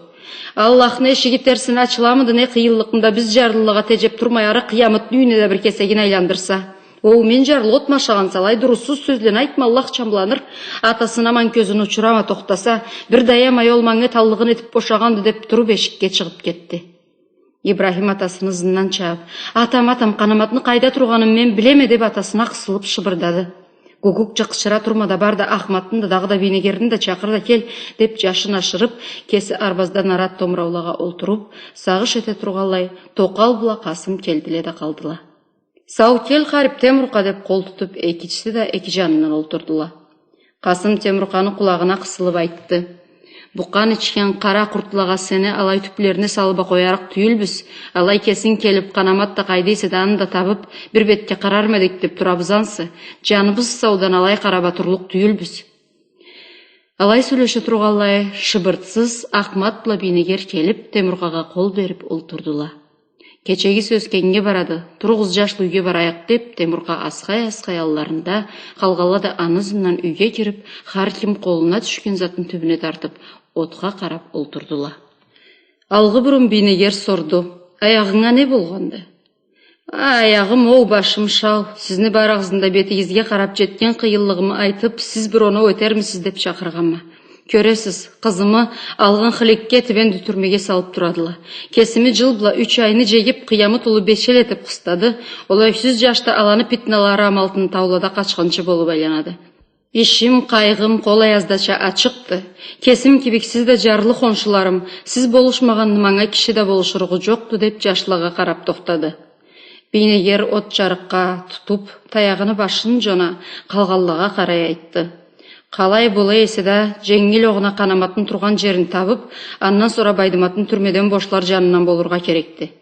Аллахны эшиги терсине ачыламыды, не къыйынлыкъны да биз жарлылагъа тежеп турмай, ары къыямытны юйюне да бир кесегин айландырса. Оу, мен жарлы отму ашагъанса, алай дурусуз сёзлени айтма, Аллах чамланыр. Атасыны аман кёзюн учурама тохтаса, бир да аямай ол манга эталлыгъын этип бошагъанды», — деп туруп, эшикге чыгъып кетди. Ибрахим атасыны ызындан чабып: «Атам, атам, Къанаматны къайда тургъанын мен билеме», — деп, атасына къысылып шыбырдады. Гугукча къычыра турма да, бар да, Ахматны да, дагъыда Бийнегерни да чакъыр да кел, — деп, жашын ашырып, кеси арбазда нарат томураулагъа олтуруп, сагъыш эте тургъанлай, Токъал бла Къасым келдиле да къалдыла. «Сау кел, харип Темуркъа», — деп, къол тутуп, экичиси да эки жанындан олтурдула. Къасым Темуркъаны къулагъына къысылып айтды: «Бу къан ичген къара къуртлагъа сени алай тюплерине салып а къоярыкъ тюйюлбюз. Алай кесинг келип, Къанамат да къайда эсе да, аны да табып, бир бетге къарарма эдик деп турабыз ансы. Жаныбыз саудан алай къарап а турлукъ тюйюлбюз». Алай сёлеше тургъанлай, шыбыртсыз Ахмат бла Бийнегер келип, Темуркъагъа къол берип олтурдула. «Кечеги сёз кенгнге барады, туругъуз, жашлы, юйге барайыкъ», — деп, Темуркъа асхай-асхай алларында, къалгъанла да аны ызындан юйге кирип, хар ким къолуна тюшген затны тюбюне тартып, отха къарап олтурдула. Алгъы бурун Бийнегер сорду: «Аягъынга не болгъанды?» «Аягъым оу, башым шау. Сизни барыгъызны да бетигизге къарап, жетген къыйынлыгъымы айтып, сиз бир оноу этермисиз деп чакъыргъанма. Кёресиз, къызымы алгъын хыликге, тибен дютюрмеге салып турадыла. Кесими жыл бла юч айны жегип, къыямыт улу бечел этип къыстады. Ол ёксюз жаш да аланы питналары амалтын таулада къачхынчы болуп айланады. Ишим, къайгъым къолай аздача ачыкъды. Кесим кибик сиз да, жарлы хоншуларым, сиз болушмагъанны манга киши да болушуругъу жокъду», — деп, жашлагъа къарап тохтады. Бийнегер от жарыкъгъа тутуп, таягъыны башын жона, къалгъанлагъа къарай айтды: «Къалай бола эсе да, женгил огъуна Къанаматны тургъан жерин табып, андан сора Байдыматны тюрмеден бошлар жанындан болургъа керекди».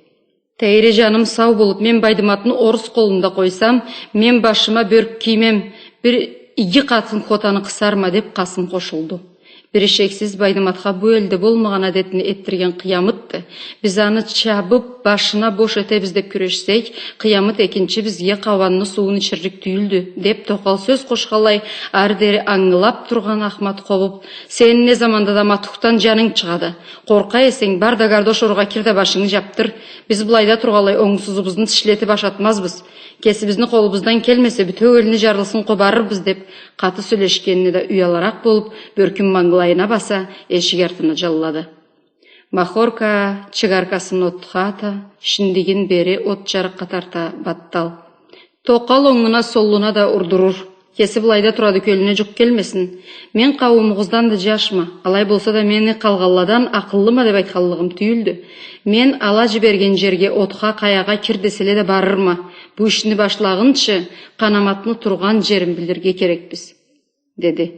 Тейри, жаным сау болуп, мен Байдыматны орус къолунда къойсам, мен башыма бёрк киймем, бир иги къатын хотаны къысарма, — деп Къасым къошулду. Бир ишексиз, Байдыматха бу элде болмагъан адетни этдирген Къыямытды. Биз аны чабып, башына бош этебиз деп кюрешсек, Къыямыт экинчи бизге къауанны сууун ичирлик тюйюлдю, — деп токъал сёз къошханлай, ары дери ангылап тургъан Ахмат къобуп: — Сени не заманда да матухдан жанынг чыгъады. Къоркъа эсенг, бар да гардош оругъа кир да башынгы жапдыр. Биз былайда тургъанлай онгсузубузну тишлетип ашатмазбыз. Кесибизни къолубуздан келмесе, бютеу элни жарлысын къобарырбыз, — деп, къаты сёлешгенине да уялыракъ болуп, бёркюн мангылайына баса, эшик артына жанлады. Махорка чыгаркасын отха ата, шиндигин бери от жарыкъгъа тарта Баттал. — Токъал онгуна, солуна да урдурур. Кеси былайда турады, кёлюне жукъ келмесин. Мен къауумугъуздан да жашма, алай болса да мени къалгъанладан акъыллыма деп айтханлыгъым тюйюлдю. Мен ала жиберген жерге, отха, къаягъа кир деселе да барырма. Бу ишни башлагъынчы, Къанаматны тургъан жерин билирге керекбиз, — деди.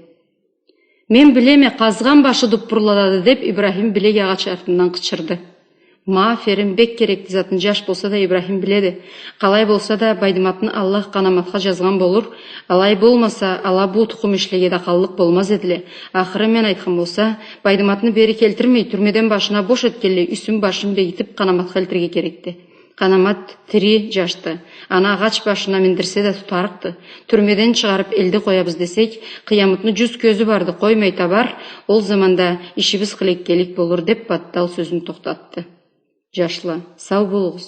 — Мен билеме, къазгъан башы дуппурлады, — деп, Ибрахим билек агъач артындан къычырды. — Ма, аферин, бек керекли затын жаш болса да Ибрахим биледи. Къалай болса да, Байдыматны Аллах Къанаматха жазгъан болур. Алай болмаса, ала бу тукъум ишлеге да къаллыкъ болмаз эдиле. Ахыры, мен айтхан болса, Байдыматны бери келтирмей, тюрмеден башына бош этгенлей, юсюн-башын бегитип, Къанаматха элтирге керекди. Къанамат тири жашды. Аны агъач башына миндирсе да тутарыкъды. Тюрмеден чыгъарып, элде къоябыз десек, Къыямытны жюз кёзю барды, къоймай табар, ол заманда ишибиз къылеккелик болур, — деп, Баттал сёзюн тохтатды. — Жашла, сау болугъуз.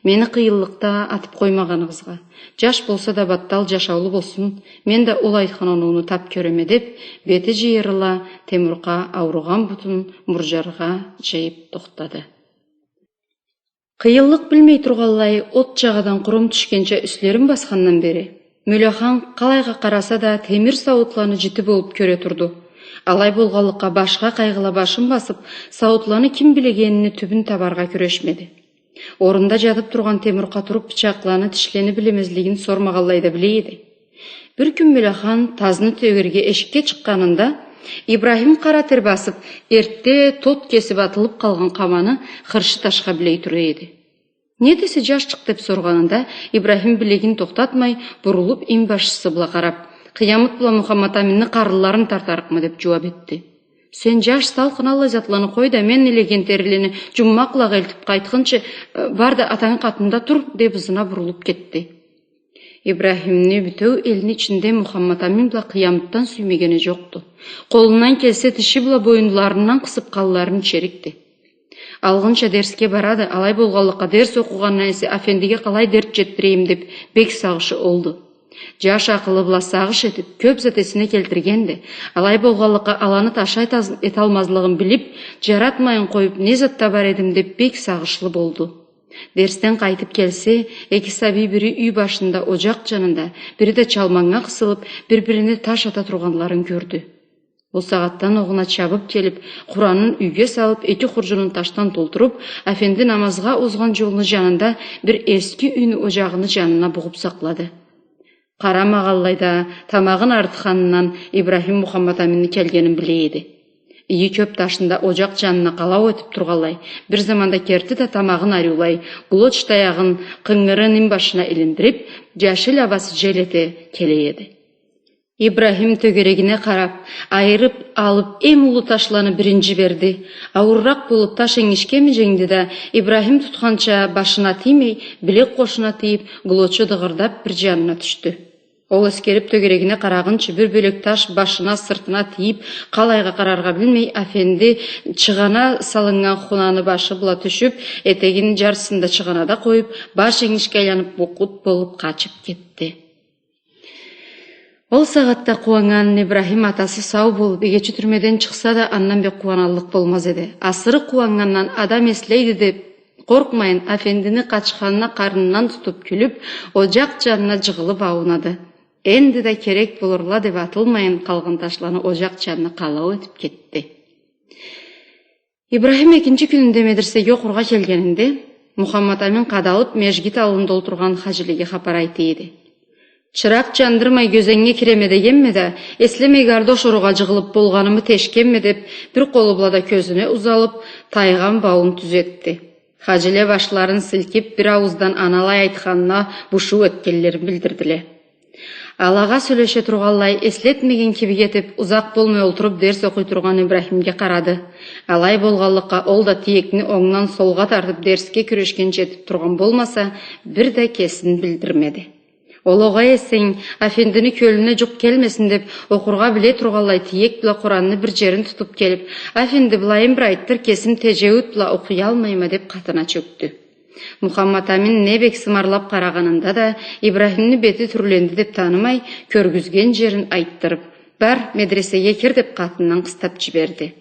Мени къыйынлыкъда атып къоймагъаныгъызгъа. Жаш болса да, Баттал жашаулу болсун, мен да ол айтхан оноуну тап кёреме, — деп, бети жыйырыла, Темуркъа ауругъан бутун муржаргъа жыйып тохтады. Къыйынлыкъ билмей тургъанлай, от жагъадан къурум тюшгенча юслерин басхандан бери, Мёлехан къалайгъа къараса да, темир сауутланы жити болуп кёре турду. Алай болгъанлыкъгъа, башха къайгъыла башын басып, сауутланы ким билегенини тюбюн табаргъа кюрешмеди. Орнунда жатып тургъан Темуркъа туруп, бычакъланы, тишлени билемезлигин сормагъанлай да биле эди. Бир кюн Мёлехан тазны тёгерге эшикге чыкъгъанында, Ибрахим къара тер басып, эртде тот кесип атылып къалгъан къаманы хыршы ташха билей тура эди. — Не этесе, жашчыкъ? — деп соргъанында, Ибрахим билегин тохтатмай, бурулуп, инбашчысы бла къарап: — Къыямыт бла Мухаммат-Аминни къарынларын тартарыкъма, — деп жууап этди. — Сен жаш, салкъын аллай затланы къой да, мен илеген терилени жуммакълагъа элтип къайтхынчы, э, бар да атангы къатында тур, — деп, ызына бурулуп кетди. Ибрахимни бютеу элни ичинде Мухаммат-Амин бла Къыямытдан сюймегени жокъду. Къолундан келсе, тиши бла боюнларындан къысып, къанларын ичерикди. Алгъынча дерсге барады, алай болгъанлыкъгъа, дерс окъугъандан эсе, афендиге къалай дерт жетдирейим деп, бек сагъышы олду. Жаш акъылы бла сагъыш этип, кёп зат эсине келтиргенди. Алай болгъанлыкъгъа, аланы таша этаз-, эталмазлыгъын билип, жаратмайын къоюп, не зат табар эдим деп, бек сагъышлы болду. Дерсден къайтып келсе, эки сабий, бири юй башында, ожакъ жанында, бири да чалманнга къысылып, бир-бирине таш ата тургъанларын кёрдю. Ол сагъатдан огъуна чабып келип, къуранын юйге салып, эки хуржунун ташдан толтуруп, афенди намазгъа озгъан жолну жанында бир эски юйню ожагъыны жанына бугъуп сакълады. Къарамагъанлай да, тамагъын арытханындан Ибрахим Мухаммат-Аминни келгенин биле эди. Ийи кёп ташында ожакъ жанына къалау этип тургъанлай, бир заманда керти да тамагъын ариулай, глоч таягъын къынгырын инбашына илиндирип, жашил абасы жел эте келе эди. Ибрахим тёгерегине къарап, айырып алып, эм уллу ташланы биринчи берди. Ауурракъ болуп, таш энгишгеми женгди да, Ибрахим тутханча башына тиймей, билек къошуна тийип, глочу дыгъырдап бир жанына тюшдю. Ол эсгерип, тёгерегине къарагъынчы, бир бёлек таш башына, сыртына тийип, къалайгъа къараргъа билмей, афенди чыгъана салыннган хунаны башы бла тюшюп, этегин жарсысын да чыгъанада къоюп, баш энгишге айланып, букъут болуп къачып кетди. Ол сагъатда къууаннган Ибрахим атасы сау болуп, эгечи тюрмеден чыкъса да, андан бек къууаналлыкъ болмаз эди. Асыры къууаннгандан адам эслейди деп къоркъмайын, афендини къачханына къарнындан тутуп кюлюп, ожакъ жанына жыгъылып ауунады. Энди да керек болурла деп атылмайын, къалгъан ташланы ожакъ жанына къалау этип кетди. Ибрахим экинчи кюнюнде медресеге окъургъа келгенинде, Мухаммат-Амин къадалып, межгит аллында олтургъан хажилеге хапар айта эди. Чыракъ жандырмай, гёзеннге киреме дегенме да, эслемей, гардош оругъа жыгъылып, болгъанымы тешгенме деп, бир къолу бла да кёзюне узалып, тайгъан бауун тюзетди. Хаджиле башларын силкиб, бир аууздан аны алай айтханына бушуу этгенлерин билдирдиле. Алагъа сёлеше тургъанлай, эслетмеген кибик этиб, узакъ болмай олтуруб дерс окъуй тургъан Ибрахимге къарады. Алай болгъанлыкъгъа, ол да тиекни онгдан солгъа тартыб, дерсге кюрешгенча этиб тургъан болмаса, бир да кесин билдирмеди. Ол огъай эсенг, афендини кёлюне джукъ келмесин деб, окъургъа биле тургъанлай, тиек бла Къуранны бир джерин тутуб келиб: «Афенди, былайын бир айтдыр, кесим теджауид бла окъуялмайма», — деб, къатына чёкдю. Мухаммад-Амин не бек сымарлаб къарагъанында да, Ибрахимни бети тюрленди деб танымай, кёргюзген джерин айтдырыб: «Бар, медресеге кир», — деб, къатындан къыстаб джиберди.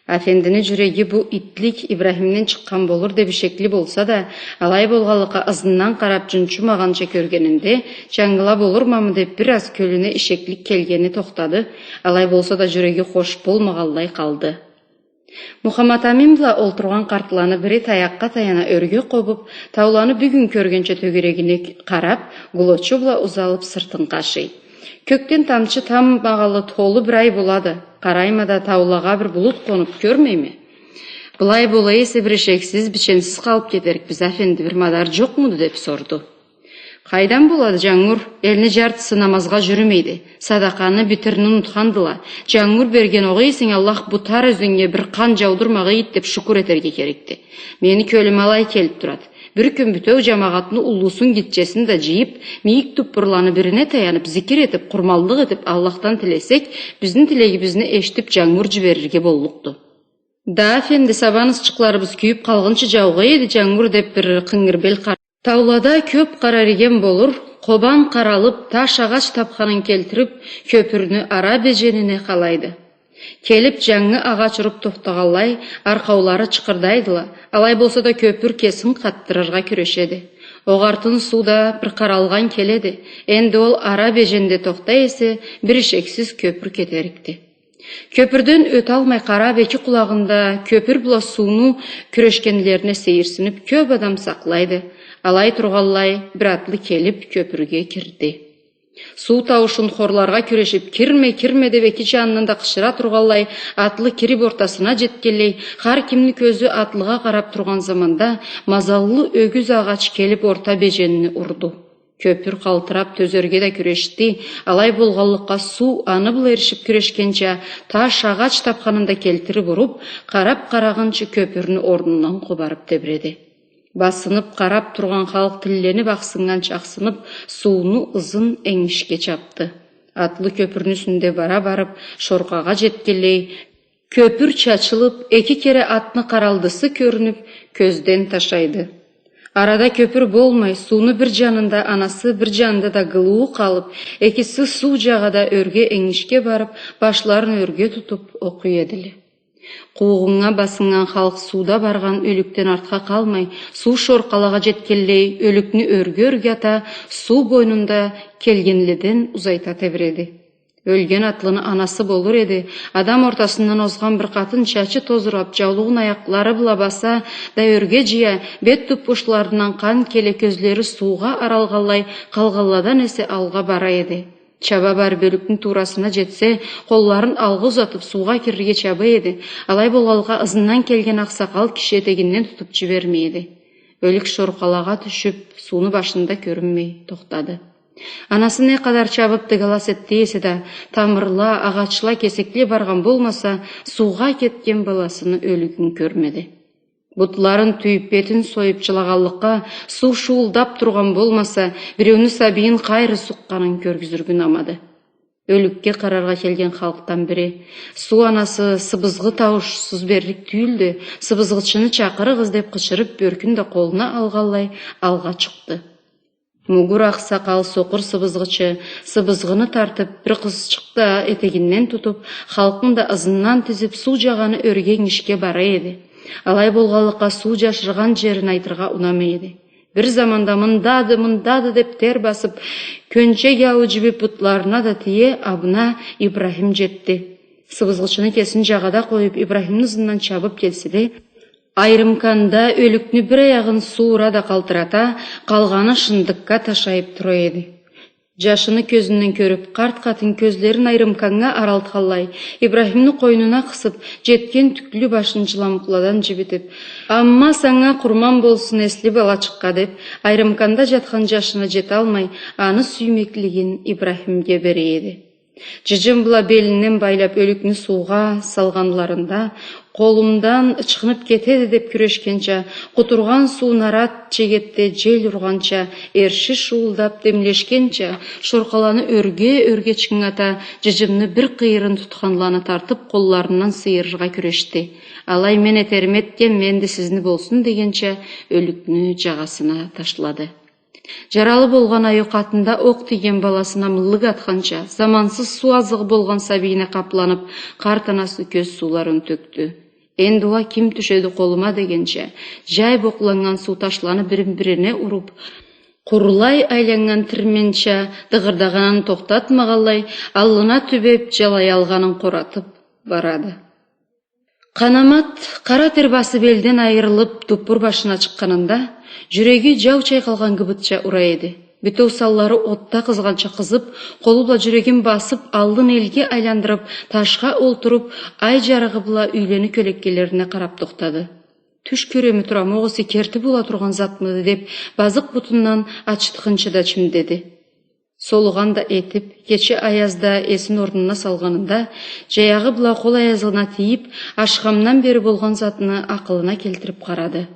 Афендини джюреги бу итлик Ибрахимден чыкъгъан болур деб ишекли болса да, алай болгъанлыкъгъа, ызындан къараб, джунчумагъанча кёргенинде, джангылаб олурмамы деб, бир аз кёлюне ишеклик келгени тохтады, алай болса да, джюреги хош болмагъанлай къалды. Мухаммад-Амин бла олтургъан къартланы бири таякъгъа таяна, ёрге къобуб, тауланы бюгюн кёргенча тёгерегине къараб, гулочу бла узалыб, сыртын къашый. «Кёкден тамчы таммагъанлы толу бир ай болады. Къарайма да, таулагъа бир булут къонуб кёрмейме. Былай бола эсе, бир ишексиз, биченсиз къалыб кетерикбиз, афенди, бир мадар джокъмуду?» — деб сорду. «Къайдан болады джангур? Элни джартысы намазгъа джюрюмейди. Садакъаны, битирни унутхандыла. Джангур берген огъай эсенг, Аллах бу тар ёзеннге бир къан джаудурмагъа эди деб шукур этерге керекди. Мени кёлюме алай келиб турады. Бир кюн бютеу джамагъатны уллусун, гитчесин да джыйыб, мийик туппурланы бирине таяныб, зикир этиб, къурманлыкъ этиб, Аллахдан тилесек, бизни тилегибизни эшитиб, джангур джиберирге боллукъду». «Да, афенди, сабан ызчыкъларыбыз кюйюб къалгъынчы джаугъа эди джангур», — деб, бир къынгырбел къар-: «Таулада кёб къара ириген болур, Къобан къаралыб, таш, агъач табханын келтириб, кёпюрню ара бедженине къалайды. Келиб, джангы агъач уруб тохтагъанлай, аркъаулары чыкъырдайдыла, алай болса да, кёпюр кесин къатдырыргъа кюрешеди. Огъартын суу да бир къаралгъан келеди. Энди ол ара бедженде тохтай эсе, бир ишексиз кёпюр кетерикди. Кёпюрден ёталмай къараб, эки къулагъында кёпюр бла сууну кюрешгенлерине сейирсиниб, кёб адам сакълайды. Алай тургъанлай, бир атлы келиб, кёпюрге кирди. Суу тауушун хорларгъа кюрешиб, 'Кирме, кирме!' деб, эки джанындан да къычыра тургъанлай, атлы кириб ортасына джетгенлей, хар кимни кёзю атлыгъа къараб тургъан заманда, мазаллы ёгюз агъач келиб орта бедженни урду. Кёпюр къалтыраб, тёзерге да кюрешди, алай болгъанлыкъгъа, суу аны бла эришиб кюрешгенча, таш, агъач табханын да келтириб уруб, къараб къарагъынчы кёпюрню орнундан къобарыб тебиреди. Басыныб къараб тургъан халкъ тилленип ахсыннганча ахсынып, сууну ызын энгишге чапды. Атлы кёпюрню юсюнде бара барып, шоркъагъа жетгенлей, кёпюр чачылып, эки кере атны къаралдысы кёрюнюп, кёзден ташайды. Арада кёпюр болмай, сууну бир жанында анасы, бир жанында да гылыуу къалып, экиси суу жагъада ёрге энгишге барып, башларын ёрге тутуп окъуй эдиле. Къуугъуннга басыннган халкъ сууда баргъан ёлюкден артха къалмай, суу шоркъалагъа жетгенлей, ёлюкню ёрге-ёрге ата, суу бойнунда келгенледен узайта тебиреди. Ёлген атлыны анасы болур эди, адам ортасындан озгъан бир къатын чачы тозурап, жаулугъун аякълары бла баса да ёрге жыя, бет туппушларындан къан келе, кёзлери суугъа аралгъанлай, къалгъанладан эсе алгъа бара эди. Чаба барып ёлюкню туурасына жетсе, къолларын алгъа узатып, суугъа кирирге чаба эди. Алай болгъанлыкъгъа, ызындан келген акъсакъал киши этегинден тутуп жибермей эди. Ёлюк шоркъалагъа тюшюп, сууну башында кёрюнмей тохтады. Анасы не къадар чабып дыгалас этди эсе да, тамырла, агъачла, кесекле баргъан болмаса, суугъа кетген баласыны ёлюгюн кёрмеди. Бутларын тюйюп, бетин союп жылагъанлыкъгъа, суу шуулдап тургъан болмаса, биреуню сабийин къайры сукъгъанын кёргюзюрге унамады. Ёлюкге къараргъа келген халкъдан бири: «Суу анасы, сыбызгъы тауушсуз берлик тюйюлдю, сыбызгъычыны чакъырыгъыз», — деп къычырып, бёркюн да къолуна алгъанлай, алгъа чыкъды. Мугур акъсакъал сокъур сыбызгъычы сыбызгъыны тартып, бир къызчыкъ да этегинден тутуп, халкъны да ызындан тизип, суу жагъаны ёрге энгишге бара эди. Алай болгъанлыкъгъа, суу жашыргъан жерин айтыргъа унамай эди. Бир заманда «Мындады, мындады!» деп тер басып, кёнчек ауу жибип бутларына да тие, абына Ибрахим жетди. Сыбызгъычыны кесин жагъада къоюп, Ибрахимни ызындан чабып келсе да, айрымканда ёлюкню бир аягъын суу ура да къалтырата, къалгъаны шындыкъгъа ташайып тура эди. Джашыны кёзюнден кёрюб, къарт къатын кёзлерин Айрымканнга аралтханлай, Ибрахимни къойнуна къысыб, джетген тюклю башын джыламукъладан джибитиб: «Амма санга къурман болсун, эсли балачыкъгъа», — деб, Айрымканда джатхан джашына джеталмай, аны сюймеклигин Ибрахимге бере эди. Джыджым бла белинден байлаб ёлюкню суугъа салгъанларында, къолумдан ычхыныб кетеди деб кюрешгенча, къутургъан суу нарат чегетде джел ургъанча, эрши шуулдаб демлешгенча, шоркъаланы ёрге-ёрге чынгата, джыджымны бир къыйырын тутханланы тартыб, къолларындан сыйырыргъа кюрешди. Алай: «Мен этерим этгенме, энди сизни болсун», — дегенча, ёлюкню джагъасына ташлады. Джаралы болгъан айюу къатында окъ тийген баласына мыллык атханча, замансыз суу азыгъы болгъан сабийине къапланыб, къарт анасы кёз сууларын тёкдю. «Энди уа ким тюшеди къолума?» — дегенча, джай бокъланнган суу ташланы бирин-бирине уруб, къурлай айланнган тирменча дыгъырдагъанын тохтатмагъанлай, аллына тюбеб, джалай алгъанын къоратыб барады. Къанамат къара тер басыб элден айырылыб, дуппур башына чыкъгъанында, джюреги джау чайкъалгъан гыбытча ура эди. Бютеу санлары отда къызгъанча къызыб, къолу бла джюрегин басыб, аллын элге айландырыб, ташха олтуруб, ай джарыгъы бла юйлени кёлеккелерине къараб тохтады. «Тюш кёреме турама, огъесе керти бола тургъан затмыды?» — деб, базыкъ бутундан ачытхынчы да чимдеди. Солугъан да этиб, кече аязда эсин орнуна салгъанында, джаягъы бла къол аязына тийиб, ашхамдан бери болгъан затны акъылына келтириб къарады.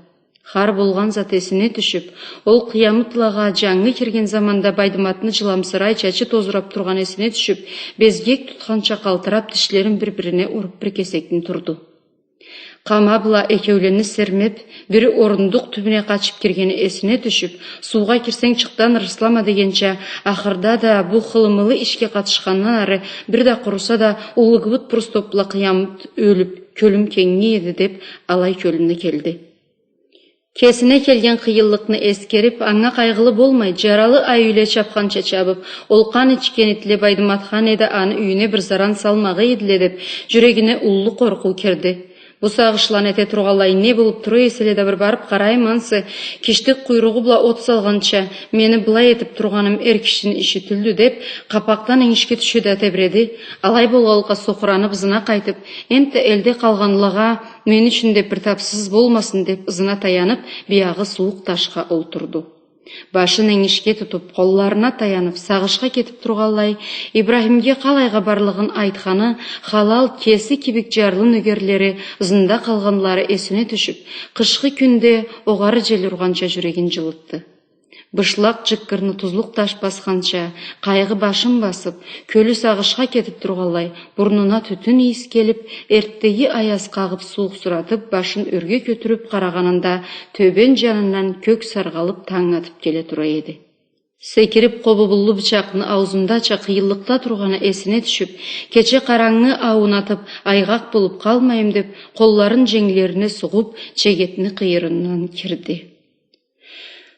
Хар болгъан зат эсине тюшюб, ол Къыямытлагъа джангы кирген заманда Байдыматны джыламсырай чачы тозураб тургъаны эсине тюшюб, безгек тутханча къалтыраб, тишлерин бир-бирине уруб, бир кесекни турду. Къама бла экеулени сермеб, бири орундукъ тюбюне къачыб киргени эсине тюшюб, «Суугъа кирсенг, чыкъдан ырыслама» дегенча, ахырда да бу хылымылы ишге къатышхандан ары бир да къуруса да уллу гыбыт пурустопла Къыямыт ёлюб, кёлюм кенгий эди, деб, алай кёлюне келди. Кесине келген къыйынлыкъны эсгериб, анга къайгъылы болмай, джаралы айюуле чабханча чабыб, ол къан ичген итле Байдыматха неда аны юйюне бир заран салмагъа эдиле деб, джюрегине уллу къоркъуу кирди. Бу сагъышланы эте тургъанлай, не болуб тура эселе да, бир барыб къарайым ансы, киштик къуйругъу бла от салгъанча, мени былай этиб тургъаным эр кишини иши тюлдю, деб, къапакъдан энгишге тюше да тебреди. Алай болгъанлыкъгъа, сокъураныб, ызына къайтыб, энтда элде къалгъанлагъа мен ючюн да бир тапсыз болмасын деб, ызына таяныб, биягъы сууукъ ташха олтурду. Башын энгишге тутуб, къолларына таяныб, сагъышха кетиб тургъанлай, Ибрахимге къалайгъа барлыгъын айтханы, халал кеси кибик джарлы нёгерлери, ызында къалгъанлары эсине тюшюб, къышхы кюнде огъары джел ургъанча джюрегин джылытды. Бышлакъ джыккырны тузлукъ таш басханча, къайгъы башын басыб, кёлю сагъышха кетиб тургъанлай, бурнуна тютюн ийис келиб, эрттеги аяз къагъыб, сууукъсуратыб, башын ёрге кётюрюб къарагъанында, тёбен джанындан кёк саргъалыб, танг атыб келе тура эди. Секириб, къобубуллу бычакъны ауузундача къыйынлыкъда тургъаны эсине тюшюб, кече къарангы ауун атыб, айгъакъ болуб къалмайым деб, къолларын дженглерине сугъуб, чегетни къыйырындан кирди.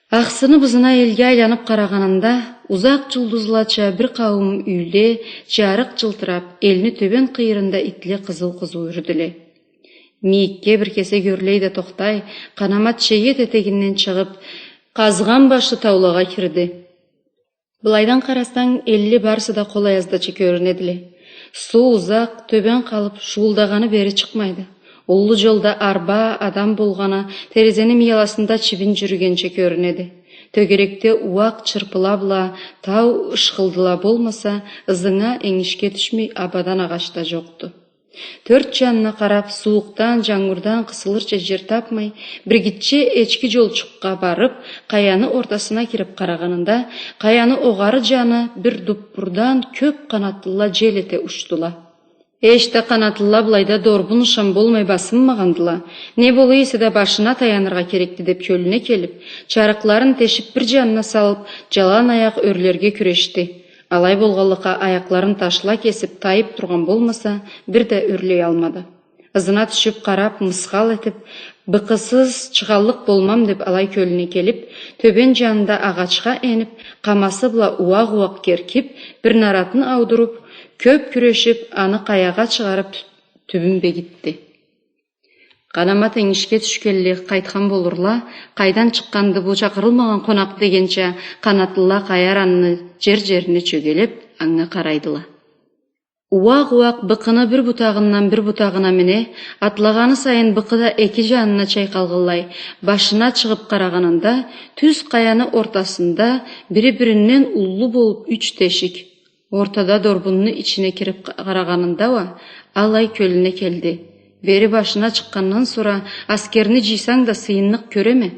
Ахсыныб, ызына элге айланыб къарагъанында, узакъ джулдузлача бир къауум юйле джарыкъ джылтыраб, элни тёбен къыйырында итле къызыу-къызыу юрюдюле. Мийикге бир кесек ёрлей да тохтай, Къанамат чегет этегинден чыгъыб, къазгъан башлы таулагъа кирди. Былайдан къарасанг, элле барысы да къол аяздача кёрюнедиле. Суу узакъ, тёбен къалыб, шуулдагъаны бери чыкъмайды. Уллу джолда арба, адам болгъаны, терезени мияласында чибин джюрюгенча кёрюнеди. Тёгерекде ууакъ чырпыла бла тау ышхылдыла болмаса, ызынга энгишге тюшмей абадан агъач да джокъду. Тёрт джанына къараб, сууукъдан, джангурдан къысылырча джер табмай, бир гитче эчки джолчукъгъа барыб, къаяны ортасына кириб къарагъанында, къаяны огъары джаны бир дуппурдан кёб къанатлыла джел эте учдула. «Эшта, къанатлыла былайда дорбун ышан болмай басынмагъандыла. Не бола эсе да, башына таяныргъа керекди», — деб, кёлюне келиб, чарыкъларын тешиб, бир джанына салыб, джалан аякъ ёрлерге кюрешди. Алай болгъанлыкъгъа, аякъларын ташла кесиб, тайыб тургъан болмаса, бир да ёрлеялмады. Ызына тюшюб, къараб, мысхал этиб, быкъысыз чыгъаллыкъ болмам деб, алай кёлюне келиб, тёбен джанында агъачха эниб, къамасы бла ууакъ-ууакъ керкиб, бир наратны аудуруб, кёб кюрешиб, аны къаягъа чыгъарыб, тю-, тюбюн бегитди. Къанамат энгишге тюшгенли къайтхан болурла, къайдан чыкъгъанды бу чакъырылмагъан къонакъ дегенча, къанатлыла къая аранны джер-джерине чёгелеп, анга къарайдыла. Ууакъ-ууакъ быкъыны бир бутагъындан бир бутагъына мине, атлагъаны сайын быкъы да эки джанына чайкъалгъанлай, башына чыгъып къарагъанында, тюз къаяны ортасында бири-биринден уллу болуп юч тешик, ортада дорбунну ичине кирип къа-, къарагъанында уа алай кёлюне келди. Бери башына чыкъгъандан сора аскерни джыйсанг да сыйынныкъ кёреме.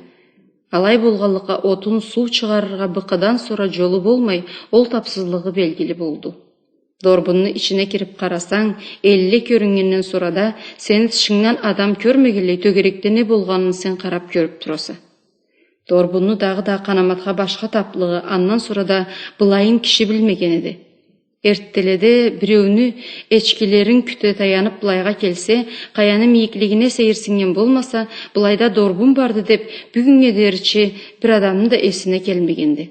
Алай болгъанлыкъгъа отун суу чыгъарыргъа быкъыдан сора джолу болмай, ол тапсызлыгъы белгили болду. Дорбунну ичине кирип къарасанг, элле кёрюннгенден сора да, сени тышынгдан адам кёрмегенлей, тёгерекде не болгъанын сен къарап кёрюп тураса. Дорбунну дагъыда Къанаматха башха таплыгъы, андан сора да былайын киши билмеген эди. Эртделеде биреуню эчкилерин кюте таянып былайгъа келсе, къаяны мийиклигине сейирсиннген болмаса, былайда дорбун барды деп, бюгюннге деричи бир адамны да эсине келмегенди.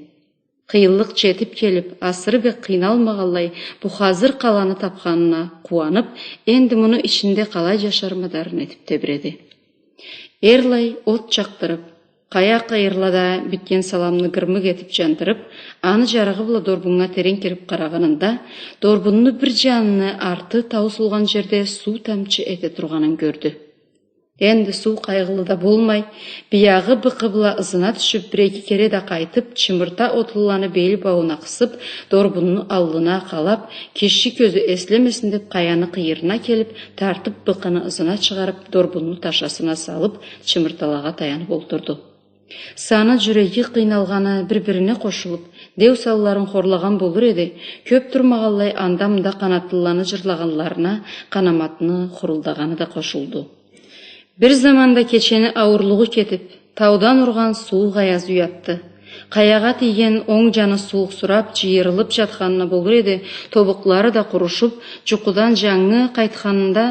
Къыйынлыкъ джетип келип, асыры бек къыйналмагъанлай, бу хазыр къаланы тапханына къууанып, энди муну ичинде къалай джашар мадарын этип тебиреди. Эрлай от чакъдырып, къая къыйырлада битген саламны гырмык этип джандырып, аны джарыгъы бла дорбуннга терен кирип къарагъанында, дорбунну бир джаныны арты таусулгъан джерде суу тамчы эте тургъанын кёрдю. Энди суу къайгъылы да болмай, биягъы быкъы бла ызына тюшюп, бир-эки кере да къайтып, чымырта отлуланы бел бауна къысып, дорбунну аллына къалап, киши кёзю эслемесин деп, къаяны къыйырына келип, тартып, быкъыны ызына чыгъарып, дорбунну ташасына салып, чымырталагъа таянып олтурду. Саны, джюреги къыйналгъаны бир-бирине къошулуп, деу санларын хорлагъан болур эди, кёп турмагъанлай анда-мында къанатлыланы джырлагъанларына Къанаматны хурулдагъаны да къошулду. Бир заманда кечени ауурлугъу кетип, таудан ургъан сууукъ аяз уятды. Къаягъа тийген онг джаны сууукъсурап, джыйырылып джатханына болур эди, тобукълары да къурушуп, джукъудан джангы къайтханында,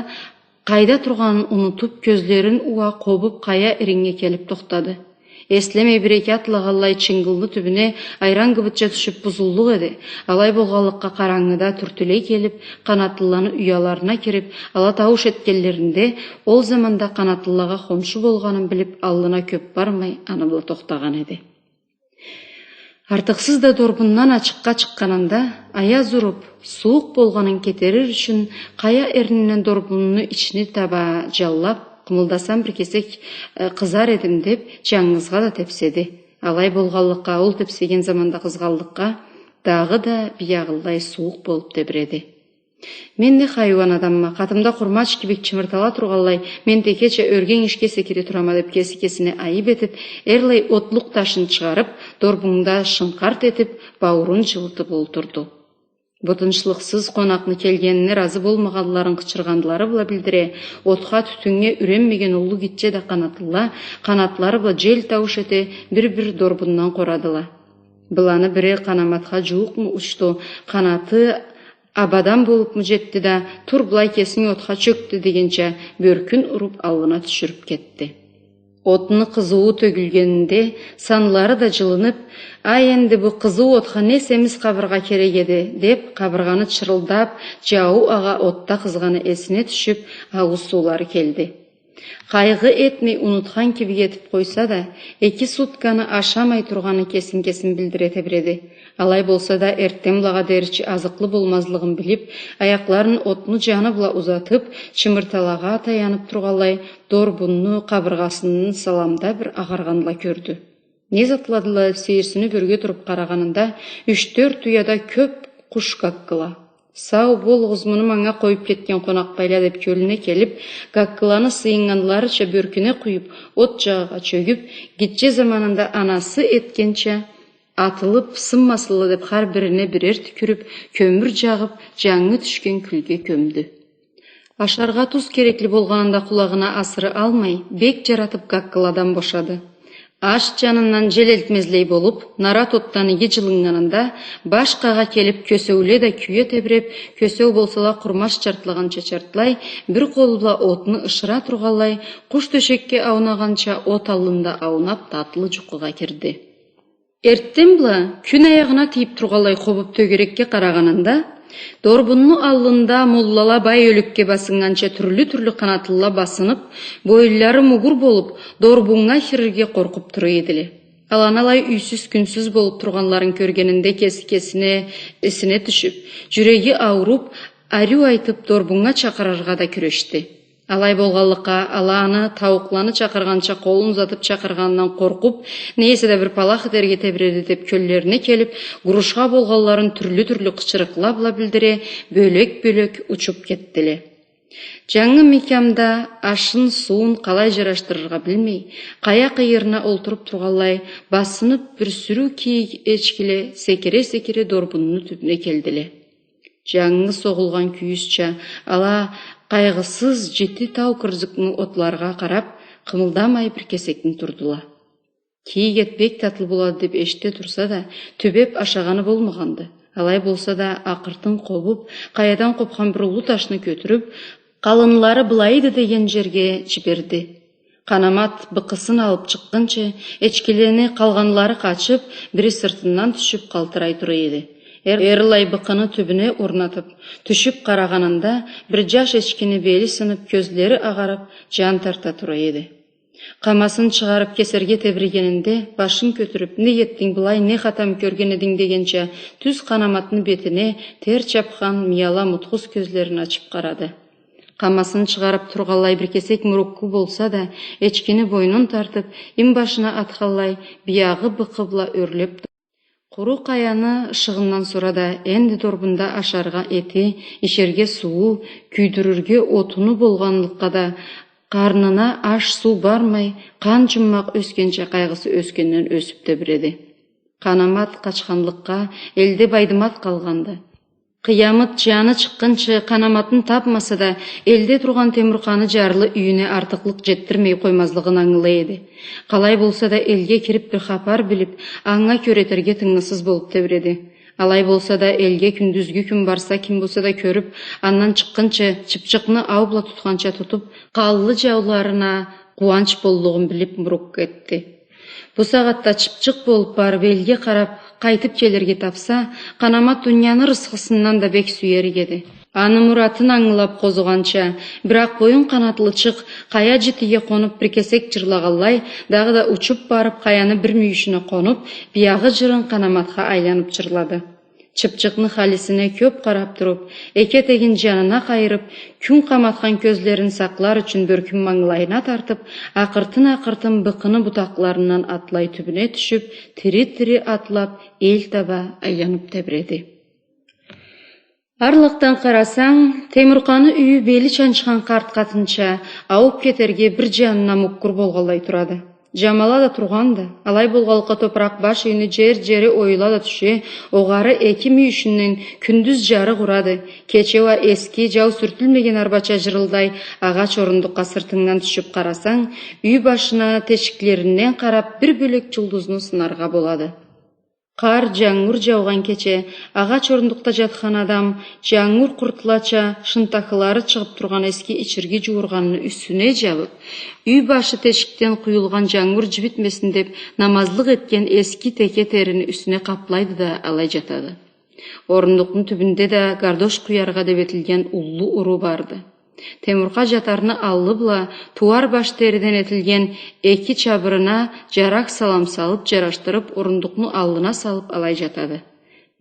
къайда тургъанын унутуп, кёзлерин ууа къобуп, къая эриннге келип тохтады. Эслемей бир-эки атлагъанлай чынгылны тюбюне айран гыбытча тюшюп бузуллукъ эди. Алай болгъанлыкъгъа, къарангыда тюртюлей келип, къанатлыланы уяларына кирип, ала таууш этгенлеринде, ол заманда къанатлылагъа хоншу болгъанын билип, аллына кёп бармай, аны бла тохтагъан эди. Артыкъсыз да дорбундан ачыкъгъа чыкъгъанында, аяз уруп, сууукъ болгъанын кетерир ючюн, къая эринден дорбунну ичини таба джанлап, къымылдасам бир кесек, э, къызар эдим деп, джангызгъа да тепседи. Алай болгъанлыкъгъа, ол тепсеген заманда къызгъанлыкъгъа, дагъыда биягъылай сууукъ болуп тебиреди. Мен не хайуан адамма, къатымда къурмач кибик чымыртала тургъанлай, ментекеча ёрге-энгишге секире турама деп, кеси кесине айып этип, эрлай отлукъ ташын чыгъарып, дорбунда шынкъарт этип, бауурун джылытып олтурду. Бу тынчлыкъсыз къонакъны келгенине разы болмагъанларын къычыргъанлары бла билдире, отха, тютюннге юренмеген уллу-гитче да къанатлыла, къанатлары бла джел таууш эте, бир-бир дорбундан къорадыла. Быланы бири Къанаматха джууукъму учду, къанаты абадан болупму джетди да, «Тур, былай кесинг отха чёк да» дегенча, бёркюн уруп аллына тюшюрюп кетди. Отну къызыуу тёгюлгенинде, санлары да джылынып, «Ай, энди бу къызыу отха не семиз къабыргъа керек эди», — деп, къабыргъаны чырылдап, джауу агъа отда къызгъаны эсине тюшюп, аууз суулары келди. Къайгъы этмей, унутхан кибик этип къойса да, эки сутканы ашамай тургъаны кесин-кесин билдире тебиреди. Алай болса да, эртденблагъа деричи азыкълы болмазлыгъын билип, аякъларын отну джаны бла узатып, чымырталагъа таянып тургъанлай, дорбунну къабыргъасыны саламда бир агъаргъанла кёрдю. Не затладыла деп сейирсинип ёрге туруп къарагъанында, юч-тёрт уяда кёп къуш гаккыла. «Сау болугъуз, муну манга къоюп кетген къонакъбайла», — деп кёлюне келип, гаккыланы сыйыннганларыча бёркюне къуюп, от джагъагъа чёгюп, гитче заманында анасы этгенча атылып сынмасынла деп, хар бирине бирер тюкюрюп, кёмюр джагъып, джангы тюшген кюлге кёмдю. Ашаргъа туз керекли болгъанын да къулагъына асыры алмай, бек джаратып гаккыладан бошады. Аш джанындан джел элтмезлей болуп, нарат отдан иги джылыннганында, баш къагъа келип, кёсеуле да кюе тебиреп, кёсеу болсала къурмач чартлагъанча чартлай, бир къолу бла отну ышыра тургъанлай, къуш тёшекге аунагъанча от аллында аунап, татлы джукъугъа кирди. Эртденбла кюн аягъына тийип тургъанлай къобуп тёгерекге къарагъанында, Дорбунну аллында муллала бай ёлюкге басыннганча тюрлю-тюрлю къанатлыла басынып, боюнлары мугур болуп, дорбуннга кирирге къоркъуп тура эдиле. Аланы алай юйсюз-кюнсюз болуп тургъанларын кёргенинде кеси кесине, эсине тюшюп, жюреги ауруп, ариу айтып, дорбуннга чакъырыргъа да кюрешди. Алай болгъанлыкъгъа, ала аны тауукъланы чакъыргъанча къолун узатып чакъыргъанындан къоркъуп, не эсе да бир палах этерге тебиреди деп кёллерине келип, гурушха болгъанларын тюрлю-тюрлю къычырыкъла бла билдире, бёлек-бёлек учуп кетдиле. Жангы мекямда ашын, сууун къалай жарашдырыргъа билмей, къая къыйырына олтуруп тургъанлай, басынып бир сюрю кийик эчкиле секире-секире дорбунну тюбюне келдиле. Жангы согъулгъан кюйюзча, ала къайгъысыз жити тау кырзыкны отларгъа къарап, къымылдамай бир кесекни турдула. Кийик эт бек татлы болады деп эшите турса да, тюбеп ашагъаны болмагъанды. Алай болса да, акъыртын къобуп, къаядан къопхан бир уллу ташны кётюрюп, къалынлары былайды деген жерге жиберди. Къанамат быкъысын алып чыкъгъынчы, эчкилени къалгъанлары къачып, бири сыртындан тюшюп къалтырай тура эди. Эр-, эрлай быкъыны тюбюне орнатып, тюшюп къарагъанында, бир жаш эчкини бели сынып, кёзлери агъарып, жан тарта тура эди. Къамасын чыгъарып кесерге тебирегенинде, башын кётюрюп, «Не этдинг былай, не хатам кёрген эдинг?» дегенча, тюз Къанаматны бетине тер чапхан мияла мутхуз кёзлерин ачып къарады. Къамасын чыгъарып тургъанлай бир кесек мурукку болса да, эчкини бойнун тартып, имбашына атханлай, биягъы быкъы бла ёрлеп турду. Къуру къаяны ышыгъындан сора да, энди дорбунда ашаргъа эти, ичерге сууу, кюйдюрюрге отуну болгъанлыкъгъа да, къарнына аш-суу бармай, къан жуммакъ ёсгенча къайгъысы ёсгенден ёсюп тебиреди. Къанамат къачханлыкъгъа, элде Байдымат къалгъанды. Къыямыт жаны чыкъгъынчы Къанаматын тапмаса да, элде тургъан Темуркъаны жарлы юйюне артыкълыкъ жетдирмей къоймазлыгъын ангылай эди. Къалай болса да, элге кирип бир хапар билип, анга кёре этерге тынгысыз болуп тебиреди. Алай болса да, элге кюндюзгю кюн барса, ким болса да кёрюп, андан чыкъгъынчы, Чыпчыкъны ау бла тутханча тутуп, къаллы жауларына къууанч боллугъун билип, мурук этди. Бу сагъатда Чыпчыкъ болуп барып, элге къарап, къайтып келирге тапса, Къанамат дунияны рысхысындан да бек сюерик эди. Аны муратын ангылап къозугъанча, бир акъ боюн къанатлычыкъ къая житиге къонуп, бир кесек жырлагъанлай, дагъыда учуп барып, къаяны бир мюйюшюне къонуп, биягъы жырын Къанаматха айланып жырлады. Чыпчыкъны халисине кёп къарап туруп, эки этегин жанына къайырып, кюн къаматхан кёзлерин сакълар ючюн бёркюн мангылайына тартып, акъыртын-акъыртын быкъыны бутакъларындан атлай тюбюне тюшюп, тири-тири атлап, эл таба айланып тебиреди. Арлакъдан къарасанг, Темуркъаны юйю бели чанчхан къарт къатынча, аууп кетерге бир жанына муккур болгъанлай турады. Жамала да тургъанды. Алай болгъанлыкъгъа, топуракъ баш юйню жер-жери оюла да тюше, огъары эки мюйюшюнден кюндюз жарыкъ урады. Кече уа эски, жау сюртюлмеген арбача жырылдай агъач орундукъгъа сыртынгдан тюшюп къарасанг, юй башына тешиклеринден къарап, бир бёлек жулдузну сынаргъа болады. Къар, жангур жаугъан кече, агъач орундукъда жатхан адам, жангур къуртлача шынтахылары чыгъып тургъан эски ичирги жууургъанны юсюне жабып, юй башы тешикден къуюлгъан жангур жибитмесин деп, намазлыкъ этген эски теке терини юсюне къаплайды да, алай жатады. Орундукъну тюбюнде да гардош къуяргъа деп этилген уллу уру барды. Темуркъа жатарны аллы бла тууар баш териден этилген эки чабырына жаракъ салам салып, жарашдырып, орундукъну аллына салып, алай жатады.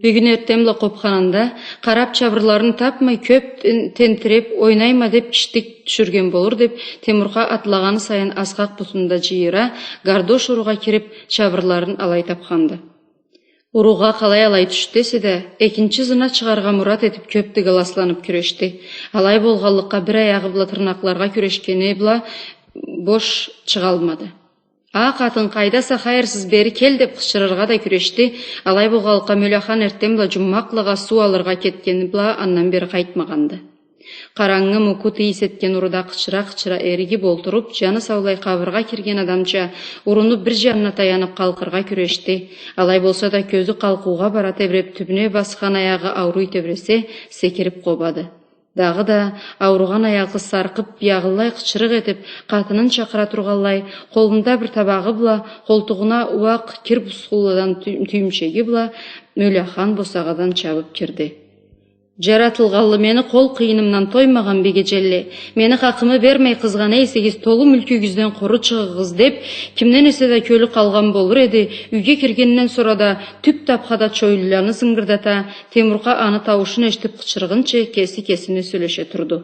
Бир кюн эртден бла къопханында, къарап, чабырларын тапмай, кёп тен-, тентиреп, ойнайма деп, киштик тюшюрген болур деп, Темуркъа атлагъаны сайын асхакъ бутун да жыйыра, гардош уругъа кирип, чабырларын алай тапханды. Уругъа къалай-алай тюшдю эсе да, экинчи зына чыгъаргъа мурат этип, кёп дыгъаласланып кюрешди. Алай болгъанлыкъгъа, бир аягъы бла тырнакъларгъа кюрешгени бла бош чыгъалмады. «А къатын, къайдаса, хайырсыз, бери кел!» деп къычырыргъа да кюрешди. Алай болгъанлыкъгъа, Мёлехан эртден бла жуммакълагъа суу алыргъа кетгени бла андан бери къайтмагъанды. Къарангы, мукут ийис этген уруда къычыра-къычыра эригип олтуруп, жаны саулай къабыргъа кирген адамча, уруну бир жанына таянып къалкъыргъа кюрешди. Алай болса да, кёзю къалкъуугъа бара тебиреп, тюбюне басхан аягъы ауруй тебиресе, секирип къобады. Дагъыда ауругъан аягъы саркъып, биягъылай къычырыкъ этип, къатынын чакъыра тургъанлай, къолунда бир табагъы бла, къолтугъуна уакъ кир бусхулладан тю-, тюйюмчеги бла, Мёлехан босагъадан чабып кирди. Джаратылгъанлы, мени къол къыйынымдан тоймагъан бегеджелле, мени хакъымы бермей къызгъана эсегиз, толу мюлкюгюзден къуру чыгъыгъыз, деп, кимден эсе да кёлю къалгъан болур эди, юйге киргенден сора да тюп тапха да чойлуланы зынгырдата, Темуркъа аны тауушун эшитип къычыргъынчы кеси кесине сёлеше турду.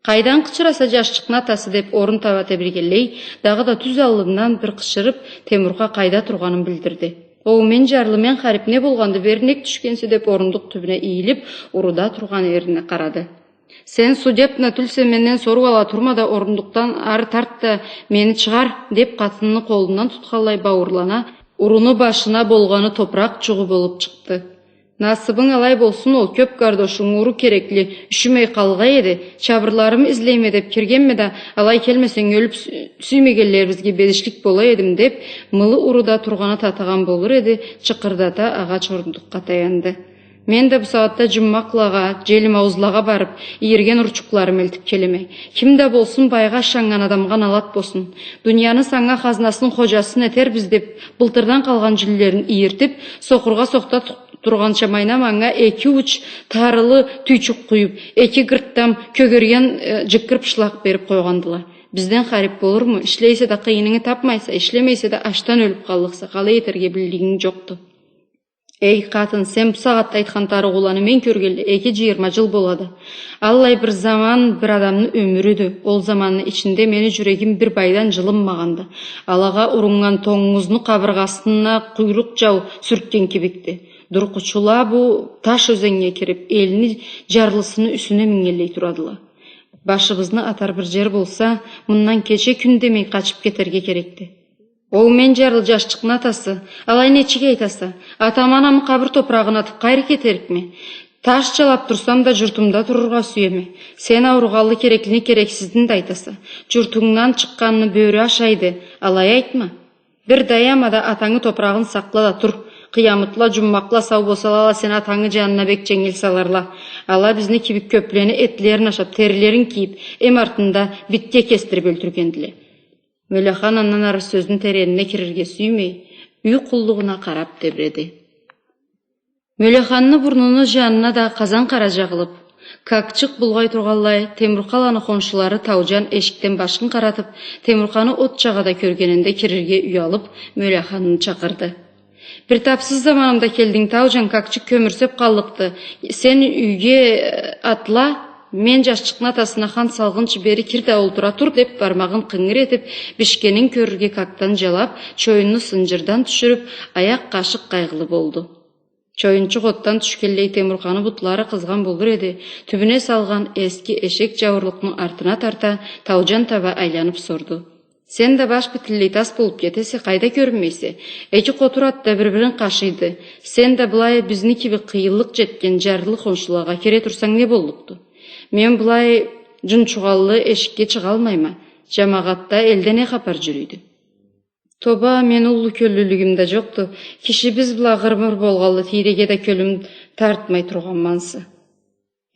Къайдан къычыраса, джашчыкъны атасы, деп орун таба тебрегенлей, дагъыда тюз аллындан бир къычырып, Темуркъа къайда тургъанын билдирди. Оу, мен джарлы, мен харип, не болгъанды, бери нек тюшгенсе, деп орундукъ тюбюне ийилип, уруда тургъан эрине къарады. Сен судебна тюлсе, менден соруп ала турма да, орундукъдан ары тарт да, мени чыгъар, деп къатынны къолундан тутханлай бауурлана, уруну башына болгъаны топуракъ джугъу болуп чыкъды. Насыбынг алай болсун, ол кёп гардошунг, уру керекли, юшюмей къалгъай эди. Чабырларымы излейме деп киргенме да, алай келмесенг, ёлюп сю-, сюймегенлерибизге бедишлик бола эдим, деп, мылы уруда тургъаны татыгъан болур эди, чыкъырдата агъач орундукъгъа таянды. Мен да бусагъатда джуммакълагъа, джелимауузлагъа барып, ийирген урчукъларымы элтип келеме. Ким да болсун, байгъа ышаннган адамгъа налат болсун. Дунияны санга хазнасын, ходжасын этербиз деп, былтырдан къалгъан джюнлерин ийиртип, сокъургъа сохта ту-, тургъанча майна манга эки уч тарылы тюйчюк къуюп, эки гыртдам кёгерген, э, джыккыр пышлакъ берип къойгъандыла. Бизден харип болурму? Ишлейсе да къыйынынгы тапмайса, ишлемейсе да ачдан ёлюп къаллыкъса, къалай этерге биллигинг джокъду. Эй, къатын, сен бусагъатда айтхан тарыгъыуланы мен кёргенли эки джыйырма джыл болады. Аллай бир заман бир адамны ёмюрюдю. Ол заманны ичинде мени джюрегим бир байдан джылынмагъанды. Алагъа уруннган тонгузну къабыргъасына къуйрукъ джау сюртген кибикди. Дуркъучула бу таш ёзеннге кирип, элни джарлысыны юсюне мингенлей турадыла. Башыбызны атар бир джер болса, мындан кече-кюн демей къачып кетерге керекди. Оу, мен джарлы джашчыкъны атасы, алай нечик айтаса? Атам-анамы къабыр топурагъын атып къайры кетерикме? Таш джалап турсам да, джуртумда турургъа сюеме. Сен ауругъанлы кереклини, керексизни да айтаса. Джуртунгдан чыкъгъанны бёрю ашайды, алай айтма. Бир даяма да, атангы топурагъын сакъла да тур. Къыямытла, джуммакъла сау болсала, ала сени атангы джанына бек дженгил саларла. Ала бизни кибик кёплени этлерин ашап, терилерин кийип, эм артында битге кесдирип ёлтюргендиле. Мёлехан андан ары сёзню теренине кирирге сюймей, юй къуллугъуна къарап тебреди. Мёлеханны бурнуну джанына да къазан къара джагъылып, какчыкъ булгъай тургъанлай, Темуркъаланы хоншулары Тауджан эшикден башын къаратып, Темуркъаны от джагъада кёргенинде кирирге уялып, Мёлеханны чакъырды. Бир тапсыз заманымда келдинг, Тауджан, какчыкъ кёмюрсеп къаллыкъды. Сен юйге, э, атла, мен джашчыкъны атасына хан салгъынчы бери кир да олтура тур, — деп, бармагъын къынгыр этип, бишгенин кёрюрге какдан джалап, чоюнну сынджырдан тюшюрюп, аякъ къашыкъ къайгъылы болду. Чоюнчукъ отдан тюшгенлей, Темуркъаны бутлары къызгъан болур эди, тюбюне салгъан эски эшек джауурлукъну артына тарта, Тауджан таба айланып сорду. Сен да баш битинлей тас болуп кетесе, къайда кёрюнмейсе? Эки къотур ат да бир-бирин къашыйды. Сен да былай бизни кибик къыйынлыкъ джетген джарлы хоншулагъа кире турсанг, не боллукъду? Мен былай джунчугъанлы эшикге чыгъалмайма. Джамагъатда, элде не хапар джюрюйдю? Тоба, мени уллу кёллюлюгюм да джокъду. Кишибиз бла гъыр-мыр болгъанлы тийреге да кёлюм тартмай тургъанмансы.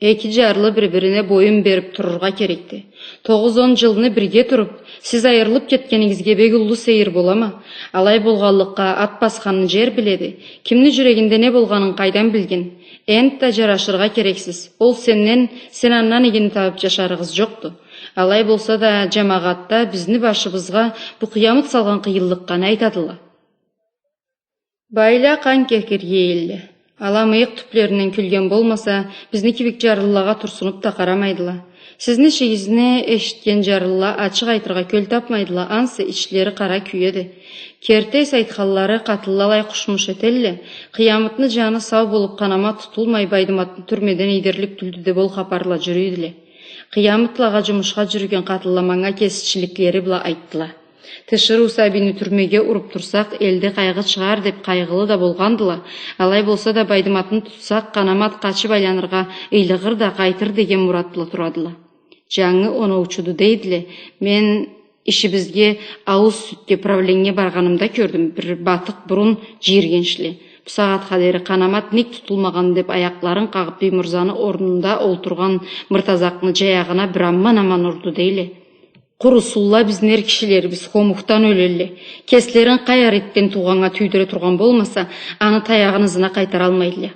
Эки джарлы бир-бирине боюн берип турургъа керекди. Тогъуз-он джылны бирге туруп, сиз айырылып кетгенигизге бек уллу сейир болама. Алай болгъанлыкъгъа, ат басханны джер биледи. Кимни джюрегинде не болгъанын къайдан билгин? Энтда джарашыргъа керексиз. Ол сенден, сен андан игини табып джашарыгъыз джокъду. Алай болса да, джамагъатда бизни башыбызгъа бу къыямыт салгъан къыйынлыкъгъа не айтадыла? Байла къан кекирге эдиле. Ала мыйыкъ тюплеринден кюлген болмаса, бизни кибик джарлылагъа турсунуп да къарамайдыла. Сизни ишигизни эшитген джарлыла ачыкъ айтыргъа кёл тапмайдыла, ансы ичлери къара кюеди. Керти эсе айтханлары, къатынла алай къуш-муш этелле. Къыямытны джаны сау болуп, Къанамат тутулмай, Байдыматны тюрмеден ийдирлик тюлдю деп, ол хапарла джюрюйдюле. Къыямытлагъа джумушха джюрюген къатынла манга кесичиликлери бла айтдыла. Тиширыу сабийни тюрмеге уруп турсакъ, элде къайгъы чыгъар деп, къайгъылы да болгъандыла. Алай болса да, Байдыматны тутсакъ, Къанамат къачып айланыргъа ыйлыгъыр да къайтыр деген мурат бла турадыла. Джангы оноучуду дейдиле. Мен ишибизге, ауз сютге правленнге баргъанымда кёрдюм, бир батыкъ бурун джийиргенчле. Бусагъатха дери Къанамат ник тутулмагъан деп, аякъларын къагъып, Биймурзаны орнунда олтургъан мыртазакъны джаягъына бир аман-аман урду дейле. Къурусунла бизни эр кишилерибиз, хомухдан ёлелле. Кеслерин къайры итден туугъаннга тюйдюре тургъан болмаса, аны таягъын ызына къайтаралмайдыла.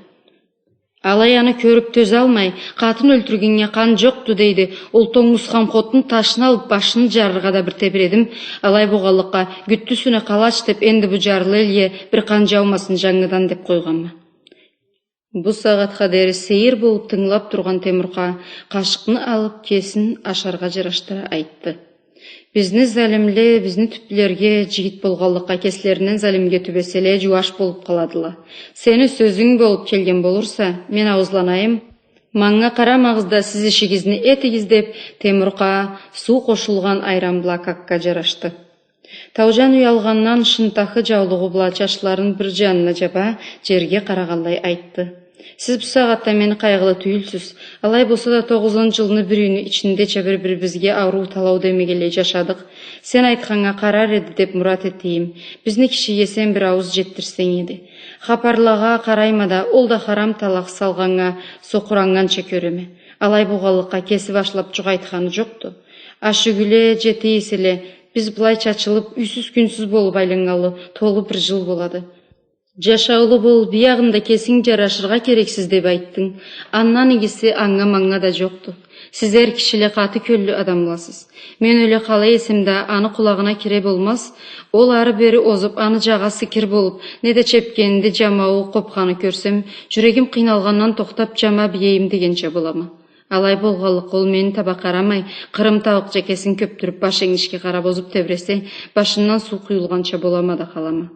Алай аны кёрюп тёзалмай, «Къатын ёлтюргеннге къан джокъду», — дейди. Ол тонгуз хамхотну ташны алып, башын джарыргъа да бир тебиредим. Алай болгъанлыкъгъа, «Гюттю юсюне къалач», — деп, энди бу джарлы элге бир къан джаумасын джангыдан деп къойгъанма. Бу сагъатха дери сейир болуп тынгылап тургъан Темуркъа къашыкъны алып, кесин ашаргъа джарашдыра айтды: «Бизни залимле бизни тюплерге джигит болгъанлыкъгъа, кеслеринден залимге тюбеселе, джууаш болуп къаладыла. Сени сёзюнг болуп келген болурса, мен ауузланайым». «Манга къарамагъыз да, сиз ишигизни этигиз», — деп, Темуркъа суу къошулгъан айран бла какга джарашды. Тауджан уялгъандан шынтахы джаулугъу бла чачларын бир джанына джаба, джерге къарагъанлай айтды: «Сиз бу сагъатда мени къайгъылы тюйюлсюз. Алай болса да, тогъуз-он джылны бир юйню ичиндеча бир-бирибизге ауруу-талау демегенлей джашадыкъ. Сен айтханнга къарар эди деп мурат этейим. Бизни кишиге сен бир аууз джетдирсенг эди. Хапарлагъа къарайма да, ол да харам талакъ салгъаннга сокъураннганча кёреме. Алай болгъанлыкъгъа, кеси башлап джукъ айтханы джокъду. Ашыгюле джете эселе, биз былай чачылып, юйсюз-кюнсюз болуп айланнганлы толу бир джыл болады. Джашаулу бол, биягъында кесинг джарашыргъа керексиз деп айтдынг. Андан игиси анга-манга да джокъду. Сиз эр кишиле къаты кёллю адамласыз. Мен ёле къала эсем да, аны къулагъына кире болмаз. Ол ары-бери озуп, аны джагъасы кир болуп, неда чепкенинде джамауу къопханы кёрсем, джюрегим къыйналгъандан тохтап, джама биейим дегенча болама. Алай болгъанлыкъгъа, ол мени таба къарамай, къырым тауукъча кесин кёпдюрюп, баш энгишге къарап озуп тебресе, башындан суу къуюлгъанча болама да къалама».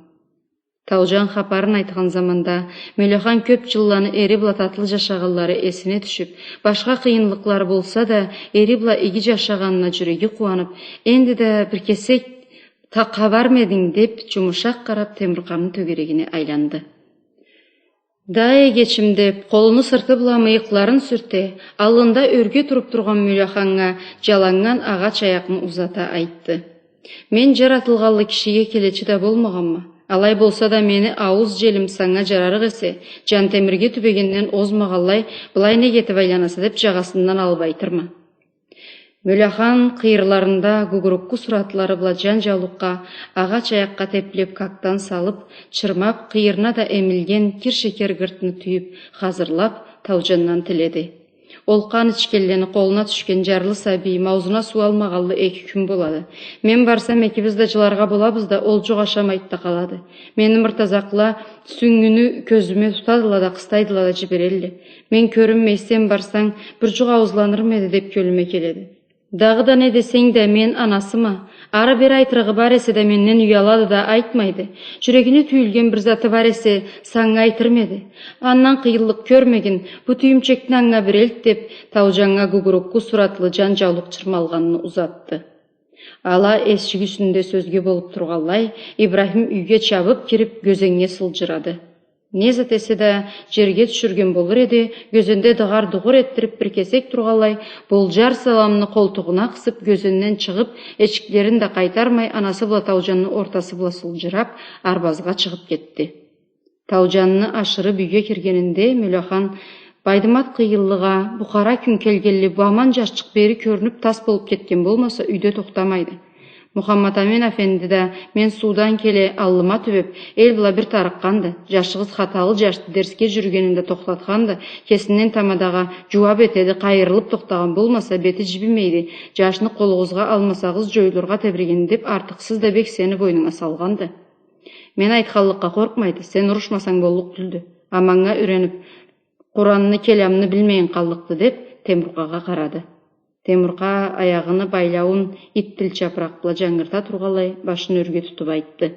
Тауджан хапарын айтхан заманда, Мёлехан кёп джылланы эри бла татлы джашагъанлары эсине тюшюп, башха къыйынлыкълары болса да, эри бла иги джашагъанына джюреги къууанып, энди да бир кесек та къабармединг деп, джумушакъ къарап, Темуркъаны тёгерегине айланды. «Да эгечим», — деп, къолуну сырты бла мыйыкъларын сюрте, аллында ёрге туруп тургъан Мёлеханнга джаланнган агъач аякъны узата айтды: «Мен джаратылгъанлы кишиге келечи да болмагъанма. Алай болса да, мени аууз джелим санга джарарыкъ эсе, Джантемирге тюбегенден озмагъанлай, былай нек этип айланаса деп, джагъасындан алып айтырма». Мёлехан къыйырларында гугурукку суратлары бла джан джаулукъгъа, агъач аякъгъа теплеп, какдан салып, чырмап, къыйырына да эмилген кир-шекер гыртны тюйюп, хазырлап, Тауджандан тиледи. Ол къан ичгенлени къолуна тюшген джарлы сабийим, аузуна суу алмагъанлы эки кюн болады. Мен барсам, экибиз да джыларгъа болабыз да, ол джукъ ашамайды да къалады. Мени мыртазакъла сюнгюню кёзюме тутадыла да, къыстайдыла да джиберелле. Мен кёрюнмей, сен барсанг, бир джукъ ауузланырмы эди деп кёлюме келеди. Дагъыда не десенг да, мен анасыма. Ары-бери айтырыгъы бар эсе да, менден уялады да, айтмайды. Джюрегине тюйюлген бир заты бар эсе, санга айтырмы эди? Андан къыйынлыкъ кёрмегин, бу тюйюмчекни анга бир элт, деп, Тауджаннга гугурукку суратлы джан джаулукъ чырмалгъанны узатды. Ала эшик юсюнде сёзге болуп тургъанлай, Ибрахим юйге чабып кирип, гёзеннге сылджырады. Не зат эсе да джерге тюшюрген болур эди, гёзенде дыгъар-дугъур этдирип бир кесек тургъанлай, болджар саламны къолтугъуна къысып, гёзенден чыгъып, эшиклерин да къайтармай, анасы бла Тауджанны ортасы бла сылджырап, арбазгъа чыгъып кетди. Тауджанны ашырып юйге киргенинде, Мёлехан: «Байдымат къыйынлыгъа, бу къара кюн келгенли, бу аман джашчыкъ бери кёрюнюп, тас болуп кетген болмаса, юйде тохтамайды. Мухаммат-Амин афенди да, мен суудан келе, аллыма тюбеп, эл бла бир тарыкъгъанды. Джашыгъыз хаталы джашды, дерсге джюрюгенин да тохтатханды. Кесинден тамадагъа джууап этеди, къайырылып тохтагъан болмаса, бети джибимейди. Джашны къолугъузгъа алмасагъыз, джоюлургъа тебрегенди деп, артыкъсыз да бек сени бойнунга салгъанды. Мен айтханлыкъгъа къоркъмайды, сен урушмасанг боллукъ тюлдю. Аманнга юренип, Къуранны, келамны билмейин къаллыкъды», — деп, Темуркъагъа къарады. Темуркъа аягъыны байлауун ит тил чапыракъ бла джангырта тургъанлай, башын ёрге тутуп айтды: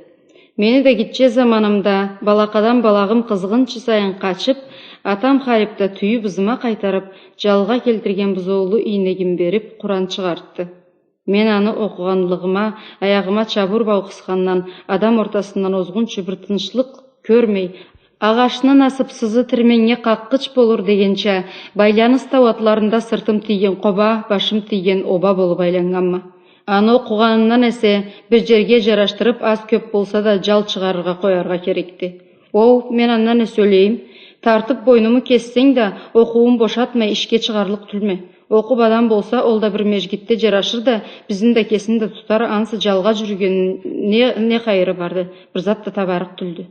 «Мени да гитче заманымда балакъадан балагъым къызгъынчы сайын къачып, атам харип да тюйюп, ызыма къайтарып, джалгъа келтирген бузоулу ийнегим берип, Къуран чыгъартды. Мен аны окъугъанлыгъыма, аягъыма чабыр бау къысхандан, адам ортасындан озгъунчу бир тынчлыкъ кёрмей, агъачны насыпсызы тирменнге къакъгъыч болур дегенча, байланыс тау атларында сыртым тийген къоба, башым тийген оба болуп айланнганма. Аны окъугъанымдан эсе, бир джерге джарашдырып, аз-кёп болса да, джал чыгъарыргъа къояргъа керекди. Оу, мен андан не сёлейим? Тартып бойнуму кессенг да, окъууум бошатмай ишге чыгъарлыкъ тюлме. Окъуп адам болса, ол да бир межгитде джарашыр да, бизни да кесин да тутар, ансы джалгъа джюрюгенни не, не хайыры барды, бир зат да табарыкъ тюлдю.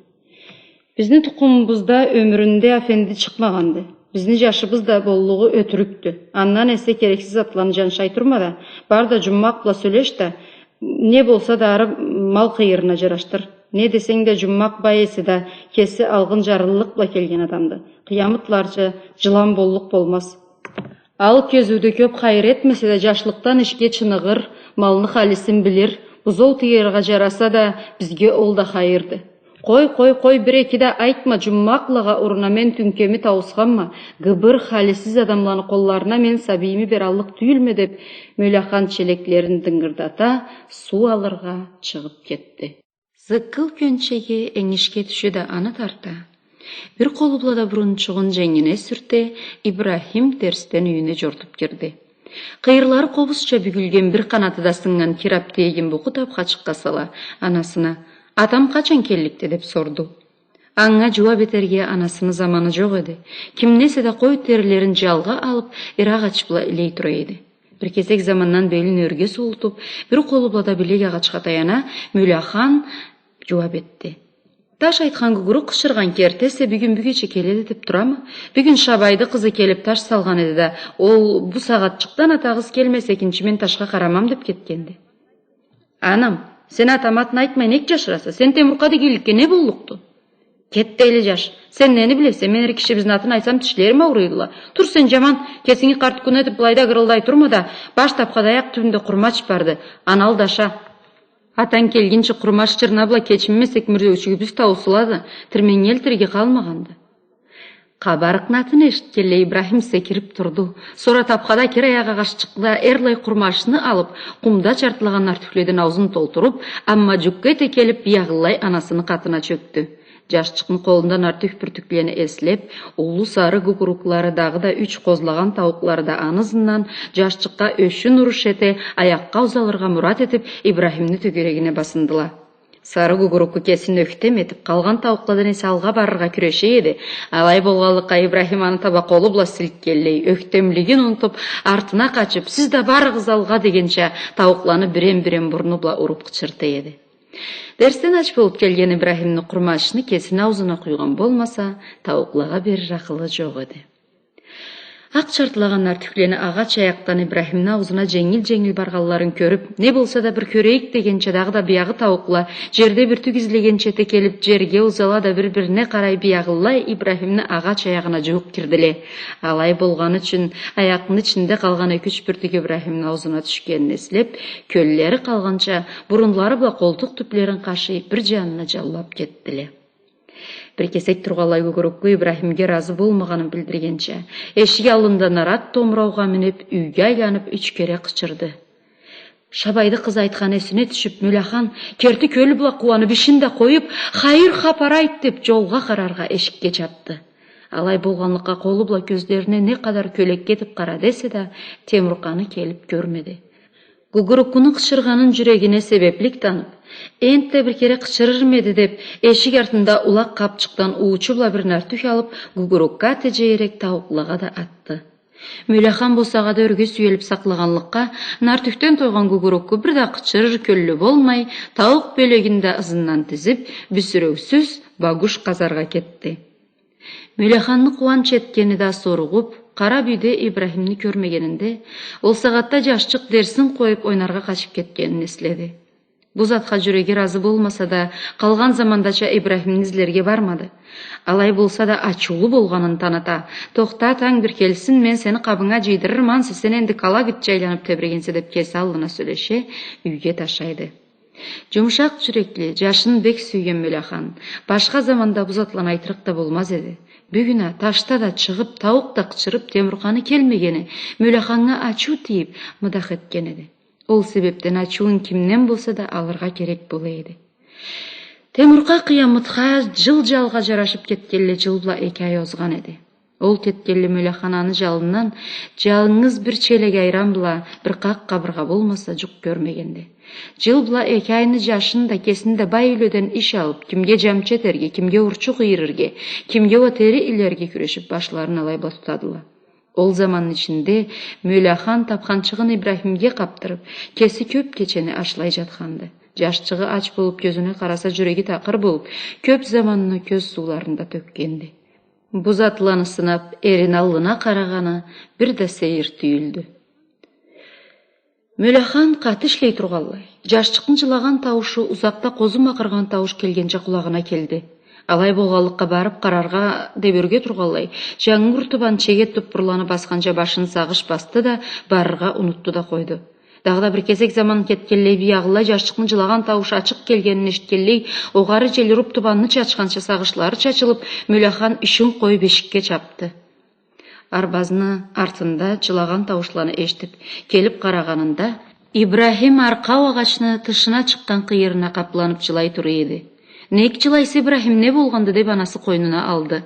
Бизни тукъумубузда ёмюрюнде афенди чыкъмагъанды. Бизни жашыбыз да боллугъу ётюрюкдю. Андан эсе керексиз затланы жаншай турма да, бар да жуммакъ бла сёлеш да, не болса да ары мал къыйырына жарашдыр. Не десенг да, жуммакъ бай эсе да, кеси алгъын жарлылыкъ бла келген адамды. Къыямытларча жылан боллукъ болмаз. Ал кёзюуде кёп хайыр этмесе да, жашлыкъдан ишге чыныгъыр, малны халисин билир, бузоу тыяргъа жараса да, бизге ол да хайырды. Къой, къой, къой, бир-эки да айтма, жуммакълагъа уруна, мен тюнкеми тауусханма, гыбыр, халисиз адамланы къолларына мен сабийими бераллыкъ тюйюлме, деп, Мёлехан челеклерин дынгырдата, суу алыргъа чыгъып кетди. Зыккыл кёнчеги энгишге тюше да аны тарта. Бир къолу бла да бурунчугъун женгине сюрте, Ибрахим дерсден юйюне жортуп кирди. Къыйырлары къобузча бюгюлген, бир къанаты да сыннган кирап тиеген букъу тапхачыкъгъа сала, анасына: «Атам къачан келликди?» — деп сорду. Анга жууап этерге анасыны заманы жокъ эди. Кимни эсе да къой терилерин жалгъа алып, эр агъач бла илей тура эди. Бир кесек замандан белин ёрге суултуп, бир къолу бла да билек агъачха таяна, Мёлехан жууап этди: «Таш айтхан гугурук къычыргъан керти эсе, бюгюн бюгече келеди деп турама. Бюгюн Шабайды къызы келип таш салгъан эди да, ол бу сагъатчыкъдан атагъыз келмесе, экинчи мен ташха къарамам деп кетгенди». «Анам, сен атамы атын айтмай нек жашыраса? Сен Темуркъа дегенликге не боллукъду?» «Кет, дели жаш. Сен нени билесе? Мен эр кишибизни атын айтсам, тишлерим ауруйдула. Тур сен, жаман, кесинги къарт кюн этип, былайда гырылдай турма да, баш тапхада аякъ тюбюнде къурмач барды. Аны ал да аша. Атанг келгинчи къурмач чырна бла кечинмесек, мюрзеучюгюбюз тауусулады. Тирменнгел тирге къалмагъанды». Къабарыкъны атын эшитгенлей, Ибрахим секирип турду. Сора тапхада кир аякъ агъаччыкъда эрлай къурмачны алып, къумда чартылагъан нартюхледен аузун толтуруп, амма жукка эте келип, биягъылай анасыны къатына чёкдю. Жашчыкъны къолунда нартюх бюртюклени эслеп, уллу сары гугуруклары, дагъыда юч къозлагъан тауукълары да аны ызындан, жашчыкъгъа ёшюн уруш эте, аякъгъа узалыргъа мурат этип, Ибрахимни тёгерегине басындыла. Сары гугурукку кесин ёхтем этип, къалгъан тауукъладан эсе алгъа барыргъа кюреше эди. Алай болгъанлыкъгъа, Ибрахим аны таба къолу бла силкгенлей, ёхтемлигин унутуп, артына къачып, «Сиз да барыгъыз алгъа!» дегенча, тауукъланы бирем-бирем бурну бла уруп къычырта эди. Дерсден ач болуп келген Ибрахимни къурмачны кесини аузуна къуйгъан болмаса, тауукълагъа берир акъылы жокъ эди. Акъ чартылагъан нартюхлени агъач аякъдан Ибрахимни аузуна женгил-женгил баргъанларын кёрюп, не болса да бир кёрейик дегенча, дагъыда биягъы тауукъла, жерде бюртюк излегенча эте келип, жерге узала да, бир-бирине къарай, биягъылай Ибрахимни агъач аягъына жууукъ кирдиле. Алай болгъаны ючюн, аякъны ичинде къалгъан эки-юч бюртюк Ибрахимни аузуна тюшгенин эслеп, кёллери къалгъанча, бурунлары бла къолтукъ тюплерин къашый, бир жанына жанлап кетдиле. Бир кесек тургъанлай гугурукку Ибрахимге ыразы болмагъанын билдиргенча, эшик аллында нарат томураугъа минип, юйге айланып, юч кере къычырды. Шабайды къызы айтхан эсине тюшюп, Мёлехан, керти кёлю бла къууанып, ишин да къоюп, «Хайыр хапар айт!» деп, жолгъа къараргъа эшикге чапды. Алай болгъанлыкъгъа, къолу бла кёзлерине не къадар кёлекке этип къарады эсе да, Темуркъаны келип кёрмеди. Гугуруккуну къычыргъанын жюрегине себеплик танып, энтда бир кере къычырырмы эди деп, эшик артында улакъ къапчыкъдан уучу бла бир нартюх алып, гугурукка тежейирек, тауукълагъа да атды. Мёлехан босагъада ёрге сюелип сакълагъанлыкъгъа, нартюхден тойгъан гугурукку бир да къычырыр кёллю болмай, тауукъ бёлегин да ызындан тизип, бюсюреусюз багуш къазаргъа кетди. Мёлеханны къууанч этгени да соругъуп, къарап юйде Ибрахимни кёрмегенинде, ол сагъатда жашчыкъ дерсин къоюп, ойнаргъа къачып кетгенин эследи. Бу затха жюреги ыразы болмаса да, къалгъан замандача Ибрахимни излерге бармады. Алай болса да, ачыулу болгъанын таныта: «Тохта, атанг бир келсин, мен сени къабынга жыйдырырма, ансы сен энди калагычча айланып тебирегенсе», — деп, кеси аллына сёлеше, юйге ташайды. Жумушакъ жюрекли, жашын бек сюйген Мёлехан башха заманда бу затланы айтырыкъ да болмаз эди. Бюгюн а, ташда да чыгъып, тауукъ да къычырып, Темуркъаны келмегени Мёлеханнга ачыу тийип, мыдах этген эди. Ол себепден ачыуун кимден болса да алыргъа керек бола эди. Темуркъа Къыямытха жыл жалгъа жарашып кетгенлей, жыл бла эки ай озгъан эди. Ол кетгенли Мёлехан аны жалындан жангыз бир челек айран бла бир къакъ къабыргъа болмаса жукъ кёрмегенди. Жыл бла эки айны жашын да, кесин да бай юйледен иш алып, кимге жамчы этерге, кимге урчу къыйырырге, кимге уа тери илерге кюрешип, башларын алай бла тутадыла. Ол заманны ичинде Мёлехан тапханчыгъын Ибрахимге къапдырып, кеси кёп кечени ачлай жатханды. Жашчыгъы ач болуп, кёзюне къараса, жюреги такъыр болуп, кёп заманны кёз сууларын да тёкгенди. Бу затланы сынап, эрини аллына къарагъаны бир да сейир тюйюлдю. Мёлехан къаты ишлей тургъанлай, джашчыкъны джылагъан тауушу узакъда къозу макъыргъан таууш келгенча къулагъына келди. Алай болгъанлыкъгъа, барып къараргъа деб ёрге тургъанлай, джангур тубан чегет туппурланы басханча башын сагъыш басды да, барыргъа унутду да къойду. Дагъыда бир кесек заман кетгенлей, биягъылай джашчыкъны джылагъан тауушу ачыкъ келгенин эшитгенлей, огъары джел уруп тубанны чачханча сагъышлары чачылып, Мёлехан ишин къоюп эшикге чапды. Арбазны артында джылагъан тауушланы эшитип, келип къарагъанында, Ибрахим аркъау агъачны тышына чыкъгъан къыйырына къапланып джылай тура эди. «Нек джылайса, Ибрахим, не болгъанды?» — деп, анасы къойнуна алды.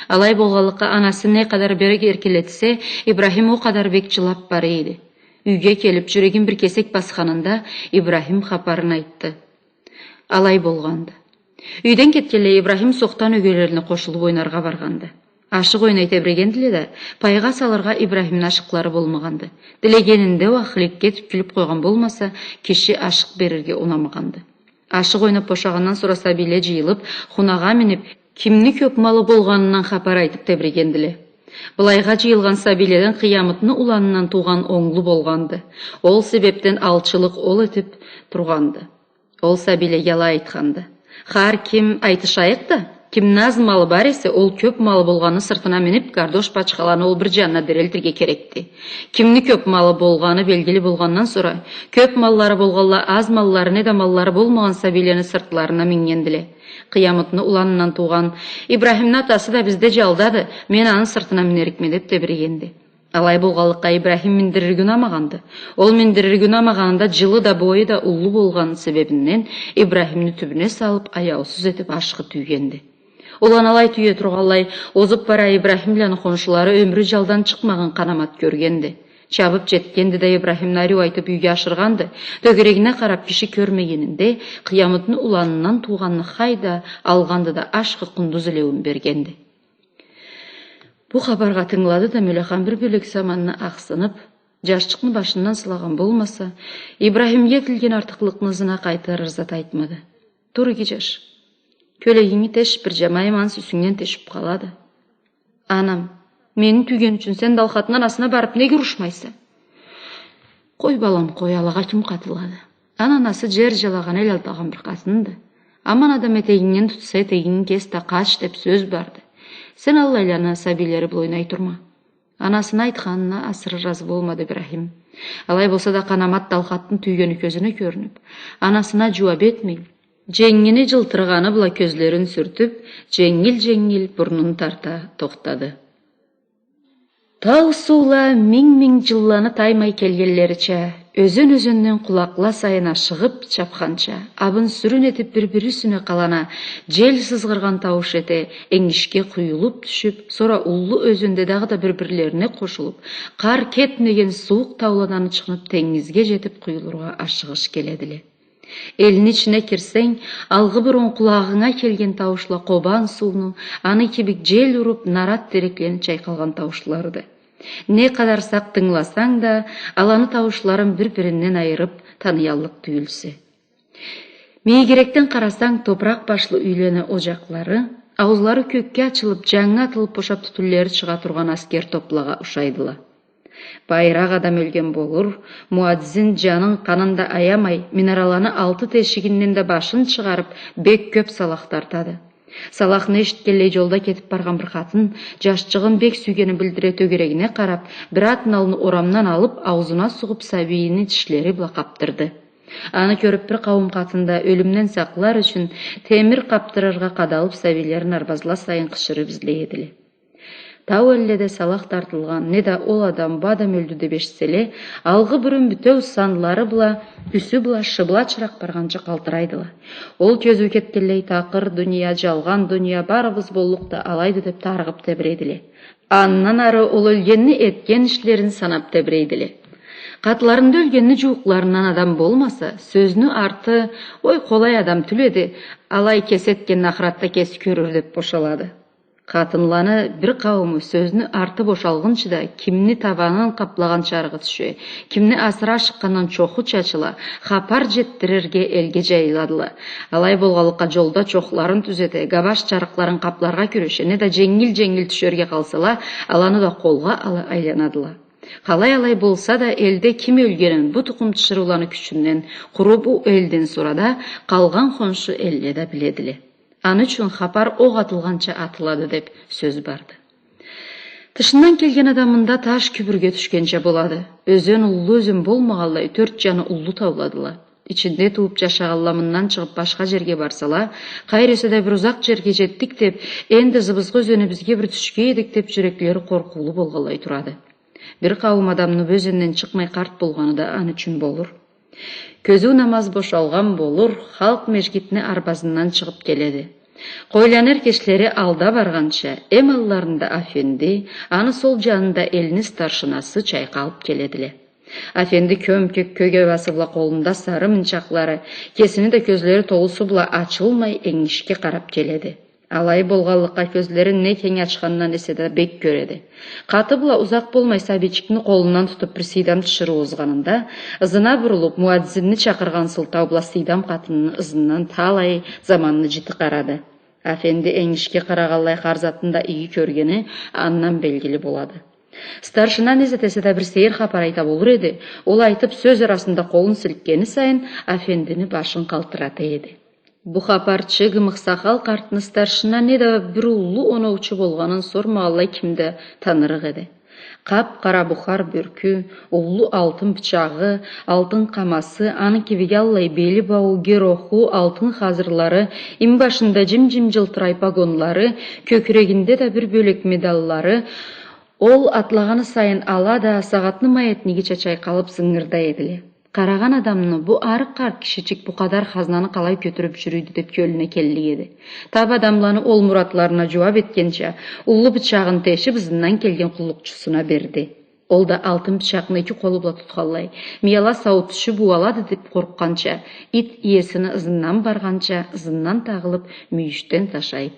Алай болгъанлыкъгъа, анасы не къадар бек эркелетсе, Ибрахим о къадар бек джылап бара эди. Юйге келип, джюрегин бир кесек басханында, Ибрахим хапарын айтды. Алай болгъанды. Юйден кетгенлей, Ибрахим сохтан ёгелерине къошулуп ойнаргъа баргъанды. Ашыкъ ойнай тебрегендиле да, пайгъа салыргъа Ибрахимни ашыкълары болмагъанды. Тилегенинде уа хыликке тюкюлюп къойгъан болмаса, киши ашыкъ берирге унамагъанды. Ашыкъ ойнап бошагъандан сора сабийле джыйылып, хунагъа минип, кимни кёп малы болгъанындан хапар айтып тебрегендиле. Былайгъа джыйылгъан сабийледен Къыямытны уланындан туугъан онглу болгъанды. Ол себепден алчылыкъ ол этип тургъанды. Ол сабийлеге алай айтханды: «Хар ким айтышайыкъ да, кимни аз малы бар эсе, ол кёп малы болгъанны сыртына минип, гардош бачхаланы ол бир джанына дирелтирге керекди». Кимни кёп малы болгъаны белгили болгъандан сора, кёп маллары болгъанла аз маллары неда маллары болмагъан сабийлени сыртларына мингендиле. Къыямытны уланындан туугъан: «Ибрахимни атасы да бизде джалдады, мен аны сыртына минерикме», — деп тебрегенди. Алай болгъанлыкъгъа, Ибрахим миндирирге унамагъанды. Ол миндирирге унамагъанында, джылы да, бою да уллу болгъаны себебинден, Ибрахимни тюбюне салып, аяусуз этип ашхы тюйгенди. Улан алай тюе тургъанлай, озуп бара Ибрахим бла аны хоншулары ёмюрю джалдан чыкъмагъан Къанамат кёргенди. Чабып джетгенди да, Ибрахимни ариу айтып юйге ашыргъанды. Тёгерегине къарап киши кёрмегенинде, Къыямытны уланындан туугъанны хайда алгъанды да, ашхы къундуз илеуюн бергенди. Бу хапаргъа тынгылады да, Мёлехан бир бёлек заманны ахсынып, джашчыкъны башындан сылагъан болмаса, Ибрахимге этилген артыкълыкъны ызына къайтарыр зат айтмады. «Тур, иги джаш. Кёлегинги теш, бир джамайым ансы юсюнгден тешип къалады». «Анам, мени тюйген ючюн сен Далхатны анасына барып неге урушмайса?» «Къой, балам, къой, алагъа ким къатылады? Аны анасы джер джалагъан, эл алдагъан бир къатынды. Аман адам этегингден тутса, этегинги кес да къач деп сёз барды. Сен аллайланы сабийлери бла ойнай турма». Анасыны айтханына асыры разы болмады Ибрахим. Алай болса да, Къанамат Далхатны тюйгени кёзюне кёрюнюп, анасына джууап этмей, дженгини джылтырагъаны бла кёзлерин сюртюп, дженгил-дженгил бурнун тарта тохтады. Тау суула минг-минг джылланы таймай келгенлерича, ёзен-ёзенден къулакъла сайын ашыгъып чапханча, абын сюрюн этип бир-бири юсюне къалана, джел сызгъыргъан таууш эте, энгишге къуюлуп тюшюп, сора уллу ёзенде дагъыда бир-бирлерине къошулуп, къар кетмеген сууукъ тауладан ычхынып, тенгизге джетип къуюлургъа ашыгъыш келедиле. Элни ичине кирсенг, алгъы бурун къулагъынга келген тауушла Къобан сууну, аны кибик джел уруп, нарат тереклени чайкъалгъан тауушларыды. Не къадар сакъ тынгыласанг да, аланы тауушларын бир-биринден айырып таныяллыкъ тюйюлсе. Мийигирекден къарасанг, топуракъ башлы юйлени оджакълары, аузлары кёкге ачылып, джангы атылып бошап тютюнлери чыгъа тургъан аскер топлагъа ушайдыла. Байракъ адам ёлген болур, муадзин джанын, къанын да аямай, минараланы алты тешигинден да башын чыгъарып, бек кёп салах тартады. Салахны эшитгенлей, джолда кетип баргъан бир къатын, джашчыгъын бек сюйгенин билдире, тёгерегине къарап, бир ат налны орамдан алып, аузуна сугъуп, сабийини тишлери бла къаптырды. Аны кёрюп, бир къауум къатын да, ёлюмден сакълар ючюн, темир къаптырыргъа къадалып, сабийлерин арбазла сайын къычырып излей эдиле. Тау элледе салах тартылгъан, неда ол адам, бу адам ёлдю деп эшитселе, алгъы бурун бютеу санлары бла, юсю бла шыбла чыракъ баргъанча къалтырайдыла. Ол кёзюу кетгенлей, такъыр дуния, джалгъан дуния, барыбыз боллукъ да алайды деп тарыгъып тебирейдиле. Андан ары ол ёлгенни этген ишлерин санап тебирейдиле. Къатларында ёлгенни джууукъларындан адам болмаса, сёзню арты, ой, къолай адам тюл эди, алай кеси этгенни ахыратда кеси кёрюр деп бошалады. Къатынланы бир къаууму сёзню арты бошалгъынчы да, кимни табанын къаплагъан чарыгъы тюше, кимни асыры ашыкъгъандан чоху чачыла, хапар джетдирирге элге джайыладыла. Алай болгъанлыкъгъа, джолда чохларын тюзете, габаш чарыкъларын къапларгъа кюреше, неда дженгил-дженгил тюшерге къалсала, аланы да къолгъа ала айланадыла. Къалай алай болса да, элде ким ёлгенин бу тукъум тиширыуланы кючюнден, къуру бу элден сора да, къалгъан хоншу элле да биледиле. Аны ючюн хапар окъ атылгъанча атылады деб сёз барды. Тышындан келген адам мында таш кюбюрге тюшгенча болады. Ёзен уллу ёзен болмагъанлай, тёрт джаны уллу тауладыла. Ичинде тууб джашагъанла мындан чыгъыб башха джерге барсала, къайры эсе да бир узакъ джерге джетдик деб, энди ызыбызгъа ёзенибизге бир тюшген эдик деб, джюреклери къоркъуулу болгъанлай турады. Бир къауум адамны бу ёзенден чыкъмай къарт болгъаны да аны ючюн болур. Кёзюу намаз бошалгъан болур, халкъ межгитни арбазындан чыгъыб келеди. Къойланы эркечлери алда баргъанча, эм алларында афенди, аны сол джанында элни старшинасы чайкъалыб келедиле. Афенди кём-кёк кёк абасы бла къолунда сары мынчакълары, кесини да кёзлери толусу бла ачылмай, энгишге къараб келеди. Алай болгъанлыкъгъа, кёзлерин не кенг ачхандан эсе да бек кёреди. Къаты бла узакъ болмай сабийчикни къолундан тутуб бир сыйдам тиширыу озгъанында, ызына бурулуб, муадзинни чакъыргъан сылтау бла сыйдам къатынны ызындан талай заманны джити къарады. Афенди энгишге къарагъанлай хар затны да иги кёргени андан белгили болады. Старшина не зат эсе да бир сейир хапар айта болур эди, ол айтыб сёз арасында къолун силкгени сайын, афендини башын къалтырата эди. Бу хапарчы гымых сакъал къартны старшина неда бир уллу оноучу болгъанын сормагъанлай ким да танырыкъ эди. Къап-къара бухар бёркю, уллу алтын бычагъы, алтын къамасы, аны кибик аллай бели бауу, героху, алтын хазырлары, имбашында джым-джым джылтырай погонлары, кёкюрегинде да бир бёлек медаллары, ол атлагъаны сайын ала да, сагъатны маятнигича чайкъалыб зынгырдай эдиле. Къарагъан адамны бу арыкъ къарт кишичик бу къадар хазнаны къалай кётюрюб джюрюйдю деб кёлюне келлик эди. Таб адамланы ол муратларына джууаб этгенча, уллу бычагъын тешиб, ызындан келген къуллукъчусуна берди. Ол да алтын бычакъны эки къолу бла тутханлай, мияла сау тюшюб ууалады деб къоркъгъанча, ит иесини ызындан баргъанча, ызындан тагъылыб, мюйюшден ташайыб.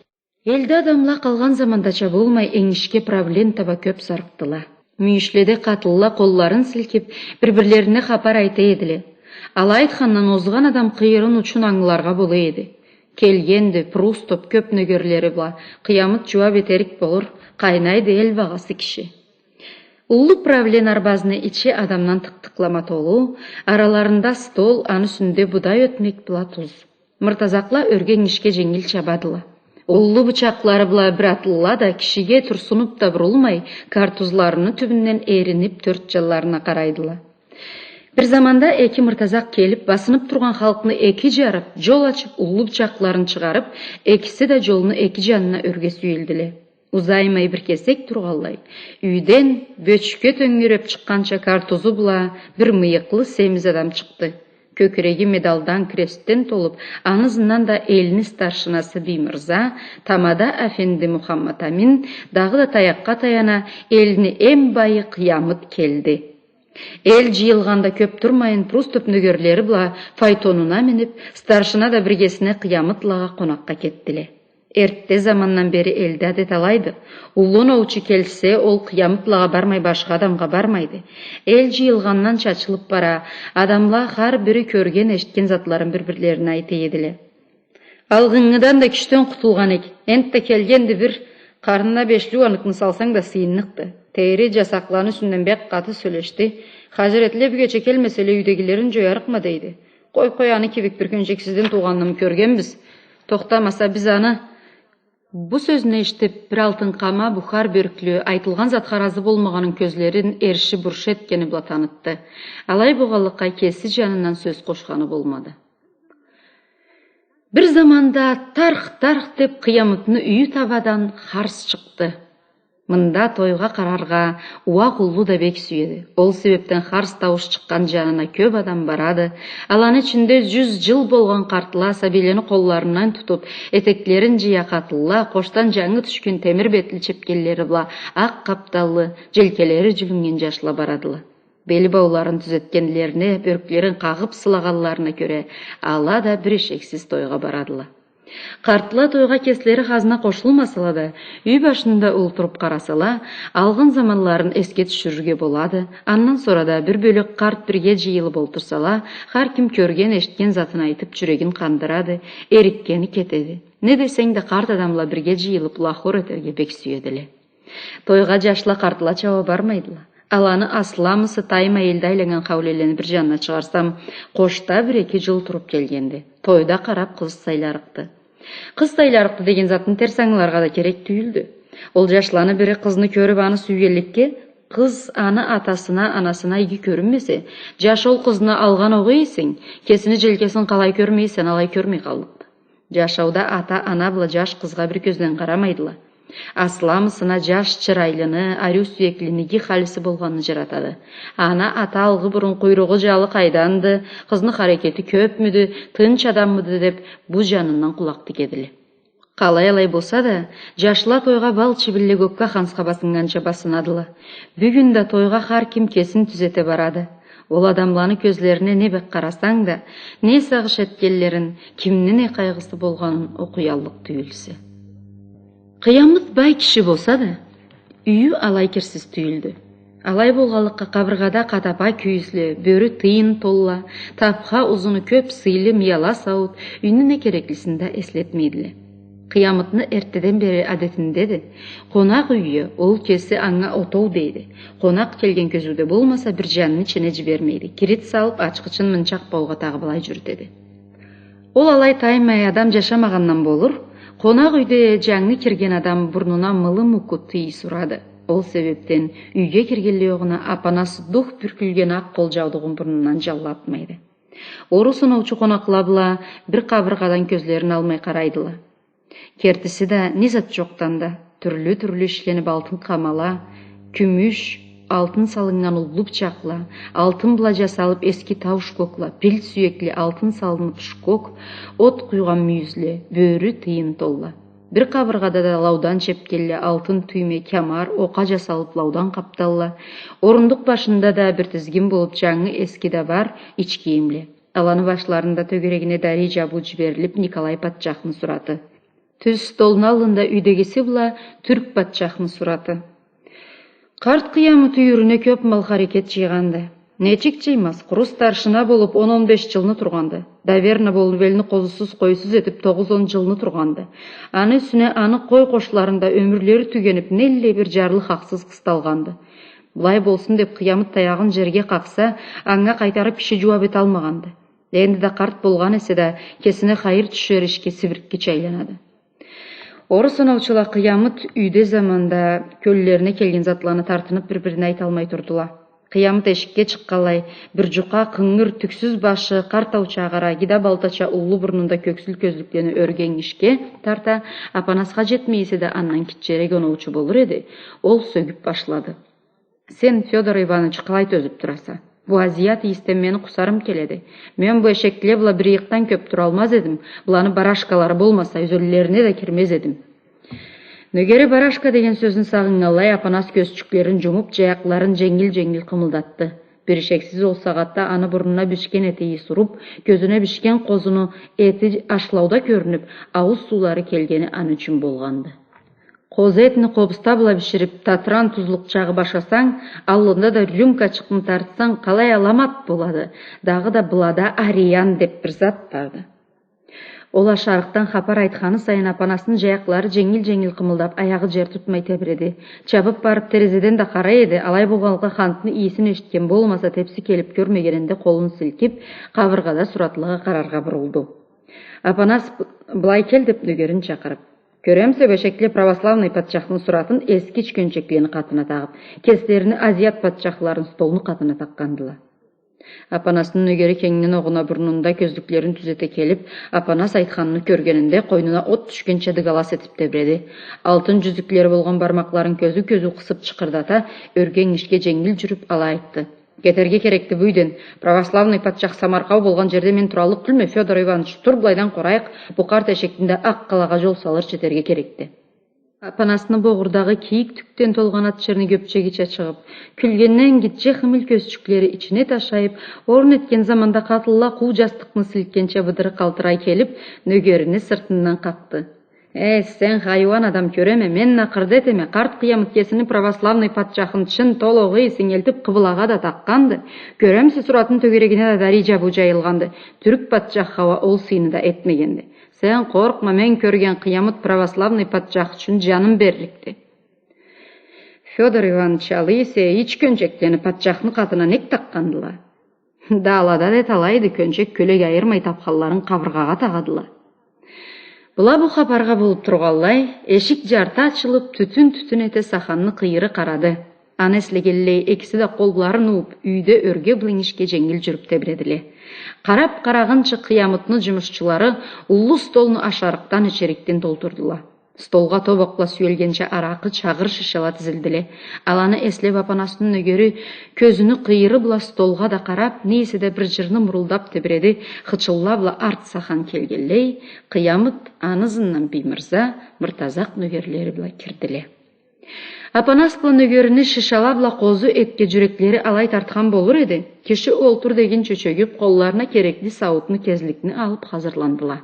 Элде адамла къалгъан замандача болмай, энгишге правлен таба кёб саркъдыла. Мюйюшледе къатынла къолларын силкиб, бир-бирлерине хапар айта эдиле. Алай айтхандан озгъан адам къыйырын, учун ангыларгъа бола эди. Келгенди, приступ кёб нёгерлери бла, Къыямыт джууаб этерик болур, къайнайды эл багъасы киши. Уллу правлен арбазны ичи адамдан тыкъ-тыкълама толу, араларында стол, аны юсюнде будай ётмек бла туз. Мыртазакъла ёрге-энгишге дженгил чабадыла. Уллу бычакълары бла бир атлыла да, кишиге турсунуп да бурулмай, картузларыны тюбюнден эриниб, тёрт джанларына къарайдыла. Бир заманда эки мыртазакъ келиб, басыныб тургъан халкъны эки джарыб, джол ачыб, уллу бычакъларын чыгъарыб, экиси да джолну эки джанына ёрге сюелдиле. Узаймай бир кесек тургъанлай, юйден бёчке тёнгереб чыкъгъанча картузу бла бир мыйыкълы семиз адам чыкъды. Кёкюреги медалдан, крестден толуб, аны ызындан да элни старшинасы Биймырза, тамада афенди Мухаммат-Амин, дагъыда таякъгъа таяна, элни эм байы Къыямыт келди. Эл джыйылгъанда кёб турмайын, приступ нёгерлери бла файтонуна миниб, старшина да биргесине Къыямытлагъа къонакъгъа кетдиле. Эртте замандан бери элде адет алайды. Уллу оноучу келсе, ол Къыямытлагъа бармай, башха адамгъа бармайды. Эл джыйылгъандан чачылыб бара, адамла хар бири кёрген, эшитген затларын бир-бирлерине айта эдиле. Алгъынгыдан да кючден къутулгъан эк, энтда келгенди бир къарнына бешли ууаныкъны салсанг да сыйынныкъды. Тейри, джасакъланы юсюнден бек къаты сёлешди. Хажиретле бюгече келмеселе, юйдегилерин джоярыкъма дейди. Къой, къой, аны кибик бюркюнчексизден туугъаннымы кёргенбиз. Тохтамаса, биз аны... Бу сёзню эшитиб, бир алтын къама, бухар бёрклю, айтылгъан затха разы болмагъанын кёзлерин эрши-буршу этгени бла танытды. Алай болгъанлыкъгъа, кеси джанындан сёз къошханы болмады. Бир заманда тарх-тарх деб Къыямытны юйю табадан харс чыкъды. Мында тойгъа къараргъа ууакъ уллу да бек сюеди. Ол себебден харс таууш чыкъгъан джанына кёб адам барады. Аланы ичинде джюз джыл болгъан къартла, сабийлени къолларындан тутуб, этеклерин джыя къатынла, къошдан джангы тюшген темир бетли чепкенлери бла акъ къапталлы, джелкелери джюлюннген джашла барадыла. Бели бауларын тюзетгенлерине, бёрклерин къагъыб сылагъанларына кёре, ала да бир ишексиз тойгъа барадыла. Къартла тойгъа кеслери хазна къошулмасала да, юй башында олтуруп къарасала, алгъын заманларын эсге тюшюрюрге болады. Андан сора да бир бёлек къарт бирге джыйылып олтурсала, хар ким кёрген, эшитген затын айтып, джюрегин къандырады, эрикгени кетеди. Не десенг да, къарт адамла бирге джыйылып лахор этерге бек сюедиле. Тойгъа джашла къартлача уа бармайдыла. Аланы асламысы таймай элде айланнган хаулелени бир джанына чыгъарсам, къошда бир-эки джыл туруп келгенди. Тойда къарап къыз сайларыкъды. Къыз сайларыкъды деген затны терс ангыларгъа да керек тюйюлдю. Ол джашланы бири къызны кёрюп аны сюйгенликге, къыз аны атасына, анасына иги кёрюнмесе, джаш ол къызны алгъан огъай эсенг, кесини джелкесин къалай кёрмей эсенг, алай кёрмей къаллыкъды. Джашауда ата-ана бла джаш къызгъа бир кёзден къарамайдыла. Асламысына джаш чырайлыны, ариу сюеклини иги халиси болгъанын джаратады. Ана-ата алгъы бурун къуйругъу джалы къайданды, къызны харекети кёпмюдю, тынч адаммыды деп, бу джанындан къулакъ тигедиле. Къалай-алай болса да, джашла тойгъа бал чибинле гокка хансха басыннганча басынадыла. Бюгюн да тойгъа хар ким кесин тюзете барады. Ол адамланы кёзлерине не бек къарасанг да, не сагъыш этгенлерин, кимни не къайгъысы болгъанын окъуяллыкъ тюйюлсе. Къыямыт бай киши болса да, юйю алай кирсиз тюйюлдю. Алай болгъанлыкъгъа, къабыргъада къатапа кюйюзле, бёрю тыйын толла, тапха узуну кёп сыйлы мияла сауут, юйню не кереклисин да эслетмейдиле. Къыямытны эртеден бери адетиндеди. Къонакъ юйге ол кеси анга отоу дейди. Къонакъ келген кёзюуде болмаса, бир джанны ичине джибермейди. Кирит салып, ачхычын мынчакъ баугъа тагъып алай джюрютеди. Ол алай таймай адам джашамагъандан болур, къонакъ юйде джангы кирген адам бурнуна мылы-муку тыйыс урады. Ол себепден юйге киргенлей огъуна Апанас дух бюркюлген акъ къолджаулугъун бурнундан джанлатмайды. Орус оноучу къонакъла бла бир къабыргъадан кёзлерин алмай къарайдыла. Кертиси да, не зат джокъду анда, тюрлю-тюрлю ишленип алтын къамала, кюмюш, алтын салыннган уллу бычакъла, алтын бла джасалып эски тау шкокла, пил сюекли алтын салынып шкок, от къуйгъан мюйюзле, бёрю тыйын толла. Бир къабыргъада да лаудан чепкенле алтын тюйме, кямар, окъа джасалып лаудан къапталла. Орундукъ башында да бир тизгин болуп джангы-эски да бар ич кийимле. Аланы башларында тёгерегине дарий джабыу джиберилип Николай патчахны сураты. Тюз столну аллында юйдегиси бла тюрк патчахны сураты. Къарт Къыямыт юйюрюне кёп мал-харекет джыйгъанды. Нечик джыймаз, къуру старшина болуп он-он беш джылны тургъанды. Доверно болуп элни къозусуз-къойсуз этип тогъуз-он джылны тургъанды. Аны юсюне аны къой къошларында ёмюрлери тюгенип, неллей бир джарлы хакъсыз къысталгъанды. Былай болсун деп Къыямыт таягъын джерге къакъса, анга къайтарып киши джууап эталмагъанды. Энди да къарт болгъан эсе да, кесине хайыр тюшер ишге сибириккича айланады. Орус оноучула Къыямыт юйде заманда кёллерине келген затланы тартынып бир-бирине айталмай турдула. Къыямыт эшикге чыкъгъанлай, бир джукъа, къынгыр, тюксюз башы, къарт аучагъа, гида балтача уллу бурнунда кёксюл кёзлюклени ёрге-энгишге тарта, Апанасха джетмей эсе да, андан гитчерек оноучу болур эди, ол сёгюп башлады. Сен, Фёдор Иваныч, къалай тёзюп тураса? Бу азият ийисден мени къусарым келеди. Мен бу эшекле бла бир ыйыкъдан кёп туралмаз эдим. Буланы барашкалары болмаса, ёзенлерине да кирмез эдим. Нёгери барашка деген сёзню сагъыннганлай, Апанас кёзчюклерин джумуп, джаякъларын дженгил-дженгил къымылдатды. Бир ишексиз ол сагъатда аны бурнуна бишген эти ийис уруп, кёзюне бишген къозуну эти ашлауда кёрюнюп, аууз суулары келгени аны ючюн болгъанды. Къозу этни къобуста бла биширип, татыран тузлукъчагъы башасанг, аллында да рюмкачыкъны тартсанг, къалай аламат болады, дагъыда былада ариян деп бир зат барды. Ол ашарыкъдан хапар айтханы сайын Апанасны джаякълары дженгил-дженгил къымылдап, аягъы джер тутмай тебиреди. Чабып барып, терезеден да къарай эди, алай болгъанлыкъгъа хантны ийисин эшитген болмаса, тепси келип кёрмегенинде къолун силкип, къабыргъада суратлагъа къараргъа бурулду. Апанас, былай кел, деп нёгерин чакъырып. Кёремисе, бу эшекле православный патчахны суратын эски ючкенчеклени къатына тагъып, кеслерини азият патчахларын столну къатына такъгъандыла. Апанасны нёгери кенгден огъуна бурнунда кёзлюклерин тюзете келип, Апанас айтханны кёргенинде, къойнуна от тюшгенча дыгалас этип тебиреди. Алтын джюзюклери болгъан бармакъларын кёзюу-кёзюу къысып чыкъырдата, ёрге-энгишге дженгил джюрюп, алай айтды. Кетерге керекди бу юйден. Православный патчах самаркъау болгъан джерде мен тураллыкъ тюлме, Фёдор Иваныч, тур былайдан къорайыкъ, бу къарт эшекни да Акъ къалагъа джол салырча этерге керекди. Апанасны богъурдагъы кийик тюкден толгъан ат черни кёпчегича чыгъып, кюлгенден гитче хымил кёзчюклери ичине ташайып, орун этген заманда къатынла къуу джастыкъны силкгенча быдыры къалтырай келип, нёгерини сыртындан къакъды. «Э, сен хайуан адам, кёреме, мен накъырда этеме, къарт Къыямыт кесини православный патчахын чын, толугъу сингелтип, къыбылагъа да такъгъанды. Кёремисе, суратын тёгерегине да дарий джабыу джайылгъанды. Тюрк патчахха уа ол сыйны да этмегенди. Сен къоркъма, мен кёрген Къыямыт православный патчах ючюн джанын берликди». «Фёдор Иваныч, алай эсе, ич кёнчеклени патчахны къатына нек такъгъандыла?» «Да алада да талайды, кёнчек-кёлек айырмай тапханларын къабыргъагъа тагъадыла». Была бу хапаргъа болуп тургъанлай, эшик джарты ачылып, тютюн-тютюн эте саханны къыйыры къарады. Аны эслегенлей, экиси да къолларын ууп, юйде ёрге-былынгышге дженгил джюрюп тебиредиле. Къарап къарагъынчы, Къыямытны джумушчулары уллу столну ашарыкъдан-ичерикден толтурдула. Столгъа тобукъла сюелгенча аракъы, чагъыр шишала тизилдиле. Аланы эслеп, Апанасны нёгери кёзюню къыйыры бла столгъа да къарап, не эсе да бир джырны мурулдап тебиреди, хычылла бла арт сахан келгенлей, Къыямыт, аны ызындан Биймырза, Мыртазакъ нёгерлери бла кирдиле. Апанас бла нёгерини шишала бла къозу этге джюреклери алай тартхан болур эди, киши олтур дегинчи чёгюп, къолларына керекли сауутну, кезликни алып хазырландыла.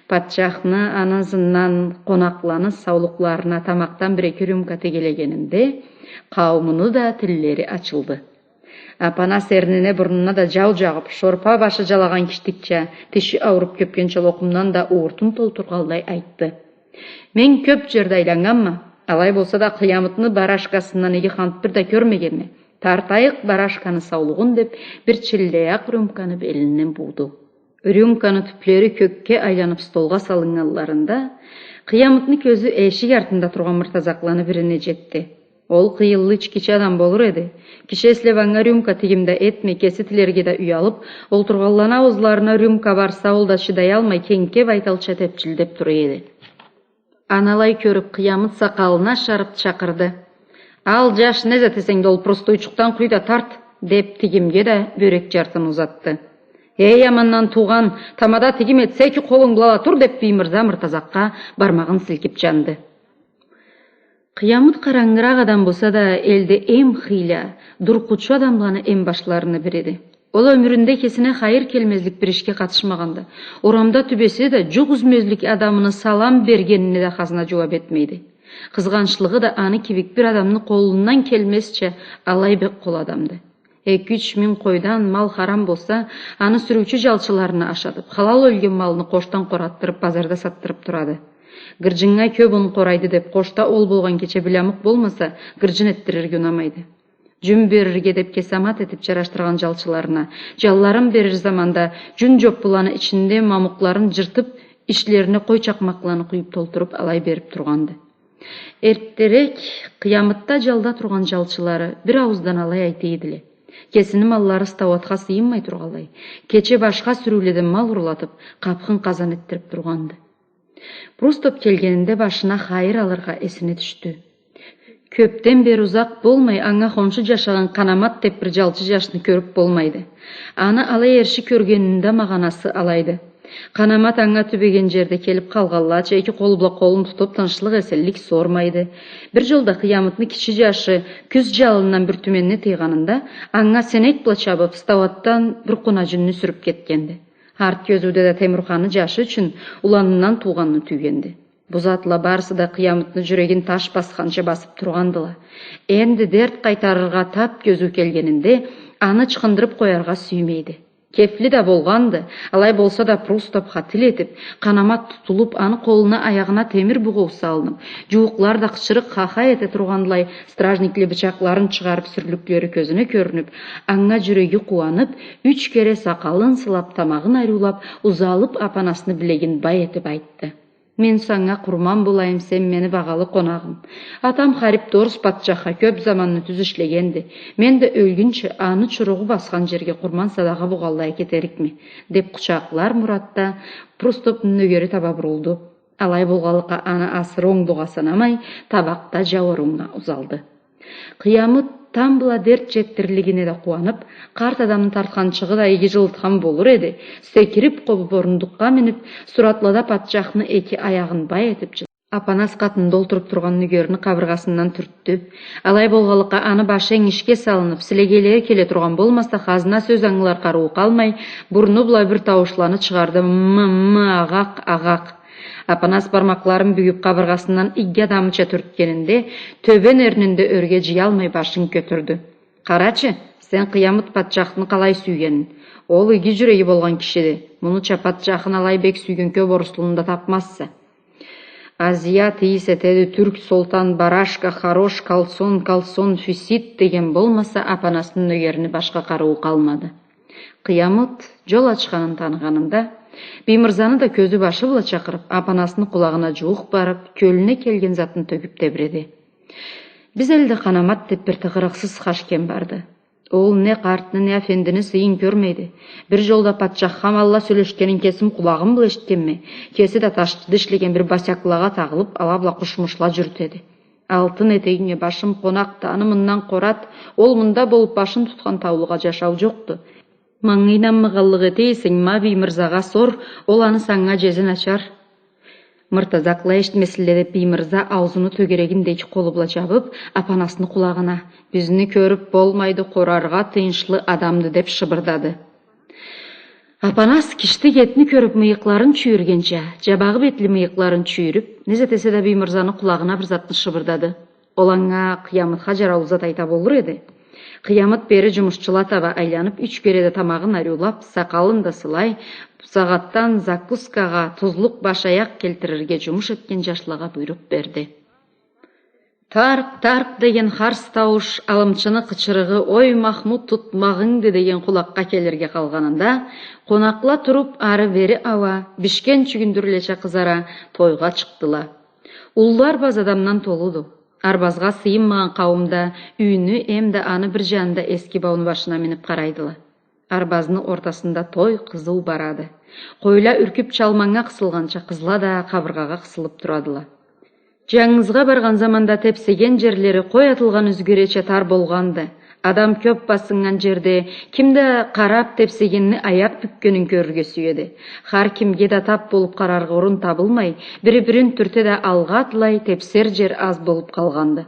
Патчахны, аны ызындан къонакъланы саулукъларына тамакъдан бир-эки рюмка тегелегенинде, къауумну да тиллери ачылды. Апанас эрнине-бурнуна да джау джагъып, шорпа башы джалагъан киштикча, тиши ауруп кёпгенча локъумдан да ууртун толтургъанлай айтды: «Мен кёп джерде айланнганма, алай болса да Къыямытны барашкасындан иги хант бир да кёрмегенме. Тартайыкъ барашканы саулугъун», — деп, бир чиллеякъ рюмканы белинден бууду. Рюмканы тюплери кёкге айланып столгъа салыннганларында, Къыямытны кёзю эшик артында тургъан мыртазакъланы бирине джетди. Ол къыйынлы ичкичи адам болур эди. Киши эслеп анга рюмка тыгъым да этмей, кеси тилерге да уялып, олтургъанланы ауузларына рюмка барса, ол да чыдаялмай, кенгке байталча тепчилдеп тура эди. Аны алай кёрюп, Къыямыт сакъалын ашарып чакъырды: «Ал, джаш, не зат эсенг да, ол простойчукъдан къуй да тарт», — деп, тыгъымгъа да бёрек джартыны узатды. «Эй, амандан туугъан, тамада тыгъым этсе, эки къолунг бла ала тур», — деп, Биймырза мыртазакъгъа бармагъын силкип джанды. Къыямыт къарангыракъ адам болса да, элде эм хыйла, дуркъучу адамланы эм башларыны бири эди. Ол ёмюрюнде кесине хайыр келмезлик бир ишге къатышмагъанды. Орамда тюбесе да, джукъ юзмезлик адамыны салам бергенине да хазна джууап этмейди. Къызгъанчлыгъы да, аны кибик бир адамны къолундан келмезча алай бек къол адамды. Эки-юч минг къойдан мал харам болса, аны сюрюучю джалчыларына ашатып, халал ёлген малны къошдан къоратдырып, базарда сатдырып турады. Гырджыннга кёп ун къорайды деп, къошда ол болгъан кече быламукъ болмаса, гырджын этдирирге унамайды. Джюн берирге деп кесамат этип джарашдыргъан джалчыларына, джалларын берир заманда джюн джоппуланы ичинде мамукъларын джыртып, ичлерине къой чакъмакъланы къуюп толтуруп, алай берип тургъанды. Эртдерек Къыямытда джалда тургъан джалчылары бир аууздан алай айта эдиле: кесини маллары стауатха сыйынмай тургъанлай, кече башха сюрюуледен мал урлатып, къапхын-къазан этдирип тургъанды. Прустоп келгенинде башына хайыр алыргъа эсине тюшдю. Кёпден бери узакъ болмай, анга хоншу джашагъан Къанамат деп бир джалчы джашны кёрюп болмайды. Аны алай эрши кёргенини да магъанасы алайды. Къанамат анга тюбеген джерде келип къалгъанлача эки къолу бла къолун тутуп, тынчлыкъ-эсенлик сормайды. Бир джолда Къыямытны кичи джашы кюз джалындан бир тюменни тыйгъанында, анга сенек бла чабып, стауатдан бир къуна джюнню сюрюп кетгенди. Арт кёзюуде да Темурханны джашы ючюн уланындан туугъанны тюйгенди. Бу затла барысы да Къыямытны джюрегин таш басханча басып тургъандыла. Энди дерт къайтарыргъа тап кёзюу келгенинде, аны ычхындырып къояргъа сюймейди. Кефли да болгъанды, алай болса да Прустоп хатил этип, Къанамат тутулуп, аны къолуна, аягъына темир бугъоу салынып, джууукълары да къычырыкъ-хахай эте тургъанлай, стражникле бычакъларын чыгъарып сюрлюклери кёзюне кёрюнюп, анга джюреги къууанып, юч кере сакъалын сылап, тамагъын ариулап, узалып, Апанасны билегин бай этип айтды: «Мен санга къурман болайым, сен мени багъалы къонагъым. Атам харип да орус патчахха кёп заманны тюз ишлегенди. Мен да ёлгюнчю аны чуругъу басхан джерге къурман-садагъа болгъанлай кетерикме», — деп къучакълар муратда Прустопну нёгери таба бурулду. Алай болгъанлыкъгъа, аны асыры онглугъа санамай, табакъда джаууруннга узалды. Къыямыт там бла дерт джетдирлигине да къууанып, къарт адамны тартханчыгъы да иги джылытхан болур эди, секирип къобуп, орундукъгъа минип, суратлада патчахны эки аягъын бай этип, Апанас къатында олтуруп тургъан нёгерини къабыргъасындан тюртдю. Алай болгъанлыкъгъа, аны башы энгишге салынып, силегейлери келе тургъан болмаса, хазна сёз ангылар къарыуу къалмай, бурну бла бир тауушланы чыгъарды: «М-м-м, агъакъ, агъакъ». Апанас бармакъларын бюгюп, къабыргъасындан иги адамыча тюртгенинде, тёбен эрнинде ёрге джыялмай башын кётюрдю. «Къарачы, сен Къыямыт патчахны къалай сюйгенин. Ол иги джюреги болгъан кишиди. Мунуча патчахын алай бек сюйген кёп оруслуну да тапмазса». «Азият ийис этеди, тюрк солтан, барашка, хорош, калсон, калсон, фисит» деген болмаса, Апанасны нёгерини башха къарыуу къалмады. Къыямыт джол ачханын таныгъанында, Биймырзаны да кёзю-башы бла чакъырып, Апанасны къулагъына джууукъ барып, кёлюне келген затын тёгюп тебиреди. «Биз элде Къанамат деп бир тыгъырыкъсыз хашкем барды. Ол не къартны, не афендини сыйын кёрмейди. Бир джолда патчахха аманла сёлешгенин кесим къулагъым бла эшитгенме, кеси да ташчыда ишлеген бир босяклагъа тагъылып, ала бла къушмушла джюрютеди. Алтын этегинге башым къонакъды, аны мындан къорат, ол мында болуп башын тутхан таулугъа джашау джокъду. Манга ийнанмагъанлыкъ эте эсенг, ма Биймырзагъа сор, ол аны санга джезин ачар». «Мыртазакъла эшитмесинле», — деп, Биймырза аузуну тёгерегин да эки къолу бла джабып, Апанасны къулагъына: «Бизни кёрюп болмайды, къораргъа тыйыншлы адамды», — деп шыбырдады. Апанас киштик этни кёрюп мыйыкъларын чюйюргенча, джабагъы бетли мыйыкъларын чюйюрюп, не зат эсе да, Биймырзаны къулагъына бир затны шыбырдады. Ол анга Къыямытха джараулу зат айта болур эди. Къыямыт бери джумушчула таба айланып, юч кере да тамагъын ариулап, сакъалын да сылай, бусагъатдан закускагъа тузлукъ баш-аякъ келтирирге джумуш этген джашлагъа буйрукъ берди. «Таркъ, таркъ» деген харс таууш алымчыны къычырыгъы, «Ой, Махмут, тутмагъынгды» деген къулакъгъа келирге къалгъанында, къонакъла туруп, ары-бери ауа, бишген чюгюндюрлеча къызара, тойгъа чыкъдыла. Уллу арбаз адамдан толуду. Арбазгъа сыйынмагъан къауумда юйню эмда аны бир джанында эски бауну башына минип къарайдыла. Арбазны ортасында той къызыу барады. Къойла юркюп чалманнга къысылгъанча, къызла да къабыргъагъа къысылып турадыла. Джангызгъа баргъан заманда тепсеген джерлери къой атылгъан юзгереча тар болгъанды. Адам кёп басыннган джерде ким да къарап, тепсегенни аяп бюкгенин кёрюрге сюеди. Хар кимге да тап болуп къараргъа орун табылмай, бири-бирин тюрте да алгъа атлай, тепсер джер аз болуп къалгъанды.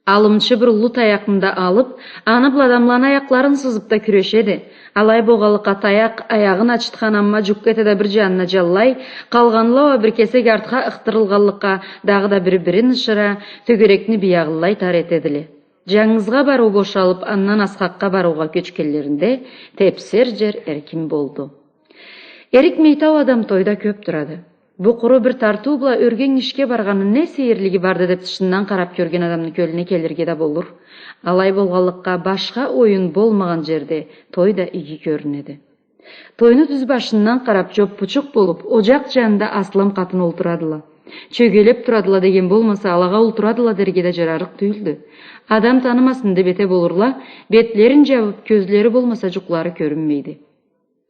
Алымчы бир уллу таякъны да алып, аны бла адамланы аякъларын сызып да кюрешеди. Алай болгъанлыкъгъа, таякъ аягъын ачытхан, амма джукъ эте да бир джанына джанлай, къалгъанла уа бир кесек артха ыхтырылгъанлыкъгъа, дагъыда бири-бирин ышыра, тёгерекни биягъыллай тар этедиле. Джангызгъа барыу бошалып, андан асхакъгъа барыугъа кёчгенлеринде, тепсер джер эркин болду. Эрикмей тау адам тойда кёп турады. Бу къуру бир тартыу бла ёрге энгишге баргъанны не сейирлиги барды деп, тышындан къарап кёрген адамны кёлюне келирге да болур. Алай болгъанлыкъгъа, башха оюн болмагъан джерде той да иги кёрюнеди. Тойну тюз башындан къарап, джоппучукъ болуп, оджакъ джанында аслам къатын олтурадыла. Чёгелеп турадыла деген болмаса, алагъа олтурадыла дерге да джарарыкъ тюйюлдю. Адам танымасын деп эте болурла, бетлерин джабып, кёзлери болмаса, джукълары кёрюнмейди.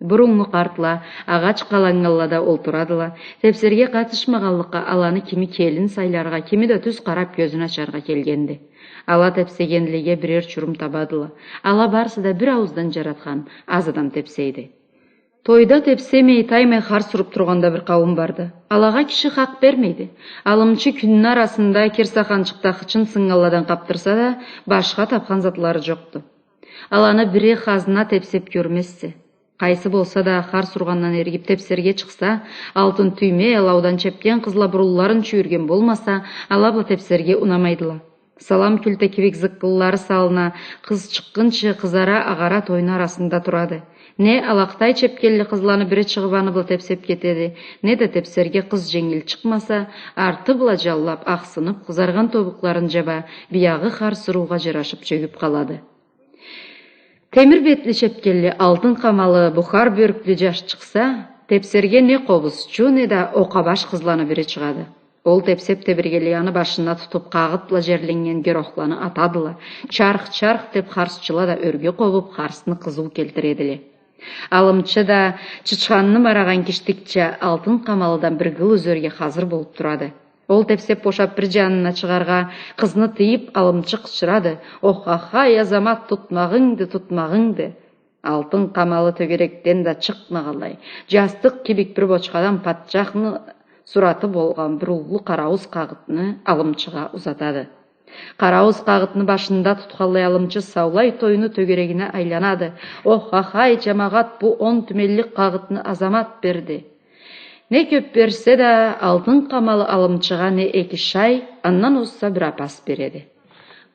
Буруннгу къартла, агъач къаланнганлада олтурадыла, тепсерге къатышмагъанлыкъгъа, аланы кими келин сайларгъа, кими да тюз къарап кёзюн ачаргъа келгенди. Ала тепсегенлеге бирер чурум табадыла. Ала барысы да бир аууздан джаратхан аз адам тепсейди. Тойда тепсемей, таймай харс уруп тургъан да бир къауум барды. Алагъа киши хакъ бермейди. Алымчы кюнню арасында кир саханчыкъда хычын сыннганладан къапдырса да, башха тапхан затлары джокъду. Аланы бири хазна тепсеп кёрмезсе. Къайсы болса да, харс ургъандан эригип тепсерге чыкъса, алтын тюйме, лаудан чепген къызла бурунларын чюйюрген болмаса, ала бла тепсерге унамайдыла. Салам кюлте кибик зыккыллары салына, къыз чыкъгъынчы къызара-агъара тойну арасында турады. Не алакътай чепкенли къызланы бири чыгъып аны бла тепсеп кетеди, не да тепсерге къыз дженгил чыкъмаса, арты бла джанлап, ахсынып, къызаргъан тобукъларын джаба, биягъы харс уруугъа джарашып чёгюп къалады. Темир бетли, чепкенли, алтын къамалы, бухар бёрклю джаш чыкъса, тепсерге не къобузчу, не да окъа баш къызланы бири чыгъады. Ол тепсеп тебиргенлей, аны башына тутуп, къагъыт бла джерленнген герохланы атадыла. Чарх-чарх деп, харсчыла да ёрге къобуп, харсны къызыу келтиредиле. Алымчы да, чычханны марагъан киштикча, алтын къамалыдан бир гыл юзерге хазыр болуп турады. Ол тепсеп бошап, бир джанына чыгъаргъа, къызны тыйып, алымчы къычырады: «Охахай, Азамат, тутмагъынгды, тутмагъынгды!» Алтын къамалы тёгерекден да чыкъмагъанлай, джастыкъ кибик бир бочкъадан патчахны сураты болгъан бир уллу къарауз къагъытны алымчыгъа узатады. Къарауз къагъытны башында тутханлай алымчы саулай тойну тёгерегине айланады. Ох-хахай, жамагъат, бу он тюменлик къагъытны Азамат берди. Не кёп берсе да, алтын къамалы алымчыгъа не эки шай, андан озса бир апас береди.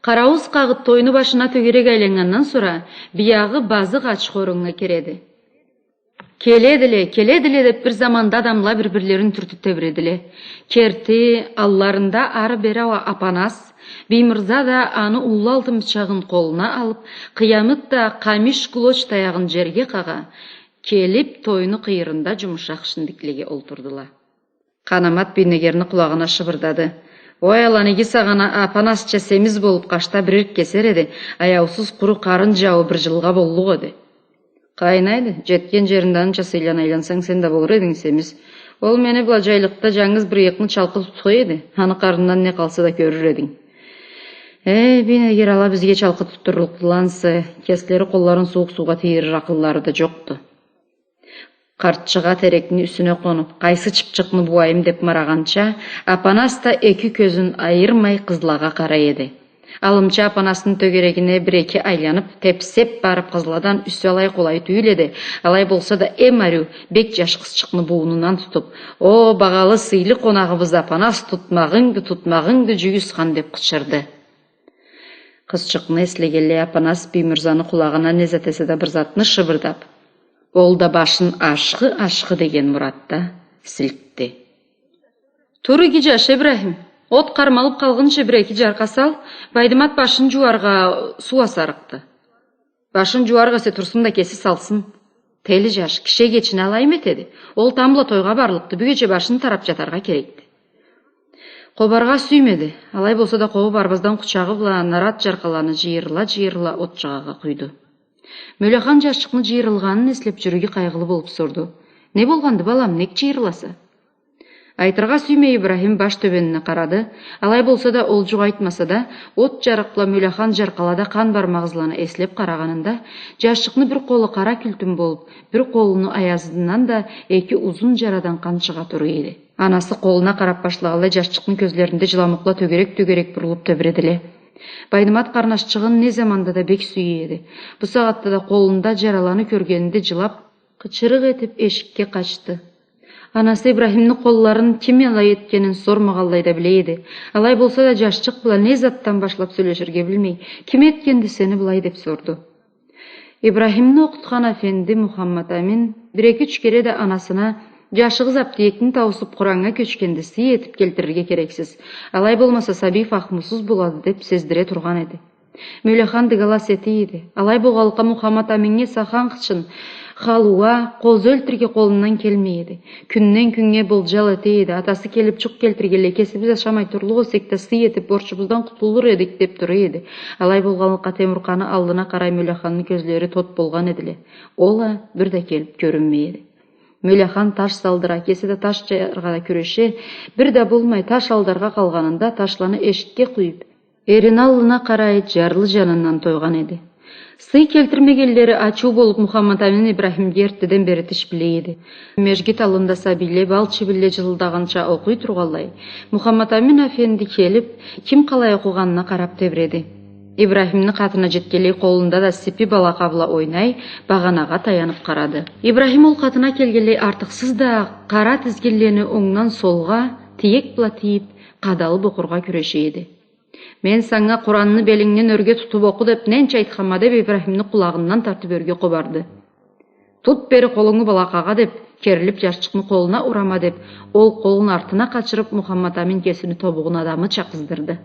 Къарауз къагъыт тойну башына тёгерек айланнгандан сора, биягъы базыкъ ачха оруннга киреди. Келедиле, келедиле деп, бир заманда адамла бир-бирлерин тюртюп тебиредиле. Керти, алларында ары-бери ауа Апанас, Биймырза да аны уллу алтын бычагъын къолуна алып, Къыямыт да къамиш кулоч таягъын жерге къагъа, келип, тойну къыйырында жумушакъ шиндиклеге олтурдула. Къанамат Бийнегерни къулагъына шыбырдады: «Ой, алан иги сагъана Апанасча семиз болуп, къашда бир ирк кесер эди, аяусуз къуру къарын жауу бир жылгъа боллукъ эди». «Къайнайды, жетген жеринде анча сыйлана айлансанг, сен да болур эдинг семиз. Ол мени бла жайлыкъда жангыз бир ыйыкъны чалкъы тутха эди, аны къарнындан не къалса да кёрюр эдинг». «Эй, Бийнегер, ала бизге чалкъы тутдурлукъдула ансы, кеслери къолларын сууукъ суугъа тийирир акъыллары да жокъду». Къартчыгъа терекни юсюне къонуп, къайсы чыпчыкъны бууайым деп марагъанча, Апанас да эки кёзюн айырмай къызлагъа къарай эди. Алымчы Апанасны тёгерегине бир-эки айланып, тепсеп барып, къызладан юсю алай къолай тюйюл эди, алай болса да эм ариу бек жаш къызчыкъны буунундан тутуп: «О, багъалы, сыйлы къонагъыбыз Апанас, тутмагъынгды, тутмагъынгды, жюйюсхан», — деп къычырды. Къызчыкъны эслегенлей, Апанас Биймырзаны къулагъына не зат эсе да бир затны шыбырдап, ол да башын ашхы-ашхы деген муратда силкди. «Тур, иги жаш Ибрахим, от къармалып къалгъынчы бир-эки жаркъа сал, Байдымат башын жууаргъа суу асарыкъды». «Башын жууарыкъ эсе, турсун да кеси салсын. Тели жаш, киши эгечине алаймы этеди? Ол тамбла тойгъа барлыкъды, бюгече башын тарап жатаргъа керекди». Къобаргъа сюймеди. Алай болса да, къобуп арбаздан къучагъы бла нарат жаркъаланы жыйырыла-жыйырыла от жагъагъа къуйду. «Мёлехан жашчыкъны жыйырылгъанын эслеп, жюреги къайгъылы болуп сорду: Не болгъанды, балам, нек жыйырыласа?» Айтыргъа сюймей, Ибрахим баш тёбенине къарады. Алай болса да, ол жукъ айтмаса да, от жарыкъ бла Мёлехан жаркъалада къан бармагъызланы эслеп къарагъанында, жашчыкъны бир къолу къара кюлтюм болуп, бир къолуну аязындан да эки узун жарадан къан чыгъа тура эди. Анасы къолуна къарап башлагъанлай, жашчыкъны кёзлеринде жыламукъла тёгерек-тёгерек бурулуп тебиредиле. Байдымат къарнашчыгъын не заманда да бек сюе эди. Бу сагъатда да къолунда жараланы кёргенинде жылап, къычырыкъ этип эшикге къачды. Анасы Ибрахимни къолларын ким алай этгенин сормагъанлай да биле эди. Алай болса да, жашчыкъ бла не затдан башлап сёлеширге билмей: «Ким этгенди сени былай?» — деп сорду. Ибрахимни окъутхан афенди Мухаммат-Амин бир-эки-юч кере да анасына: «Жашыгъыз аптиекни тауусуп, Къураннга кёчгенди, сый этип келтирирге керексиз. Алай болмаса, сабий фахмусуз болады», — деп сездире тургъан эди. Мёлехан дыгалас эте эди. Алай болгъанлыкъгъа, Мухаммат-Аминнге сахан хычын, халыуа, къозу ёлтюрге къолундан келмей эди. Кюнден-кюннге болжал эте эди. Атасы келип жукъ келтиргенлей, кесибиз ашамай турлукъ эсек да, сый этип, борчубуздан къутулур эдик, деп тура эди. Алай болгъанлыкъгъа, Темуркъаны аллына къарай Мёлеханны кёзлери тот болгъан эдиле. Ол а бир да келип кёрюнмей эди. Мёлехан таш салдыра, кеси да таш жаргъа да кюреше, бир да болмай, таш алдаргъа къалгъанында, ташланы эшикге къуюп, эрини аллына къарай жарлы жанындан тойгъан эди. Сый келтирмегенлери ачыу болуп, Мухаммат-Амин Ибрахимге эртдеден бери тиш биле эди. Межгит аллында сабийле бал чибинле жызылдагъанча окъуй тургъанлай, Мухаммат-Амин афенди келип, ким къалай окъугъанына къарап тебиреди. Ибрахимни къатына жетгенлей, къолунда да сипи балакъа бла ойнай, багъанагъа таянып къарады. Ибрахим ол къатына келгенлей, артыкъсыз да къара тизгинлени онгдан солгъа тиек бла тийип, къадалып окъургъа кюреше эди. «Мен санга Къуранны белингден ёрге тутуп окъу деп ненча айтханма», — деп, Ибрахимни къулагъындан тартып ёрге къобарды. «Тут бери къолунгу балакъагъа», — деп, керилип, жашчыкъны къолуна урама деп, ол къолун артына къачырып, Мухаммат-Амин кесини тобугъун адамыча къыздырды.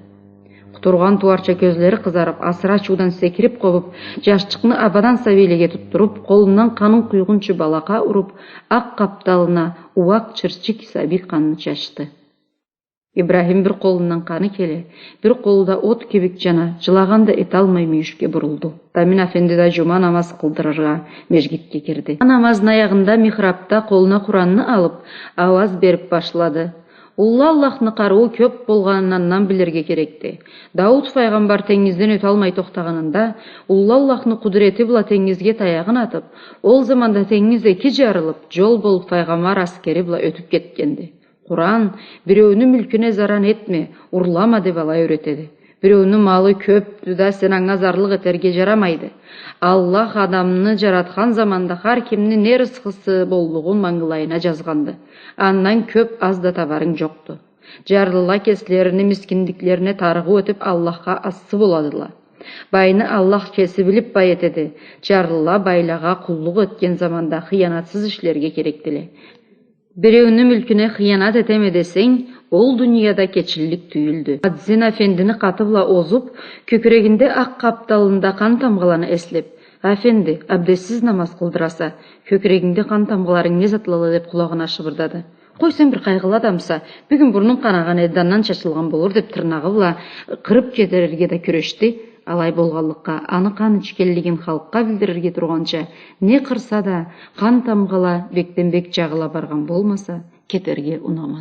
Къутургъан тууарча кёзлери къызарып, асыры ачыудан секирип къобуп, жашчыкъны абадан сабийлеге тутдуруп, къолундан къанын къуйгъунчу балакъа уруп, акъ къапталына ууакъ чырчик сабий къанны чачды. Ибрахим бир къолундан къаны келе, бир къолу да от кибик жана, жылагъан да эталмай мюйюшге бурулду. Тамин афенди да жума намаз къылдырыргъа межгитге кирди. Намазны аягъында михрабда къолуна Къуранны алып, ауаз берип башлады: «Уллу Аллахны къарыуу кёп болгъанын андан билирге керекди. Дауут файгъамбар тенгизден ёталмай тохтагъанында, Уллу Аллахны къудурети бла тенгизге таягъын атып, ол заманда тенгиз эки жарылып, жол болуп, файгъамбар аскери бла ётюп кетгенди. Къуран: «Биреуню мюлкюне заран этме, урлама», — деп алай юретеди. Биреуню малы кёпдю да, сен анга зарлыкъ этерге жарамайды. Аллах адамны жаратхан заманда хар кимни не рысхысы боллугъун мангылайына жазгъанды. Андан кёп, аз да табарынг жокъду. Жарлыла кеслерини мискиндиклерине тарыгъыу этип, Аллахха ассы боладыла. Байны Аллах кеси билип бай этеди. Жарлыла байлагъа къуллукъ этген заманда хыянатсыз ишлерге керекдиле. Биреуню мюлкюне хыянат этеме десенг, ол дунияда кечиллик тюйюлдю. Муаззин афендини къаты бла озуп, кёкюрегинде акъ къапталында къан тамгъаланы эслеп: «Афенди, абдессиз намаз къылдыраса, кёкюрегингде къан тамгъаларынг не затлала?» — деп къулагъына шыбырдады. «Къой сен, бир къайгъылы адамса, бюгюн бурнунг къанагъан эди да, андан чачылгъан болур», — деп, тырнагъы бла къырып кетерге да кюрешди. Алай болгъанлыкъгъа, аны къан ичгенлигин халкъгъа билдирирге тургъанча, не къырса да, къан тамгъала бекден-бек жагъыла баргъан болмаса, кетерге унамады.